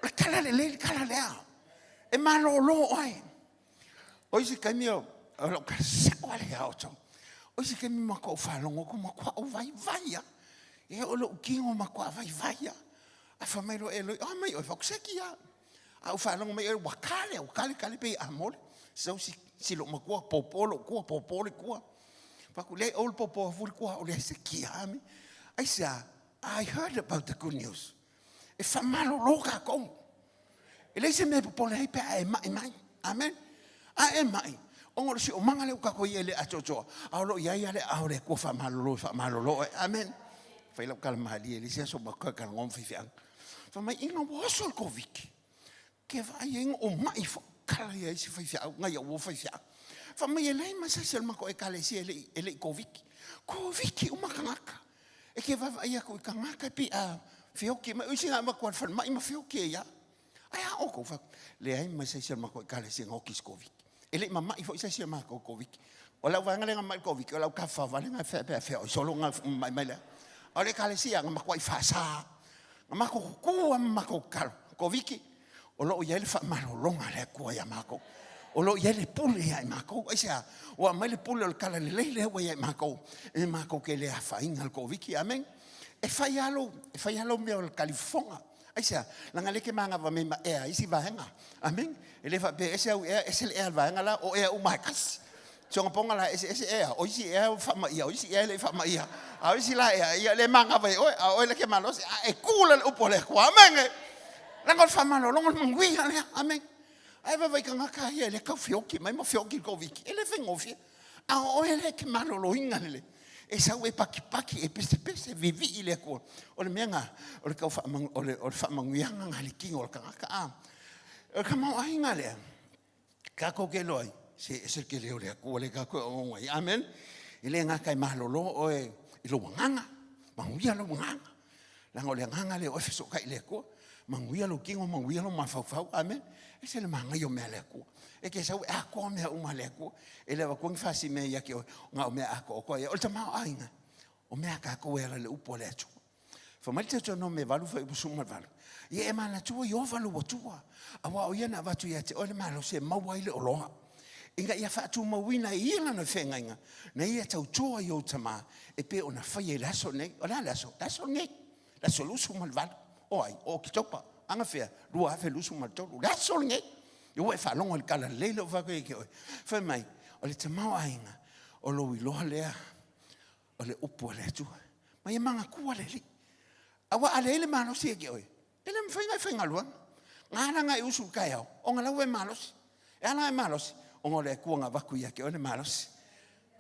O le tala lelei le tala lea. E malolo oe. O isi taimi o lau tala sao lava ia outou. O isi taimi matua ou faalogo atu matua ou vaivai lava. E oo i lou tino matua vaivai lava. Ae fai mai loa Eloi, a mai oe, fai atu, seki lava. A ou faalogo mai ua kale, ua kale kale pei a mole. Sau si, si lou matua, popo lou tua, popo le tua. Fai atu, leai, o le popo atu le tua, o lea seki lava. Aisea? I heard about the good news. E faamalolo tatou. E leai se mea e popole ai pe a e mai mai. Amen. A e mai, ona o le siomaga lea ua tatou i ai e le atoatoa, a o lo o i ai lava le aao o le Atua faamalolo e faamalolo oe. Amen. Fai lau tala malie, le isi aso matou talanoa ma faifeau. Fai mai, ina ua oso le Koviti, ke vaai ai na ou mai foi, kala ia isi faifeau, nai au uo faifeau. Fai mai, e leai ma se isi o le matou ekalesia e le i Koviti. Koviti uma tagata. E ke vaavaai aku i tagata e pei a feoki mai. O isi na avatu lava i le falemai ma feoki ai lava. Ae a outou fai atu, leai ma se isi o le matou ekalesia na oti i se Koviti. E le i mamai foi se isi o matou i le Koviti. O lau vaega lea na mamai i le Koviti, o le au tafafao na feapeafea solo na mamai mai lea. A o le ekalesia na matuai faasa. Na matou tutu lava ma matou tatalo, Koviti, o lo o i ai le faamalologa a le Atua ia matou. O lo o i ai le pule ia i matou. Aisea? Ua aumai le pule o le tala lelei lea ua ia i matou, e matou te le afaina i le Koviti. Amene. E fai lava lou, e fai lava lou mea o le talifofoga. Aisea? Leaga o lea e te manava mai ma ea isi vaega. Amene. E le faapea e ese au ea, ese le ea a le vaega la, o ea uma lava e tasi. Sogapoga la eseese ea, o isi ea ua faamaia, o isi ea e le i faamaia. A o isi la ea, ia e le manava i oe, a o oe lea e te malosi, a e ku la le upu a le Atua. Amene! Leaga o le faamalologa o le manuia lea. Amene. Ae vaivai tagata ia e le tau feoki mai ma feoki i le Koviti, e le faigofie. A o oe lea e te maloloina lelei, e sau e pakipaki, e pesepese, vivii i le Atua. O le mea lena, o le tau faamanu, o le, o le faamanuiaga lena i le tino o le tagata. A, o le tamaoaiga lea, Tatou te iloa ai, se ese le tele o le Atua lea tatou e auauna ai. Amen. E le gata e malolo oe i lou agaga, manuia lou agaga. Leaga o le agaga lea o oe fesootai i le Atua. Manuia lou tino, manuia lou mafaufau. Amen. Ese le manaia o mea a le Atua. E te sau e atoa mea uma a le Atua. E le avatua ni fasimea ia te oe, na o mea atoatoa ia. O le tamaoaiga, o mea a tatou e ala i le upu a le Atua. Fai mai le Teutonome 8 fuaiupu 18, Ia e manatua Ieova lou Atua, auā o ia na avatu ia te oe le malosi e maua ai le oloa, ina ia faatumauina e ia lana feagaiga na ia tautoa i ou tama, e pei ona faia i le aso lenei. O le a le aso? Le aso lenei, le aso 28 o ai? O Oketopa, agafea, 2023, le aso lenei. Ia ua e faalogo i le tala lelei lea ua fai atu ia te oe. Fai mai, o le tamaoaiga o lou iloa lea o le upu a le Atua. Ma ia manatua le Alii. Aua a leai le malosi ia te oe, e le mafai ona e faigaluega. Na ala ona e usu i le taeao, ona la ua e malosi. E ala ona e malosi, ona o le Atua na avatu ia te oe le malosi.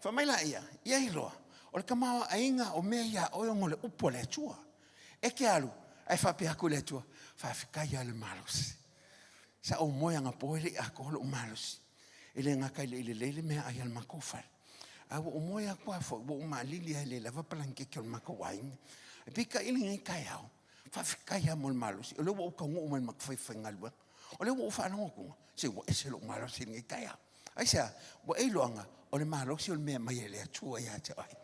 Fai mai laia, ia iloa, o le tamaoaiga o mea ia oe ona o le upu a le Atua. E te alu, ae faapea atu i le Atua, faafetai lava i le malosi. Sa ou moe anapo e le i atoa lou malosi. E le gata e le i lelei le meaai a le matou fale, ae ua ou moe atu lava foi, ua ou maalili lava e le lava palaniketi o le matou aiga. Ae peitai i lenei taeao, faafetai lava mo le malosi, o lea ua ou taunuu mai i le matou faifaigaluega. O lea ua ou faalogo atu, se ua ese lou malosi i lenei taeao. Aisea? Ua e iloaga, o le malosi o le mea e aumai e le Atua ia te oe.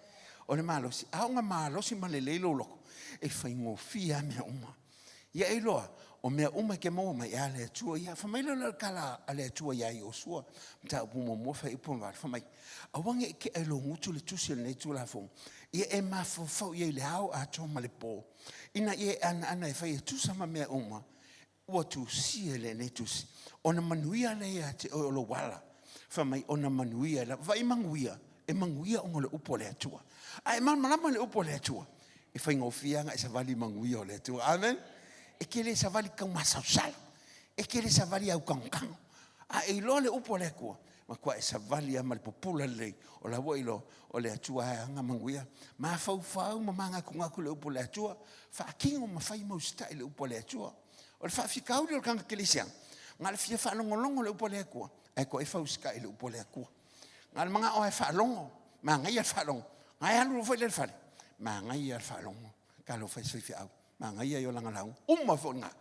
O le malosi, a oo ina malosi ma lelei lou loto, e faigofie lava mea uma. Ia e iloa, o mea uma e te maua mai, e a le Atua ia. Fai mai lea o le tala a le Atua iā Iosua, mataupu muamua fuaiupu 8, fai mai, Aua ne i tea i lou gutu le tusi o lenei Tulafono, ia e mafaufau i ai i le ao atoa ma le po, ina ia e anaana e fai e tusa ma mea uma ua tusia i lenei tusi, ona manuia lea ia te oe o lou ala. Fai mai, ona manuia lava. Vaai manuia, e manuia ona o le upu a le Atua. A e malamalama i le upu a le Atua, e faigofie lava ona e savali i manuia o le Atua. Amen. E te le savali taumasaosala. E te le savali aukagokago. A e iloa le upu a le Atua, matua e savali lava ma le pupula lelei, o la ua iloa, o le Atua e ana manuia. Mafaufau ma manatunatu i le upu a le Atua, faatino ma fai ma usitai i le upu a le Atua. O le faafitauli o le tagata kerisiano, na o le fia faalogologo i le upu a le Atua, ae toefa usitai i le upu a le Atua. Na o le manao lava e faalogo, manaia le faalogo, ae alu loa foi lea i le fale, manaia le faalogo, talofa e i si faifeau, manaia ia o lana lauga, uma foi lena.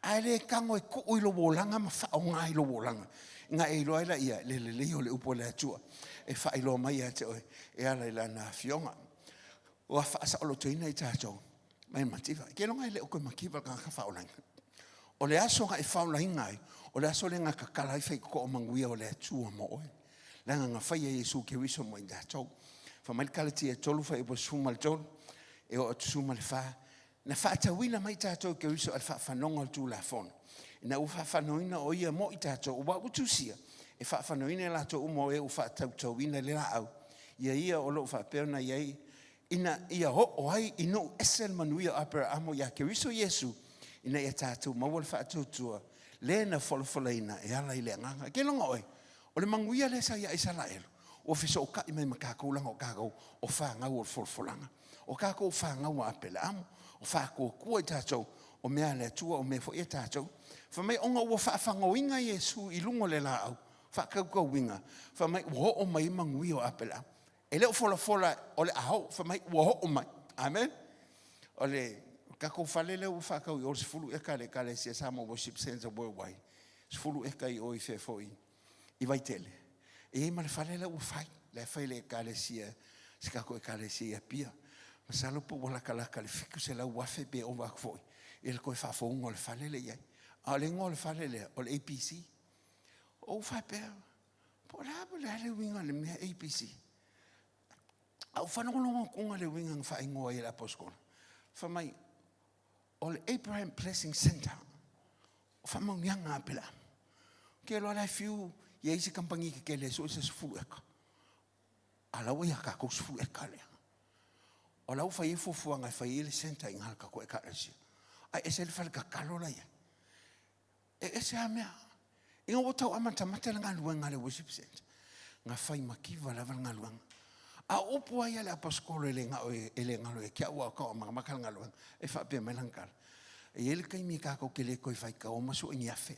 Ae le tago e tuu i lou olaga ma faaaoga i lou olaga, ona e iloa ai lea le lelei o le upu a le Atua e faailoa mai ia te oe e ala i Lana Afioga. Ua faasaolotoina i tatou mai mativa. Keiloga e le o toe mativa le tagata faaolaina. O le aso na e faaolaina ai, o le aso lea na tatala ai faitotoa manuia o le Atua mo oe. Leaga na faia e Iesu Keriso mo i tatou. Fai mai le Kalatia 3 fuaiupu 13 e oo atu 14, na faatauina mai tatou e Keriso i le faafanoga o le Tulafono, ina ua faafanoina o ia mo i tatou, aua ua tusia, e faafanoina i latou uma o e ua faatautauina i le laau, ia ia o lo o faapea ona i ai, ina ia oo ai i nuu ese le manuia o Aperaamo ia Keriso Iesu, ina ia tatou maua le faatuatua le na folafolaina e ala i le Agaga. Keiloga oe, o le manuia lea sa ia Isaraelu, ua fesootai mai ma tatou leaga o tatou o fanau o le folafolaga. O tatou o fanau a Aperaamo, o faatuatua i tatou o mea a le Atua o mea foi a tatou. Fai mai ona ua faafagoina Iesu i luga o le laau faatautauina, fai mai ua oo mai ai manuia o Aperaamo. E le o folafola o le a oo, fai mai ua oo mai. Amen. O le tatou fale lea ua faatau i o i le 10 eka a le Ekalesia Samoa Worship Centre Worldwide, 10 eka i o i fea foi i Vaitele. E i ai ma le fale lea ua fai, la e fai e le Ekalesia, si tatou Ekalesia i Apia. Masalo po ua latalata i le $700,000 pe ova atu foi i le toe faafouina o le fale lea e i ai. A o le igoa o le fale lea, o le ABC. Ou faapea, Po o le a le a le uiga o le mea ABC? A ou faalogologo atu i le uiga na faaigoa ai e le Aposotola, fai mai, o le Abraham Blessing Center, o faamanuiaga a Apelaa. Ou te iloa la e fiu i ai se kamupani tetele e sue se 10 eka, a o la ua ia tatou 10 eka lea. O la ua fai ai fuafuaga e fai ai le centre i ina i le tatou ekalesia. Ae ese le fale tatalo la e i ai. E ese lava mea. Ina ua tau amatamata le galuega a le worship center, na fai mativa lava le galuega. A o upu lava ia a le aposetolo e le galo ia te au a o tau amatamata le galuega, e faapea mai lana tala, E i ai le taimi tatou te le toe faitaua ma sue ni afe,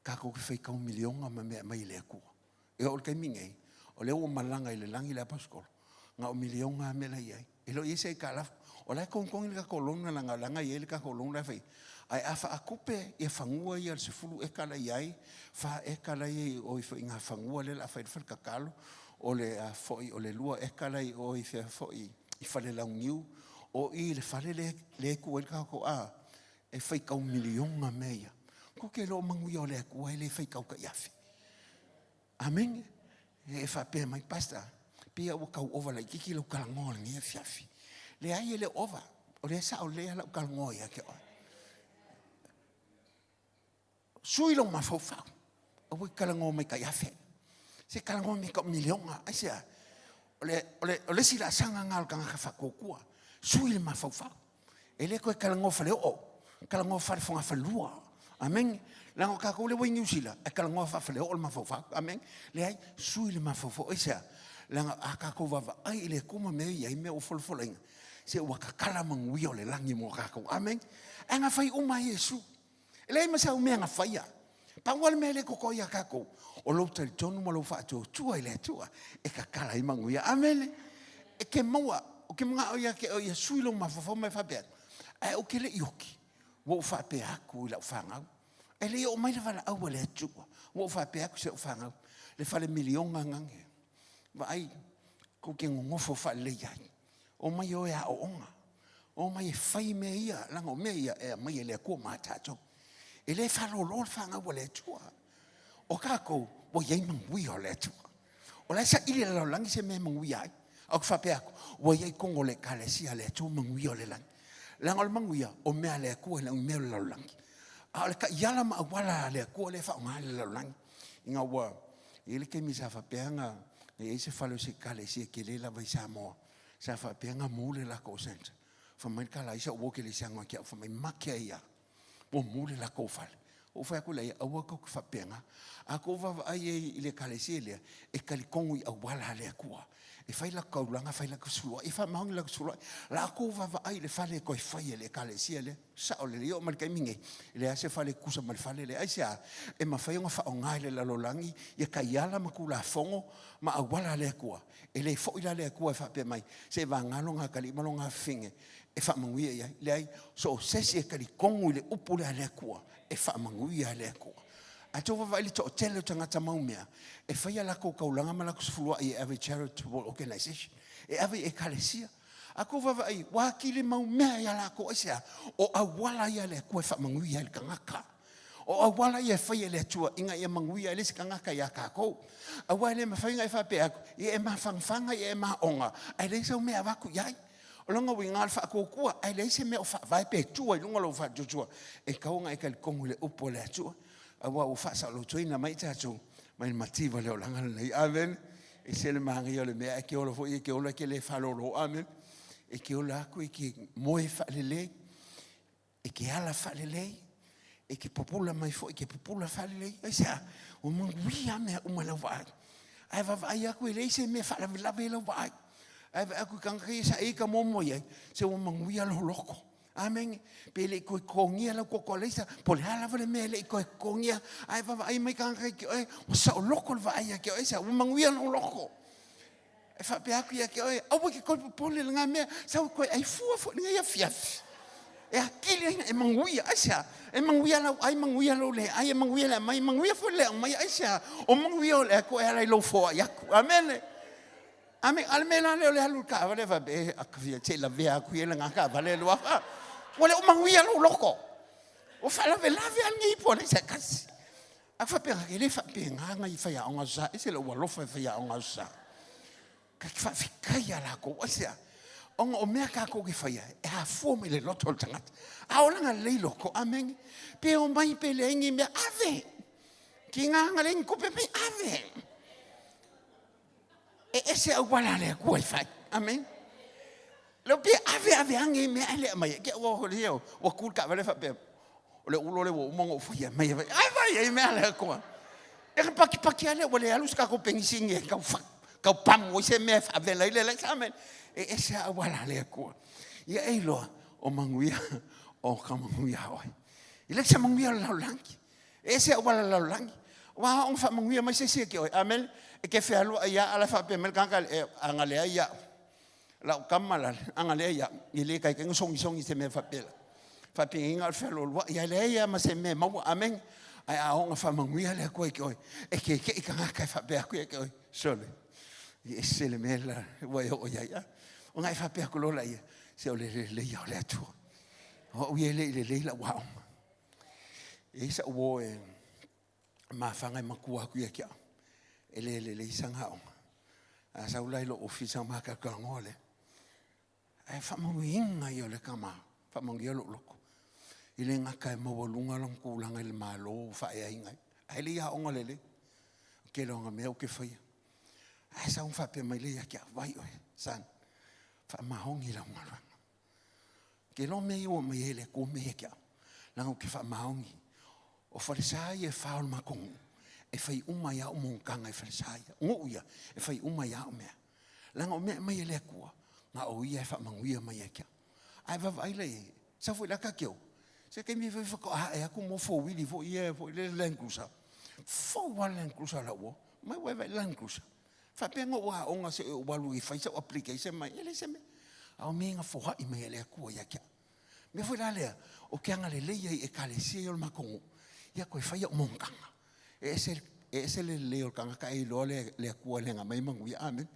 tatou te faitau miliona ma mea e aumai e le Atua. E oo i le taimi nei, o lea ua malaga i le lagi le aposetolo, na o miliona lava mea la e i ai. E le o i ai se aitalafu. O la e togitogi le tatou loan leaga o la e i ai le tatou loan la e fai. Ae a faatupe ia fanua ia 10 eka la e i ai, 4 eka la e i ai i o i ina fanua lea o le a fai ai le fale tatalo, o le a foi o le 2 eka la e i o i fea foi i Falelauniu, o i i le fale lea e tu ai le tatou a, e faitau miliona mea ia. Tou te iloa o manuia o le Atua e le faitau taiafe. Amene. E faapea mai, Pastor, pei lava ua tau ova laitiiti lau talanoa i lenei afiafi. Leai, e le o ova. O lea e sao lelei lava lau talanoa ia te oe. Sui lou mafaufau. Aua e te talanoa mai tai afe. Se talanoa mai tau miliona. Aisea? O le, o le, o le isi laasaga lena o le tagata faatuatua. Sui le mafaufau. E le toe talanoa faleoo, talanoa fale fogafalelua. Amene. Leaga o tatou lea ua i Niu Sila, e talanoa faafaleoo le mafaufau. Amene. Leai, sui le mafaufau. Aisea? Leaga a tatou vaavaai i le Atua ma mea e i ai, mea ua folafolaina, se ua tatala manuia o le lagi mo tatou. Amene. Ae na fai uma e Iesu. E leai ma sau mea na faia. Pau lava le mea lea e totoe ia tatou, o lou talitonu ma lou faatuatua i le Atua e tatala ai manuia. Amene. E te maua, ou te manao ia te oe ia sui lou mafaufau ma e faapea atu, ae ou te le i oki, ua ou faapea atu i lau fanau. E le i oo mai le valaau a le Atua, ua ou faapea atu i si au fanau, le fale miliona gage, vaai, tou te nonofo faalelei ai. Omai o e aooga, omai e fai mea ia, leaga o mea ia e aumai e le Atua ma tatou. E le faalolo le fanau a le Atua. O tatou, ua i ai manuia o le Atua. O la e saili e le lalolagi se mea e manuia ai. Ae ou te faapea atu, ua i ai i totonu o le Ekalesia a le Atua manuia o le lagi. Leaga o le manuia, o mea a le Atua e le o ni mea o le lalolagi. A o le taiala ma auala a le Atua lea e faaaoga e le lalolagi. Ina ua i ai le taimi sa faapea ona i ai se fale o se Ekalesia tele lava i Samoa, sa faapea ona mu le latou centre. Fai mai le kalaisa ua ke le siaga ki au fai mai make ai ia. Ua mu le lakou fale. Ou fai atu lea ia, aua kou te faapena. A kou vaavaai ai i le ekalesia lea, e talitonu i auala a le Atua. E fai latou taulaga, fai latou suluai, e faamaoni latou suluai. La kou vaavaai i le fale e toe fai e le ekalesia lea. Sao lelei, e oo mai le taimi nei, e leai se fale e tusa ma le fale lea. Aisea? E mafai ona faaaoga e le lalolagi ia taiala ma tulafono ma auala a le Atua. E le foi la le Atua e faapea mai, se vagana lona atalii ma lona afafine e faamanuia i ai. Leai, so o se isi e talitonu i le upu lea a le Atua, e faamanuia e le Atua. Ae tou vaavaai i le toatele o tagata maumea e fai a latou taulaga ma latou sefuluai e ave i charitable organization, e ave i ekalesia. A tou vaavaai, ua atili maumea ia latou, aisea? O auala ia a le Atua e faamanuia ai i le tagata. O auala ia e fai e le Atua ina ia manuia ai le isi tagata ia tatou. Aua e le mafai ona e faapea atu, ia e mafanafana, ia e maona, ae leai sau mea e avatu i ai. O lona uiga, o le faatuatua, ae leai se mea o faavae pe tua i luga o lou faatuatua. E tatau ona e talitonu i le upu a le Atua, aua ua faasaolotoina mai tatou mai le mativa o le olaga lenei. Amene. E ese le manaia o le mea, ae te ola foi, e te ola e te le faalolo. Amene. E te ola atu, e te moe faalelei, e te ala faalelei, e te pupula mai foi, e te pupula faalelei. Aisea? Ua manuia mea uma i lau vaai. Ae vaavaai atu e leai se mea e faalavelave i lau vaai. Ae vaai atu i tagata ia sa e tamomo i ai, se ua manuia lou loto. Amene. Pe le i toe totogia lau toto alaisa, po o le a lava le mea e le i toe totogia, ae vaavaai mai tagata ia te oe, ua saoloto le vaai ia te oe, aisea? Ua manuia lou loto. E faapea atu ia te oe, aua e te toe popole i lena mea, sau e toe ai fua foi i lenei afiafi. E atili ai e manuia, aisea? E manuia lau ai, manuia lou le ai, e manuia le aumai, manuia foi le le aumaia, aisea? O manuia o le Atua e ala i lou foai atu. Amene. Amene. A o le mea la lea o le alu i le taavale faapea, e akafia, se i lavea atu ia i lena taavale alu afa. Ua le o manuia lou loto. Ua faalavelave lava lenei ipu a le se tasi. A faapea, e le faapena nai faiaoga Aso Sa, ese lou alofa i faiaoga Aso Sa. Ka te faafetai ia latou, aisea? Ona o mea tatou te faia, e afua mai le loto o le tagata. A ola lelei loto, amene. Pe omai pe leai ni mea, ave. Tiga na leai ni tupe mai, ave. E ese auala a le Atua e fai. Amene. Leo pe ave ave ane i mea ae le aumai. Ke ua o lea ua ku le taavale faapea o le ulo lea ua uma ona ou faia mai ai vai ai mea a le Atua. E ka pakipaki lava lea ua le alu se tatou penisini e tau fa tau pamu ai se mea e faavela ai le alaisa. Amene. E ese lava auala a le Atua. Ia e iloa o manuia o ka manuia oe. E le se manuia o le lalolagi. E ese auala o le lalolagi. Ua aoga faamanuia mai se isi ia te oe. Amene. E te fealuai lava ala faapea mai le tagata e aga leai au. Lau tama la, aga lea ia, e le taitai ona sogisogi i se mea faapela. Faapeiga o le fealoaloai, ae leai lava ma se mea e maua, amene. Ae a oo ina faamanuia le Atua i te oe, e keke'i tagata e faapea atu ia te oe, sole, e ese le mea la ua e oo i ai. A? Ona e faapea atu loa laia, se o le lelei o le Atua. O au ia e le i lelei lau aoga. E i ai sa'u uo e mafaga e matua atu ia te au, e le lelei sana aoga. A sau la i lou ofisa ma talanoa lea. Ae faamanuiina ia o le tama, faamanuia lou loto. E le gata e maualuga lona tulaga i le Malo ua faaeaina ai, ae le i aoga lelei. O le tele o ana mea ou te faia. Ae sau ma faapea mai lea ia te au, vaai oe, son, faamaoni lau galuega. Ke loa mea ia ua aumai ai le Atua mea ia te au, leaga ou te faamaoni. O falesa ia e fa o le matou nuu, e fai uma ai au monotaga i falesa ia. O nuu ia, e fai uma ai au mea. Leaga o mea e aumai e le Atua, na o ia e faamanuia mai ia te au. Ae vaavaai la i ai, sau foi la ta te o, se taimi foi faatoa ae atu mo fowili foi ia foi le Land Cruiser. Fou lava le Land Cruiser a lau uo. Mai ua e vaai i le Land Cruiser. Faapea na ou aoga se i ou alu e fai sau application mai, e leai se mea. A o mea na foai mai e le Atua ia te au. Mea foi la lea, ou te agalelei ai i ekalesia ia o le matou nuu, ia toe fai au monotaga. E ese, e ese le lelei o le tagata e iloa le, le Atua e le aumai manuia. Amene.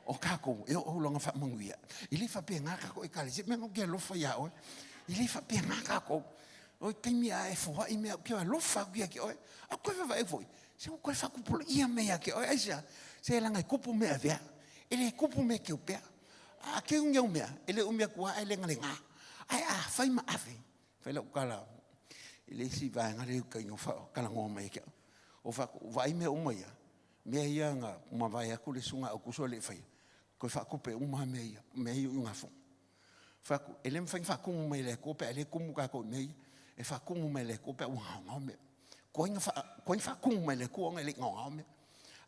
O tatou, e oo lona faamanuia. E le faapena tatou ekalesia. Mea na ou te alofa ia oe. E le faapena tatou. O le taimi a e foai mea, ou te alofa atu ia te oe. A ou toe vaavaai foi, Se ua toe faatupulaia mea ia te oe, aisea? Se leaga e tupu mea avea, e le tupu mea keupea. A keu ni au mea, e le umi atu lava ae legalega. Ae a fai ma ave, fai lau tala i le isi vaega lea i uta ina talanoa mai ia te au. Ua fai atu, vaai mea uma ia, mea ia na mavae atu le Susuga Aukuso e le i faia, toe faatupe uma lava mea ia, mea ia o iugafono. Fai atu, e le mafai ona faatumu mai e le Atua pe a le tumu tatou i mea ia. E faatumu mai e le Atua pe a ua gaogao mea. Tuai na faatumu mai e le Atua ona e le i gaogao mea.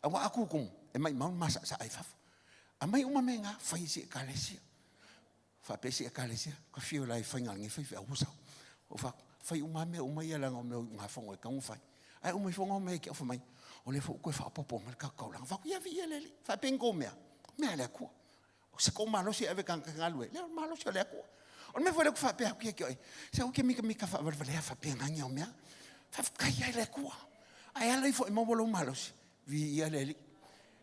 Aua a tutumu, e maumau le masasaa i fafo. Aumai uma mea na, fai i si ekalesia. Faapea si ekalesia, ka fio la i faiga a lenei faifeau ua sau. Ou fai atu, fai uma lava mea uma ia leaga o mea o iugafono e tatau ona fai. Ae uma ifo na omai ia te au fai mai, o lea foi ua toe faaopoopo mai le tatou taulaga. Ou fai atu, ia viia le Alii. Faapea ni tou mea, o mea a le Atua. O se kou malosi e ave i tagata galue, lea o le malosi o le Atua. O le mea foi lea ou te faapea atu ia te oe, se aua e te mitamita faavalevalea faapena ni au mea. Faafetai lava i le Atua. Ae ala ifo e maua lou malosi, viia le Alii.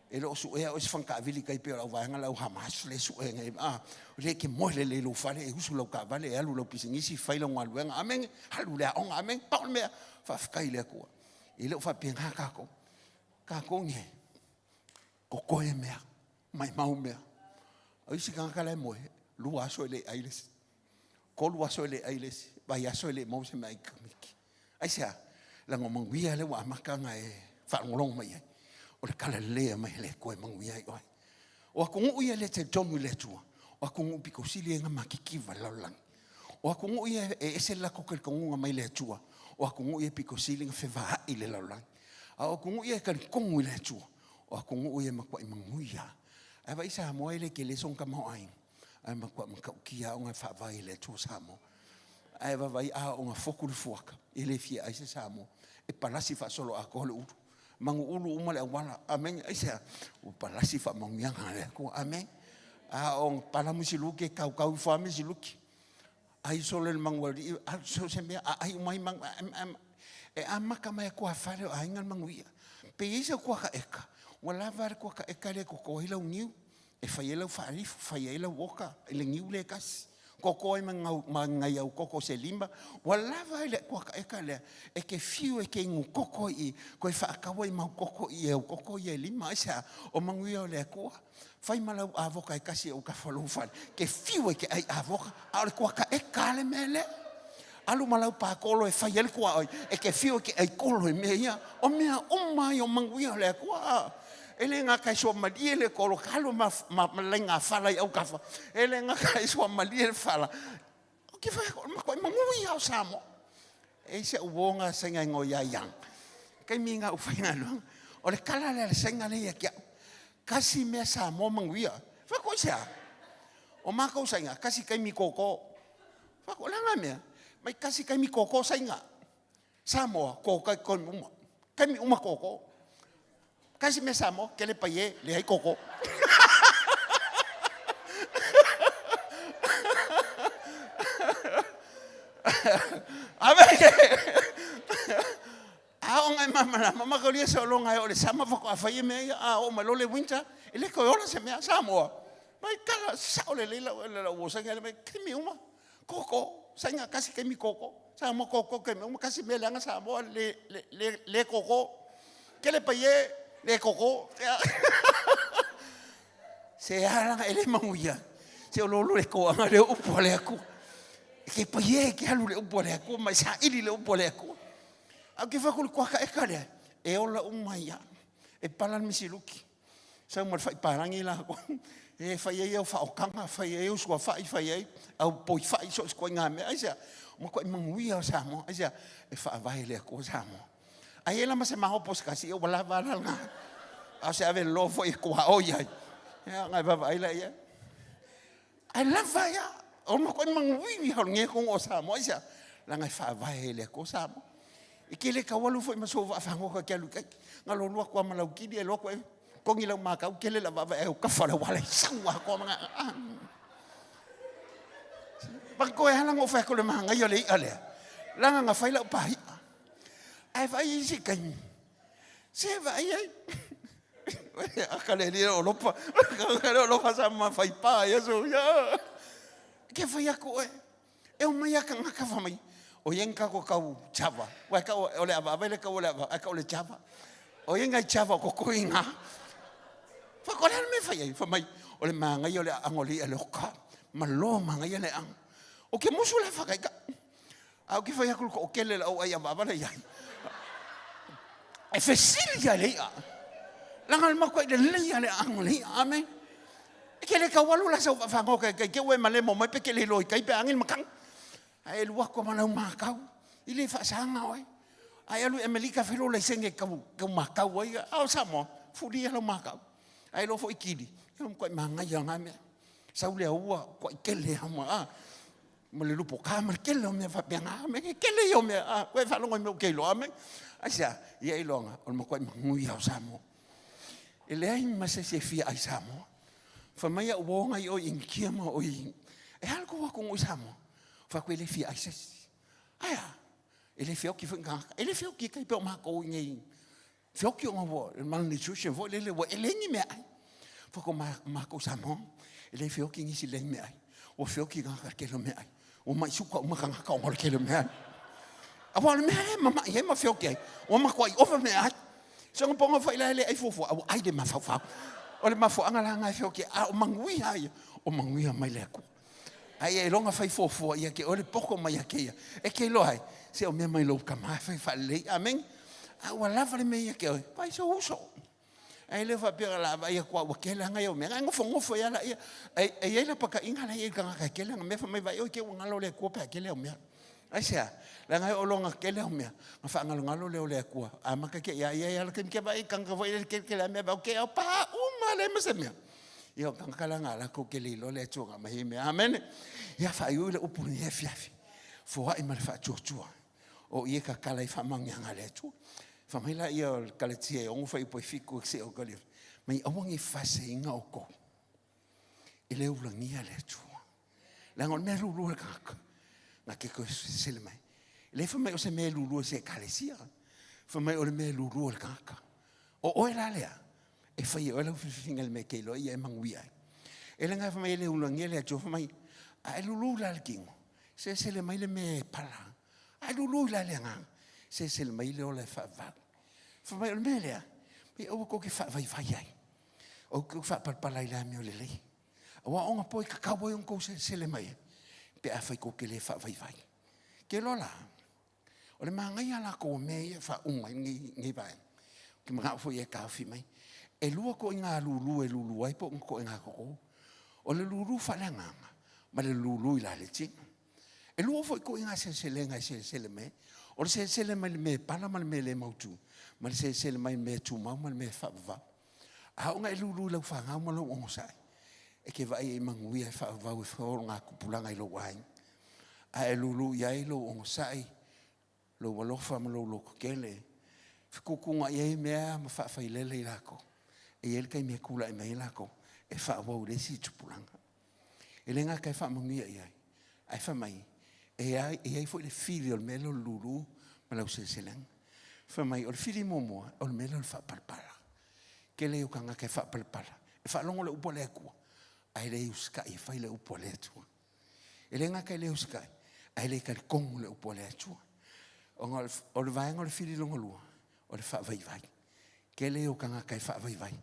E le o suea oe se faga taavili tai pei o le auvaega lea au Hamas lea e sue nei, a, o lea e te moe lelei i lou fale, e usu lau taavale, e alu lau pisinisi, fai lau galuega, amene, alu i le aoga, amene. Pau le mea, faafetai i le Atua. E le o faapena tatou. Tatou nei, totoe mea, maimau mea. O isi tagata la e moe, 2 aso e le ai le isi, 3 aso e le ai le isi, vaiaso e le maua se meaai tamaiti. Aisea? Leaga o manuia lea ua amata ona e faalogologo mai ai. O le tala lelei e aumai e le Atua e manuia ai oe. O atunuu ia e le talitonu i le Atua, o atunuu pito sili ia ona matitiva i le lalolagi. O atunuu ia e ese le latou talitonuga mai le Atua, o atunuu ia e pito sili ona fevaai i le lalolagi. A o atunuu ia e talitonu i le Atua, o atunuu ia e matuai manuia. Ae vaai Samoa e le tele sona tamaoaiga, ae matua matautia lava ona e faavae i le Atua Samoa. Ae vaavaai a oo ina fotu le fuata, e le fia ai se Samoa. E palasi faasoloatoa le ulu. Manu ulu uma le auala. Amene. Aisea? Ua palasi faamanuiaga a le Atua. Amene. A oo ina pala misiluki, e tautau ifo lava misiluki. Ai solo i le manualii, alu so se mea, aai uma ai manu. E amata mai tuafale o aiga le manuia. Pe i ai sau kuakaeka, ua lava le kuakaeka lea e toto ai lau niu, e fai ai lau faalifu, fai ai lau oka i le niu lea e tasi. Toto ai ma ni nai au koko se lima, ua lava ai le kuakaeka lea e te fiu e te inu koko i i, toe faatau ai ma au koko i au koko ia e lima. Aisea? O manuia o le Atua. Fai ma lau avoka e tasi e ou tafa o lou fale, ke fiu e te ai avoka, a o le kuakaeka lava le mea lea. Alu ma lau pakolo e fai ai le tuaoi, e te fiu e te ai kolo i mea ia. O mea uma ia o manuia o le Atua. E le gata e suamalie le kolo, ka alu ma, ma, ma laiga fala i autafa. E le gata e suamalie le fala. O ke whai, o makoe manuia o Samoa. E isi au uo ngā sainga ingo ia iang. Kei mi ngā uwhainga luanga. O le kala lea le sainga le ia kia. Kasi mea Samoa manuia. Whai ko isi a. O mākou sainga, kasi kaimi kōkō. Whai ko langa mea. Mai kasi kaimi kōkō sainga. Samoa, kō kai kaimi uma. Kaimi uma kōkō. Kasi mea Samoa, kele pai e, leai kōkō. Ave! A o ngai mamalama, ma ka lia sologa e o le sama faatoa fai e mea ia, a oo mai loa le winter, e le toe ola se mea, Samoa. Mai kala sao lelei lau lau ua sainga le mai kaimi uma. Koko, sainga kasi kaimi koko. Samoa koko kaimi uma kasi mea leaga Samoa le le le le koko. Kele pai e le koko. Se alanga e le manuia. Se o lolo le koanga le upu a le Atua. Ke pai e ke alu le upu a le Atua mai saili le upu a le Atua. A ke whaku le kuaka eka lea, e ola uma ia. E pala le misiluki. Sau ma le whaiparangi la ko. E whai ai au whaokanga, whai ai au suawhai, whai ai au poi whai, so se koe ngā mea. Aisea, ma koe manguia o Samoa. Aisea, e whaavae le Atua Samoa. Ai e lama se mahopo se kasi, ua lava la ngā. A se ave lo foi e kua o iai. Ea, ngai vava ai la ia. Ai lava ia, o ma koe manguiwi hau nge kongo o Samoa. Aisea, la ngai whaavae le Atua Samoa. E ke le kau alu foi ma sou vaafagoga ka ke alu kai. Nga lo lua kua ma lau kili e loa koe kongi lau makau kele la vava e kafa la wala sau a koa mga. Pa koe hala ngo whai kole maha ngai o le ia lea. Langa nga whai lau pahi. Ai vai isi kai. Se vai ai. Aka le lia o lopa. Aka le o lopa sa ma whai pā ia so ia. Ke whai aku e. E o mai aka ngaka fa mai. O ien ka ko kau java. Wai ka o le ava ava le kau o le ava. Ai ka o le java. O ien ngai java ko ko inga. Fa ko le me fa ai fa mai. O le manga o le ango le le oka. Ma lo manga ia le ang. O ke musu le fa kai ka. A o ke fai aku ko kele la o ai ava ava le iai. E fesili ia le ia. Langa le mako i le le ia le ango le ia. Amen. E ke le tau alu la sau faafagoa kai kai ke ua e malemo mai pe ke le iloa i tai pe a agi le matagi. Ae e alu atu ma lau matau, i le faasaga oe. A e alu i Amerika fai lou laisene e tau, tau matau ai, a o Samoa, fulia lau matau. A e iloa foi kili, ia matuai manaia na mea. Sau le aua, matuai tele lava ma, a, ma le lupoka ma le tele o mea faapena. A, e tele ia o mea, a, ua e faalogo i mea ou te iloa, amene. Aisea? Ia iloga, o le matuai manuia o Samoa. E leai ma se isi e fia ai Samoa. Fai mai au uo nai oi Initia ma oi, e a le tou atunuu i Samoa? Fai atu e le fia ai se isi. Ae a? E le feoti foi ni tagata. E le feoti e tai pei o matou i inei. Feoti ona ua malnutrition foi lele ua e leai ni meaai. Fai atu o matou Samoa, e le feoti nisi leai ni meaai. Ua feoti tagata i le tele o meaai. Ua mai suka uma tagata ona o le tele o meaai. Aua o le mea lea e mamai ai ma feoti ai, ua matuai ova meaai. Soona poga foi la e le ai fuafua, a ua ai le mafaufau. O le mafuaaga la lena e feoti ai, a o manuia ia, o manuia mai le Atua. A ia iloga fai fuafua ia te oe le poto mai ia te ia, e te iloa ai, se o mea mai lou tama e fai faalelei. Amene. A ua lava le mea ia te oe, vaai sou uso. Ae le faapea o le a vaai atu ua tele lava nai au mea. Ae nofonofo ai lava laia. E i ai lapataiga la e i ai i le tagata e tele ana mea, fai mai, vaai oe te i ua galo le Atua pe a tele au mea. Aisea? Leaga e oo loa ina tele au mea, ona faagalogalo lea o le Atua. Amata te i a ia i ala taimi, vaai i tagata foi lele e tele tele lava mea, vaai atu, te pa uma lea ma se mea. Ia o tagata la na latou te le iloa le Atua na aumai ai mea. Amene. Ia faaiu le upu i lenei afiafi. Foai ma le faatuatua. O i e tatala ai faamanuiaga a le Atua. Fai mai laia o le Kalatia e 6 fuaiupu e 7 e seia oo i le mai aua ne i faseseina outou i le ulagia le Atua. Leaga o le mea lulu a le tagata, na te toe sele mai. E le fai mai o se mea lulu e se ekalesia. Fai mai o le mea lulu a le tagata. O oe la lea, e fai e oe lau filifiliga i le mea e te iloa ia e manuia ai. E le fai mai e le ulagia le Atua, fai mai, a e lulu la le tino, selesele mai le mea e pala. A e lulu la le agaga, selesele mai le ola e faavavau. Fai mai o le mea lea, mai aua tou te faavaivai ai. Aua tou te faapalapala i le amio lelei. Aua o ona po e tatau ai ona tou selesele mai ai, pe afai tou te le faavaivai. Ke loa la, o le manaia latou o mea ia e faauma ai lenei vaega, ou te manao foi e taofi mai, e lua ituaiga lulu e lulu ai po o ni ituaiga totō. O le lulu faaleagaga ma le lulu i la le tino. E lua foi ituaiga seleselega e selesele mai ai. O le selesele mai le mea e pala ma le mea e le mautu, ma le selesele mai le mea e tumau ma le mea e faavavau. A oo ina e lulu i lau fanau ma lou onosai, e te vaai ai i manuia e faavavau e faaologatupulaga i lou aiga. A e lulu i ai lou onosai, lou alofa ma lou lototele, fetuutuunai ai mea ma faafailele i latou, e i ai le taimi e tulai mai ai latou e faaauau i le isi tupulaga. E le gata e faamanuia i ai, ae fai mai, e i ai foi le fili o le mea lea o le lulu ma lau seleselega. Fai mai, o le fili muamua, o le mea lea o le faapalapala. Tele ia o tagata e faapalapala, e faalogo le upu a le Atua, ae le usitai e fai le upu a le Atua. E le gata e le usitai, ae le talitonu le upu a le Atua. Ona o le vaega o le fili lona lua, o le faavaivai. Tele ia o tagata e faavaivai,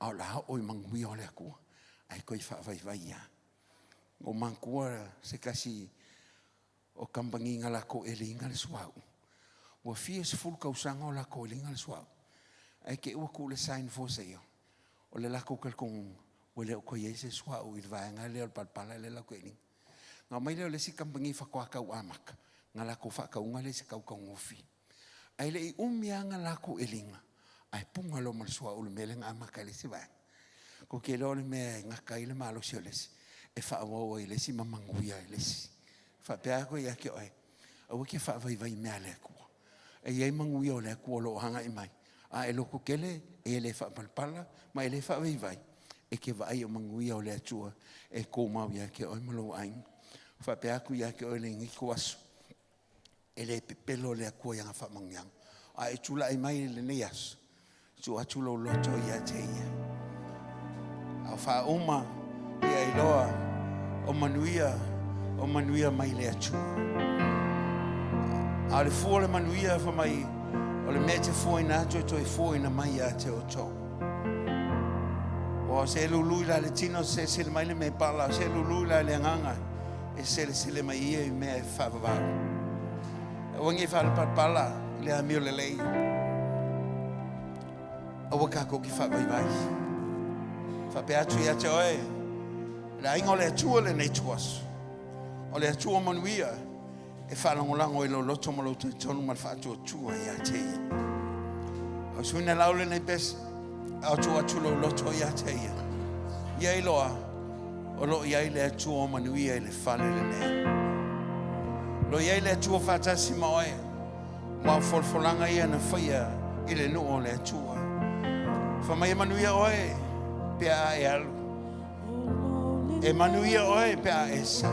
a o le a oo i manuia o le Atua, ae toe faavaivai lava. Na ou manatua se tasi o kamupani na latou eliina le suauu, ua fia sefulu tausaga o latou eliina le suauu, ae te i ua tuu le sign for sale, o le latou talitonuga, ua le o toe i ai se suauu i le vaega lea o le palapala lea latou te eliina. Na aumai lea o le isi kamupani faatoa tau amata, na latou faatauina lea i se tau taugofie. Ae le i umi lava na latou eliga, ae puga loa ma le suauu i le mea lea na amata ai le isi vaega. Kou te iloa o le mea e gata ai le malosi o le isi, e faaauau ai e le isi ma manuia ai le isi. E faapea atu ia te oe, aua e te faavaivai i mea a le Atua. E i ai manuia o le Atua o lo o agai mai, a e lototele, e le faapalapala ma e le faavaivai, e te vaai o manuia o le Atua e tumau ia te oe ma lou aiga. E faapea atu ia te oe i lenei ituaso, e le pepelo le Atua i ana faamanuiaga. A e tulai mai i lenei aso, tuu atu lou loto ia te ia. A o faauma ia iloa o manuia, o manuia mai le Atua. A o le fua o le manuia fai mai, o le mea e te fuaina atu e toe fuaina mai ia te outou. Ua o se lulu i la le tino, se sele mai le mea pala, o se lulu i la le agaga, e selesele mai ia i mea e faavavau. Aua ne i faalepalapala i le amio lelei. Aua tatou te faavaivai. Faapea atu ia te oe, Le aiga o le Atua lenei ituaso. O le Atua manuia e faalagolago i lou loto ma lou talitonu ma le faatuatua ia te Ia. O suina lau lenei pese, a o tuu atu lou loto ia te Ia. Ia iloa, o lo o i ai le Atua o manuia i le fale lenei. O lo o i ai le Atua faatasi ma oe, ma o folafolaga ia na faia i le nuu o le Atua. Fai mai e manuia oe pe a e alu. E manuia oe pe a e sau.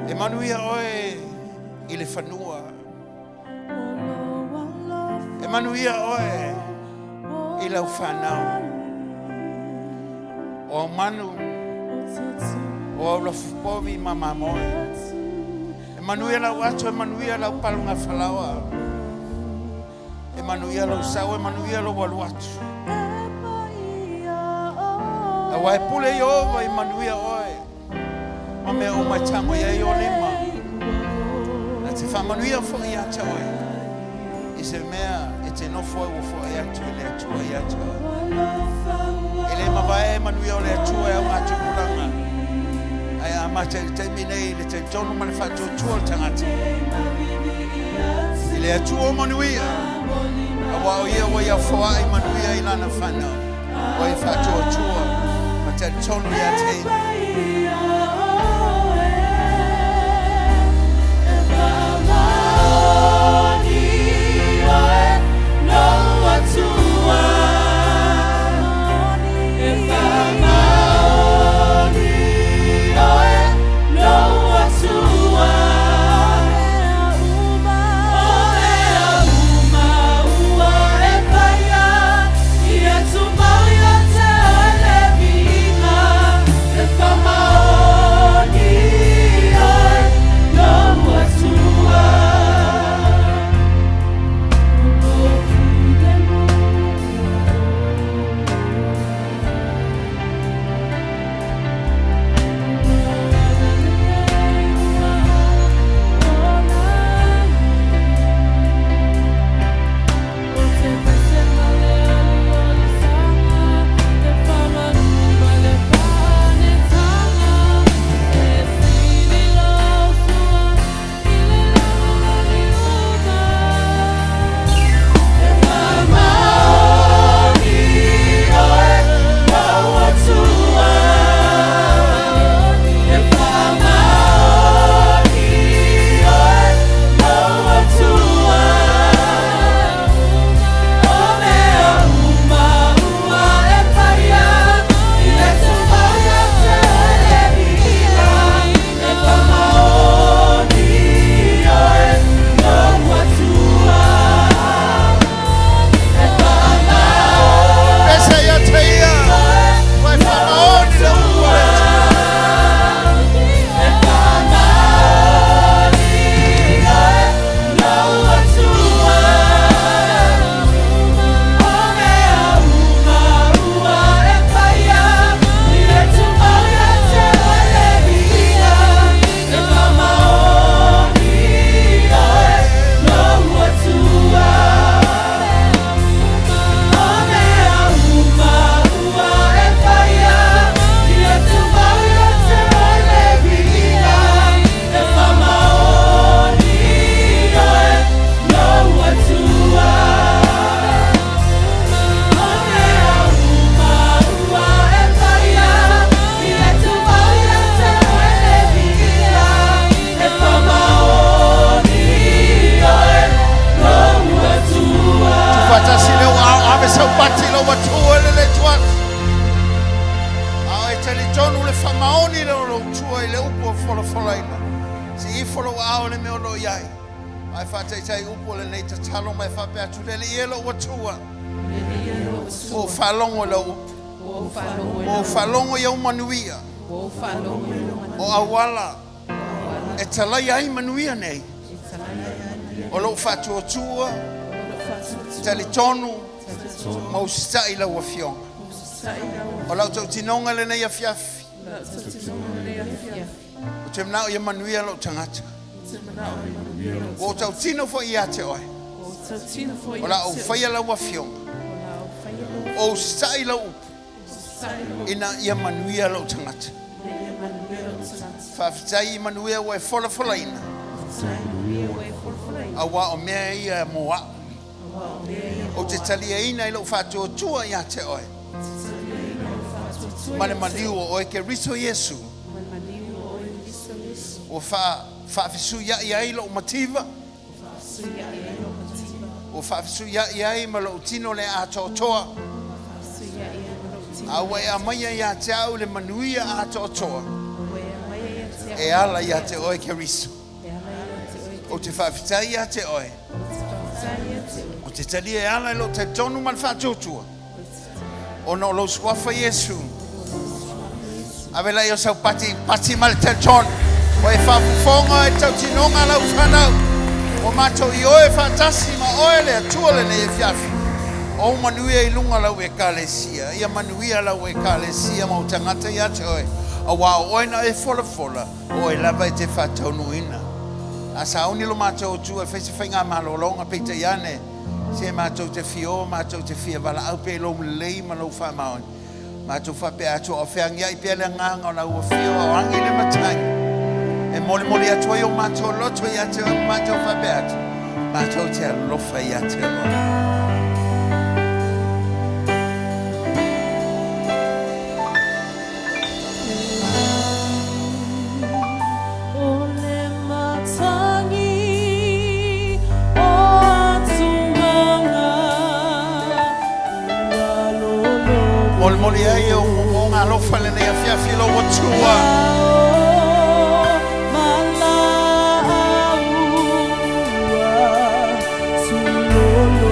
E manuia oe i le fanua. E manuia oe i lau fanau. O au manu, o au lafupovi ma mamoe. E manuia lau ato, e manuia lau paluga falaoa. E manuia lou sau, e manuia lou alu atu. Aua e pule Ieova i manuia oe, ma mea uma e tago i ai ou lima. Na te faamanuia foi ia te oe, i se mea e te nofo ai ua foai atu e le Atua ia te oe. E le mavae e manuia o le Atua e au tupulaga, ae amata i le taimi nei i le talitonu ma le faatuatua o le tagata. I le Atua o manuia, aua o ia ua ia foai manuia i lana fanau, ua ia faatuatua ma talitonu ia te ia. Pese ia te ia, ua e faamaoni le upu a le Atua. Tuufaatasi leo ao ave sau pati i lou Atua i lenei ituaso. A o e talitonu le faamaoni lea o lou Atua i le upu ua folafolaina. Se ifo lou aao i le mea o lo o i ai. A e faataitai upu o lenei tatalo ma e faapea atu, Le Alii e lou Atua, ua ou faalogo i lau upu. Ua ou faalogo i au manuia. O auala e talaia ai manuia nei. O lou faatuatua, talitonu ma usitai i lau Afioga. O lau tautinoga lenei afiafi, ou te manao ia manuia lou tagata. Ua ou tautino foi ia te oe, o le a ou faia lau Afioga, ou usitai i lau upu. Ina ia manuia lou tagata. Faafetai i manuia ua e folafolaina. Auā o mea ia mo a'u. Ou te taliaina i lou faatuatua ia te oe. Ma le maliu o oe Keriso Iesu. Ua faafesuia'i ai lou mativa. Ua faafesuia'i ai ma lou tino le atoatoa. A ua e aumaia ia te au le manuia atoatoa e ala ia te oe Keriso. Ou te faafetai ia te oe. Ou te talia e ala i lou talitonu ma le faatuatua. Ona o lou suafa Iesu. Ave laia o sau pati, pati ma le talitonu. Ua e faafofoga i le tautinoga a lau fanau. Ua matou ioe faatasi ma oe le Atua lenei afiafi. Ou manuia i luga lau Ekalesia. Ia manuia lau Ekalesia ma ou tagata ia te oe, auā o oe na e folafola, o oe lava e te faataunuuina. A sauni lo matou Atua e fai se faigamalologa, peitai ane, Se matou te fia o, matou te fia valaau pea i lou lelei ma lou faamaoni. Matou faapea atu a o feagiai pea le agaga o lau afio a o agi le matagi. E molimoli atu ai o matou loto ia te oe ma matou faapea atu, matou te alofa ia te oe. O le matagi o atugaga ua lologo. Molimoli ai ou momoga alofa i lenei afiafi i lou Atua. Ma laau ua tulolo.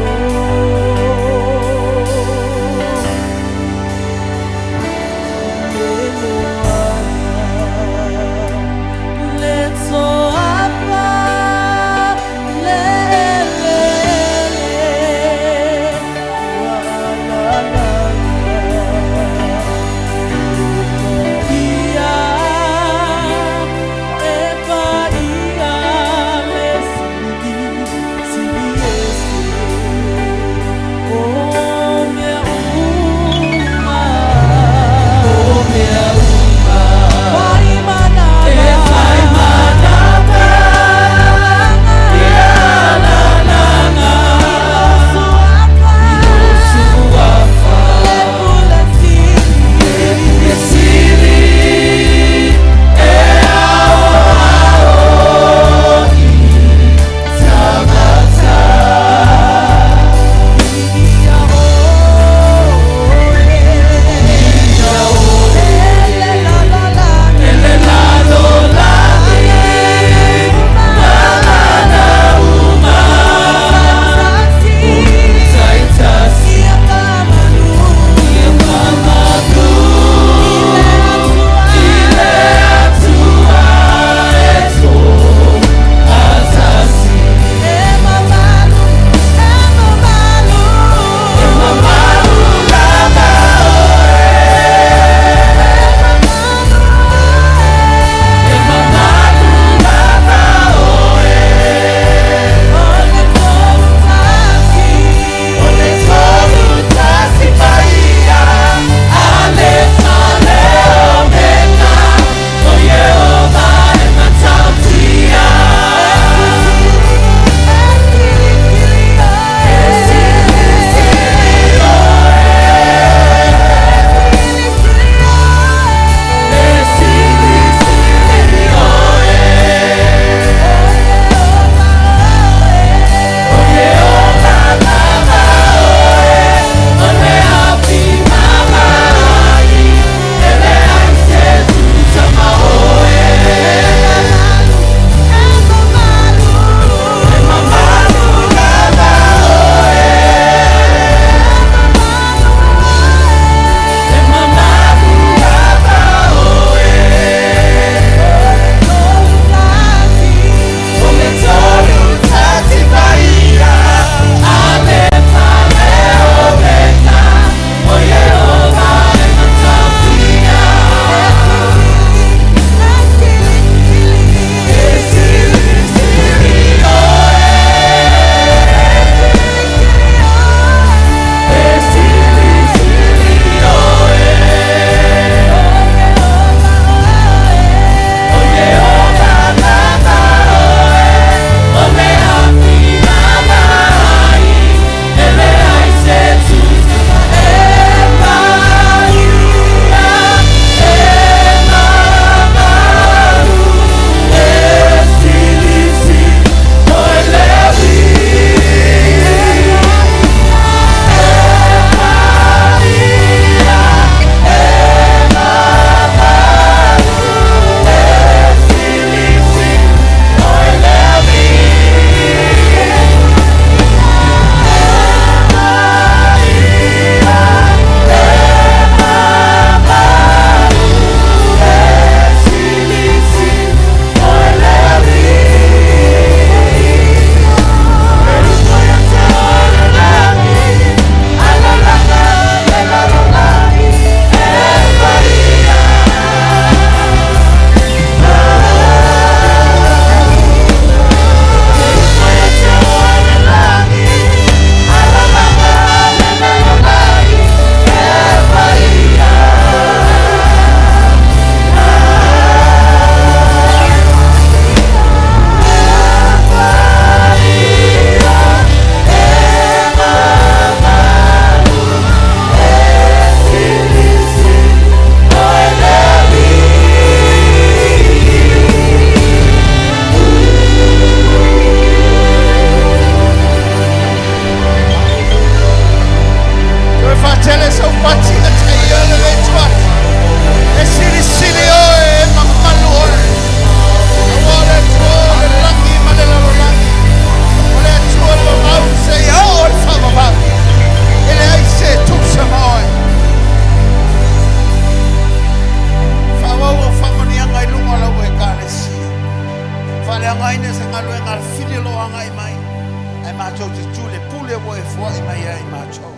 Ae matou te tu i le pule ua e foai mai ai matou.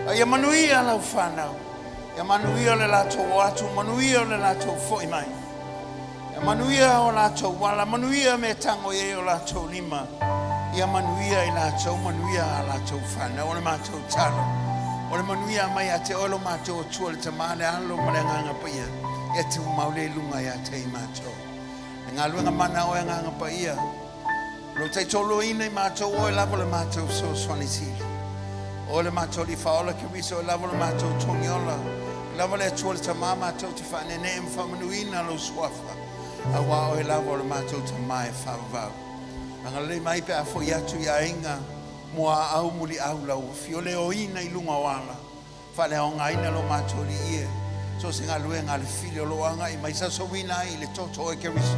A ia manuia lau fanau. Ia manuia le latou o atu, manuia le latou foi mai. Ia manuia o latou ala, manuia mea e tago i ai o latou lima. Ia manuia i latou, manuia a latou fanau. O le matou talo, o le manuia mai ia te oe lo matou Atua le Tama, le Alo ma le Agaga Paia, ia tumau lea i luga ia te i matou. Le galuega mana a oe Agaga Paia, o lo o taitauloaina i matou, oe lava o le matou fesoasoani sili. Oe le matou Alii Faaola Keriso, oe lava o le matou Togiola, oe lava le Atua le Tama, matou te faaneenee ma faamanuina lou Suafa, auā oe lava o le matou Tama e faavavau. Agalelei mai pe a foi atu i aiga, muaau muliau lau afio le oina i luga o ala, Faaleaogaina lo matou Alii e, so o se galuega a le fili o lo o agai mai saosauina ai i le toto e Keriso.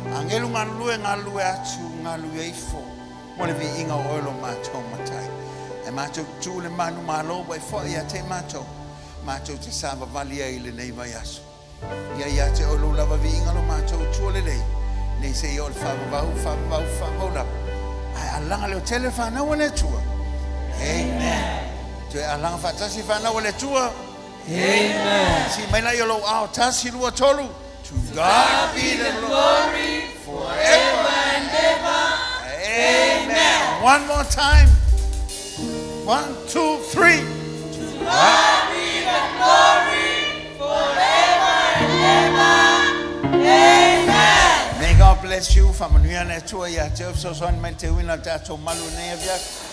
Agelu galulue, galulue atu, galulue ifo mo le viiga o oe lo matou Matai. Ae matou tu le manu malo ua e foai ia te matou, matou te savavali ai i lenei vaiaso. Ia ia te oe lou lava viiga lo matou Atua lelei, nei seia o le faavavau, faavavau, faavavau lava, ae alaga leotele le fanau a le Atua. Amen. Toe alaga faatasi le fanau a le Atua. Amen. Sii mai laia o lou ao, tasi, lua, tolu. To God be the glory forever and ever. Amen. One more time. One, two, three. To God be the glory forever and ever. Amen. May God bless you. Faamanuia le Atua ia te oe fesoasoani mai le teuina o le tatou malu i lenei afiafi.